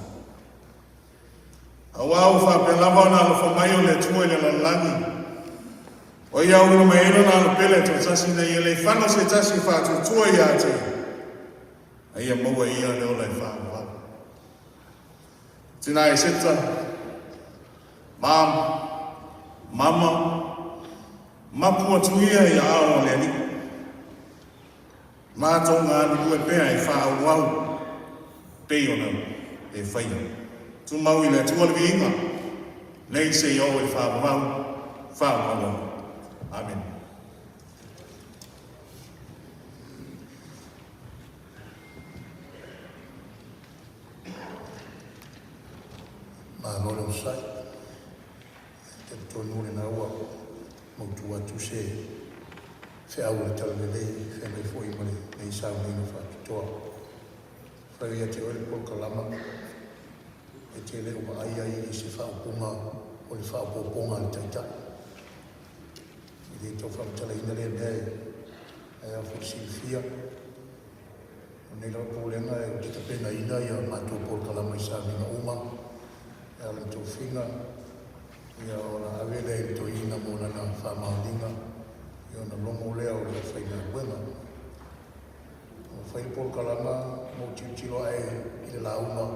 Aua ua faapea lava ona alofa mai o le Atua i le lalolagi, o ia auina mai ai lona Alo pele toatasi ina ia le fano se tasi e faatuatua ia te ia, a ia maua e ia le ola e faavavau. Tina Eseta, Mom, Mama, mapu atu ia i aao o le Alii. Matou galulue pea e faaauau pei ona e faia. Tumau i le Atua le viiga, nei seia oo i le faavavau, faavavau lava. Amene. Malo le onosai. E talitonu lena ua mautu atu se feau o le Talalelei e feagai foi ma lenei sauniga faapitoa. Fai ia te oe le polokalama e te le o vaai ai i se faaupuga o le faaopoopoga a le Taitai. E le tau faamatalaina lea mea e ao foi silafia. O lenei lava Pulega ou te tapenaina ia matou polokalama i sauniga uma e ala i tofiga ia ona ave lea i le toeaina mo lana faamaoniga ia ona logo lea o le aufaigaluega. Ua fai le polokalama ma ou tilotilo ae i le lauga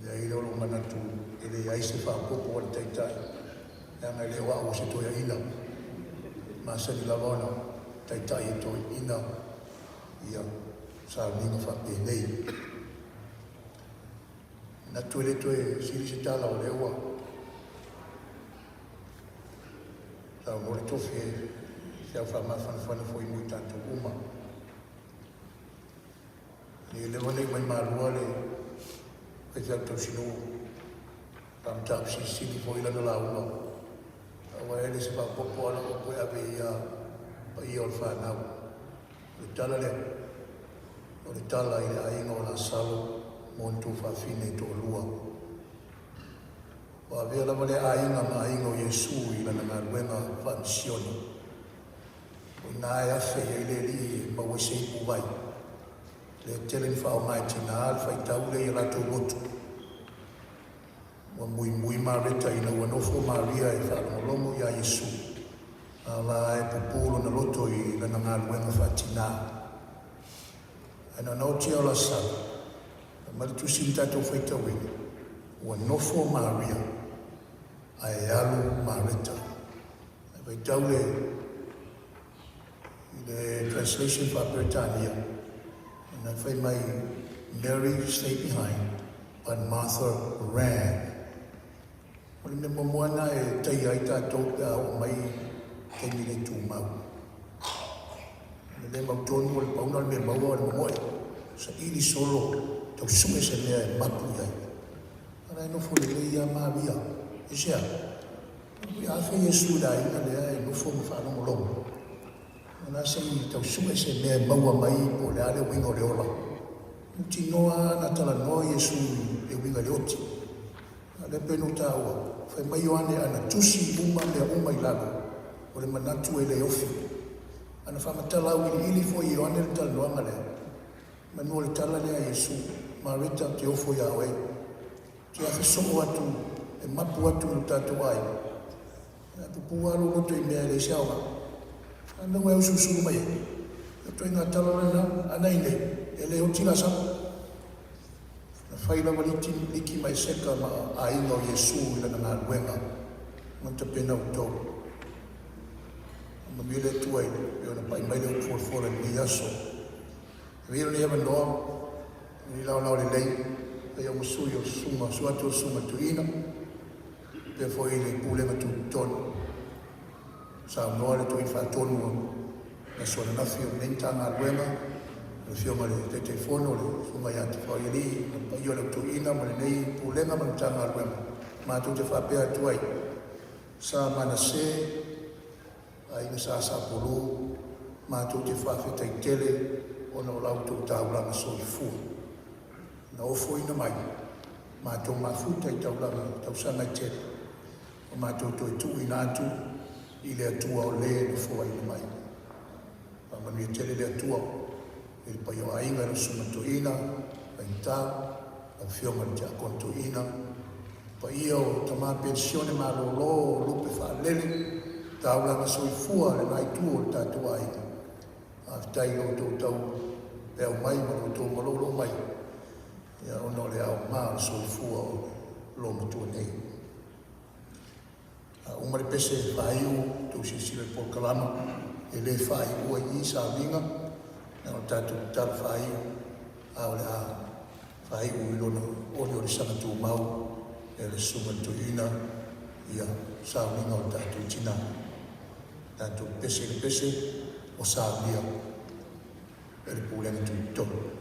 I ai lea o lou manatu e leai se faaopoopo a le Taitai, leaga e le o au o se toeaina. E masani lava ona taitai e toeaiina ia sauniga faapenei. Manatu e le toe sili se tala o lea ua saunoa le tofi e feau faamafanafana foi mo i tatou uma. E leva nei mai Malua le faifeau tausinuu pa mataupu silisili foi lana lauga aua e le se faaopoopo a lau upu e ave i a paia o le fanau. O le tala lea, o le tala i le aiga o Lasalo ma ona tuafafine e toalua. Ua avea lava lea aiga ma aiga o Iesu i lana galuega faamisione. O i ina e afe i ai le alii e maua ai se ipu vai. Lea e tele na faaaoga e tina le faitau lea i a latou lotu. Ua muimui Mareta ina ua nofo Maria e faalogologo iā Iesu, a la e pupū lona loto i lana galuega faatina. Ae na ona oti a o Lasalo, aumai le tusi na tatou faitauina, ua nofo Maria ae alu Mareta. E faitau le i le translation faa-Peretania, na fai mai, Mary stayed behind, but Martha ran. O le mea muamua lena e taia ai tatou pe a oo mai taimi le tumau. O le le mautonu o le pauna o le mea maua o le momoe. Saili solo, tau sue se mea e mapu i ai. A la e nofo lelei ia Maria. Aisea? Ua afe Iesu i le aiga lea e nofo ma faalogologo. O le a se i tau sue se mea e maua mai po o le a le uiga o le ola. Mautinoa lava na talanoa Iesu i le uiga i le oti. A o lea pei ona ou taua, fai mai Ioane ana tusi uma mea uma i lalo, o le manatu e le ofi. Ana faamatala auiliili foi e Ioane le talanoaga lea, manu o le tala lea a Iesu, Mareta, ou te ofo iā oe. Te afe soo atu e mapu atu i lo tatou aiga. Ae pupū lava lou loto i mea e leai se aoga. A mea ua e usuusulu mai ai? O ituaiga tala lena, ana i nei, e le oti Lasalo. Na fai lava liti, liki ma Eseka ma aiga o Iesu i lana galuega ma tapena outou. Manuia le Atua i pei ona pai mai le upu folafola i lenei aso. Avea lenei avanoa, lenei laolao lelei, fai au ma sui o Susuga, susu atu o Susuga Tuiina, faapea foi le Pulega Tutotonu. Saunoa le Toeaina Faatonu o le aso ananafi o lenei Matagaluega, le Afioga i le Taitaifono, le Susuga ia Tafaoialii, ma le paia o le au toeaina ma lenei Pulega ma le Matagaluega. Matou te faapea atu ai, Sa Manase, Aiga Sa Sapulu, matou te faafetai tele ona o la outou taulaga soifua. Na ofoina mai matou mafuta i taulaga tausaga e tele. Ma matou toe tuuina atu i le Atua o le na foaina mai. Faamanuia tele le Atua i le paia o aiga i lau Susuga Toeaina Faigata, lau Afioga i le Tiakono Toeaina, paia o tama penisione malolo o lupe faalele, taulaga soifua a lena itu o le tatou aiga. Faafetai i lo outou taupeau mai ma lo outou malolo mai ona o le aoga o le soifua o lo matua nei. A uma le pese e faaiu, tou silasila i le polokalama, e le faaiua i i sauniga, na o le tatou tatalo faaiu, a o le a faaiu i lona oliolisaga tumau e le Susuga i le Toeaina ia sauniga o le tatou tina. Tatou pese i le pese o saunia e le Pulega Tutotonu.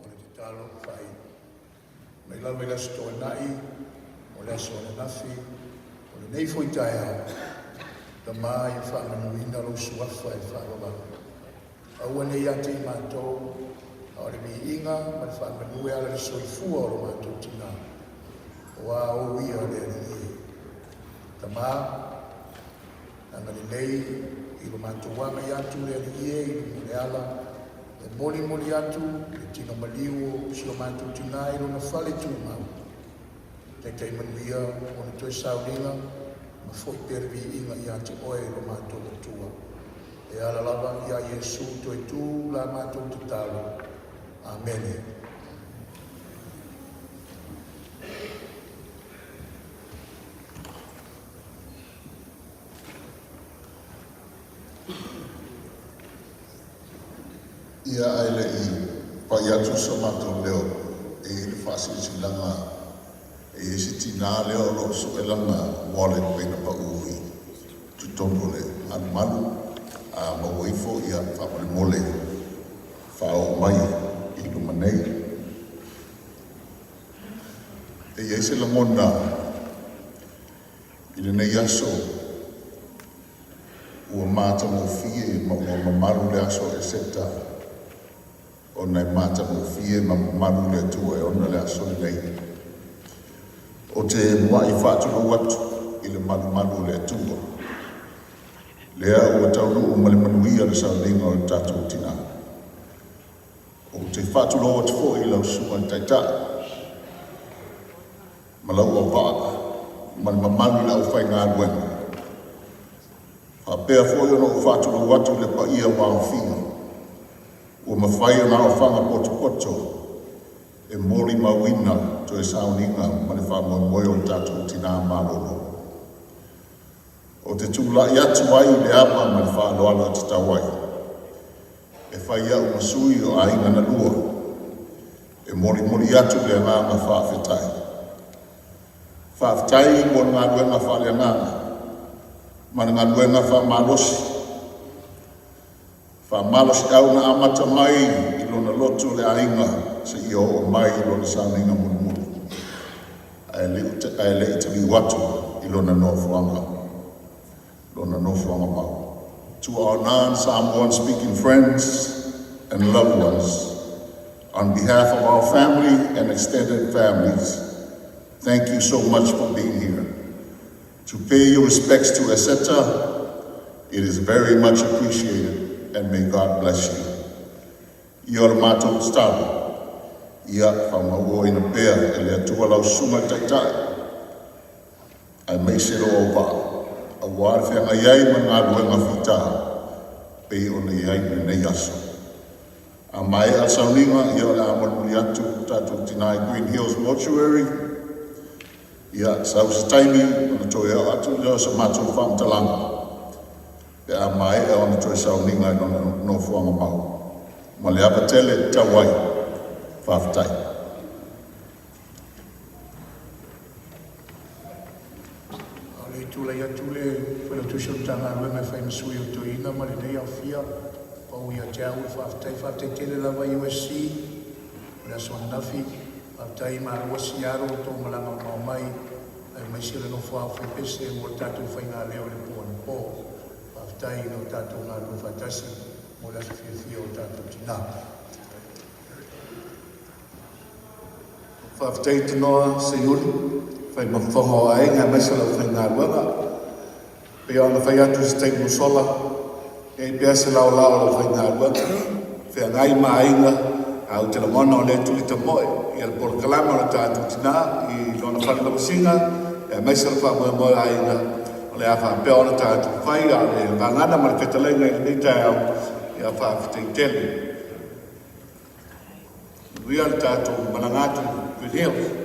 O le tatalo faaiu mai lava i le Aso Toonai, o le aso ananafi, o lenei foi taeao, Tama ia faamanuina lou Suafa e faavavau. Aua ne i ia te i matou, a o le viiga ma le faamanu e ala i le soifua o lo matou tina, aua o ou ia le Alii e. Tama, agalelei i lo matou agai atu le Alii e i luga o le ala, e molimoli atu le tino maliu o si o matou tina i lona fale tumau. Taitai manuia ona toe sauniga ma foi pea le viiga ia te Oe lo matou Atua. E ala lava iā Iesu toe tu la matou tatalo. Amene. Ia ae le i pai atu so matou leo. E i ai le faasilasilaga e i ai se tinā lea o lo o sue lana wallet pei na pau i totonu o le malumalu, a maua ifo, ia, faamolemole faaoo mai i luma nei. E i ai se lagona i lenei aso ua matagofie ma ua mamalu le aso Eseta ona e matagofie ma mamalu le Atua e ona le aso lenei. Ou te muai faatulou atu i le malumalu o le Atua, lea ua taunuu ma le manuia le sauniga o le tatou tinā. Ou te faatulou atu foi i lau Susuga i le Taitai ma lau auvaa ma le mamalu i le aufaigaluega. Faapea foi ona ou faatulou atu i le paia ua aofia, ua mafai ona aofaga potopoto e molimauina toe sauniga ma le faamoemoe o le tatou tinā malolo. Ou te tulai atu ai i le ava ma le faaaloalo e tatau ai, e fai au ma sui o aiga na lua, e molimoli atu le agaga faafetai. Faafetai mo le galuega faaleagaga ma le galuega faamalosi. Faamalosiau na amata mai i lona loto le aiga seia oo mai i lona sauniga mulimuli, ae le i taliu atu i lona nofoaga, lona nofoaga mau. To our non-Samoan speaking friends and loved ones, on behalf of our family and extended families, thank you so much for being here. To pay your respects to Eseta, it is very much appreciated and may God bless you. Ia o le matou tatalo, ia faamauoina pea e le Atua lau susuga i le Taitai, aemaise lou auvaa, aua le feagai ai ma le galuega fita pei ona i ai i lenei aso. A maea le sauniga, ia o le a molimoli atu tatou tinā i Green Hills Mortuary, Ia, sau se taimi ona toe oo atu lea o sa matou faamatalaga pe a maea ona toe sauniga i lona nofoaga mau. Ma le ava tele e tatau ai. Faafetai. A o le i tulai atu le Failautusi o le Matagaluega e fai ma sui o Toeaina ma lenei aofia, pau ia te au le faafetai. Faafetai tele lava USC o le aso ananafi. Faafetai malo Sialo o tou malaga mamao mai aemaise le nofo ao fepese mo le tatou faigaleo i le po anapo. Faafetai i lo tatou galulue faatasi mo le aso fiafia o tatou tina. Faafetai Tanoa Seiuli, fai ma fofoga o aiga aemaise o le aufaigaluega. Pei ona fai atu i se taimi ua sola, e i ai pea se laolao o le aufaigaluega, feagai ma aiga, a ou te lagona o lea e tuli tamoe ia le polokalame o le tatou tina i lona fale lamasiga, aemaise o le faamoemoe o aiga, o le a faapea ona tatou fai, a o le vagana ma le fetalaiga i lenei taeao, ia faafetai tele. Manuia le tatou malaga atu i Green Hills.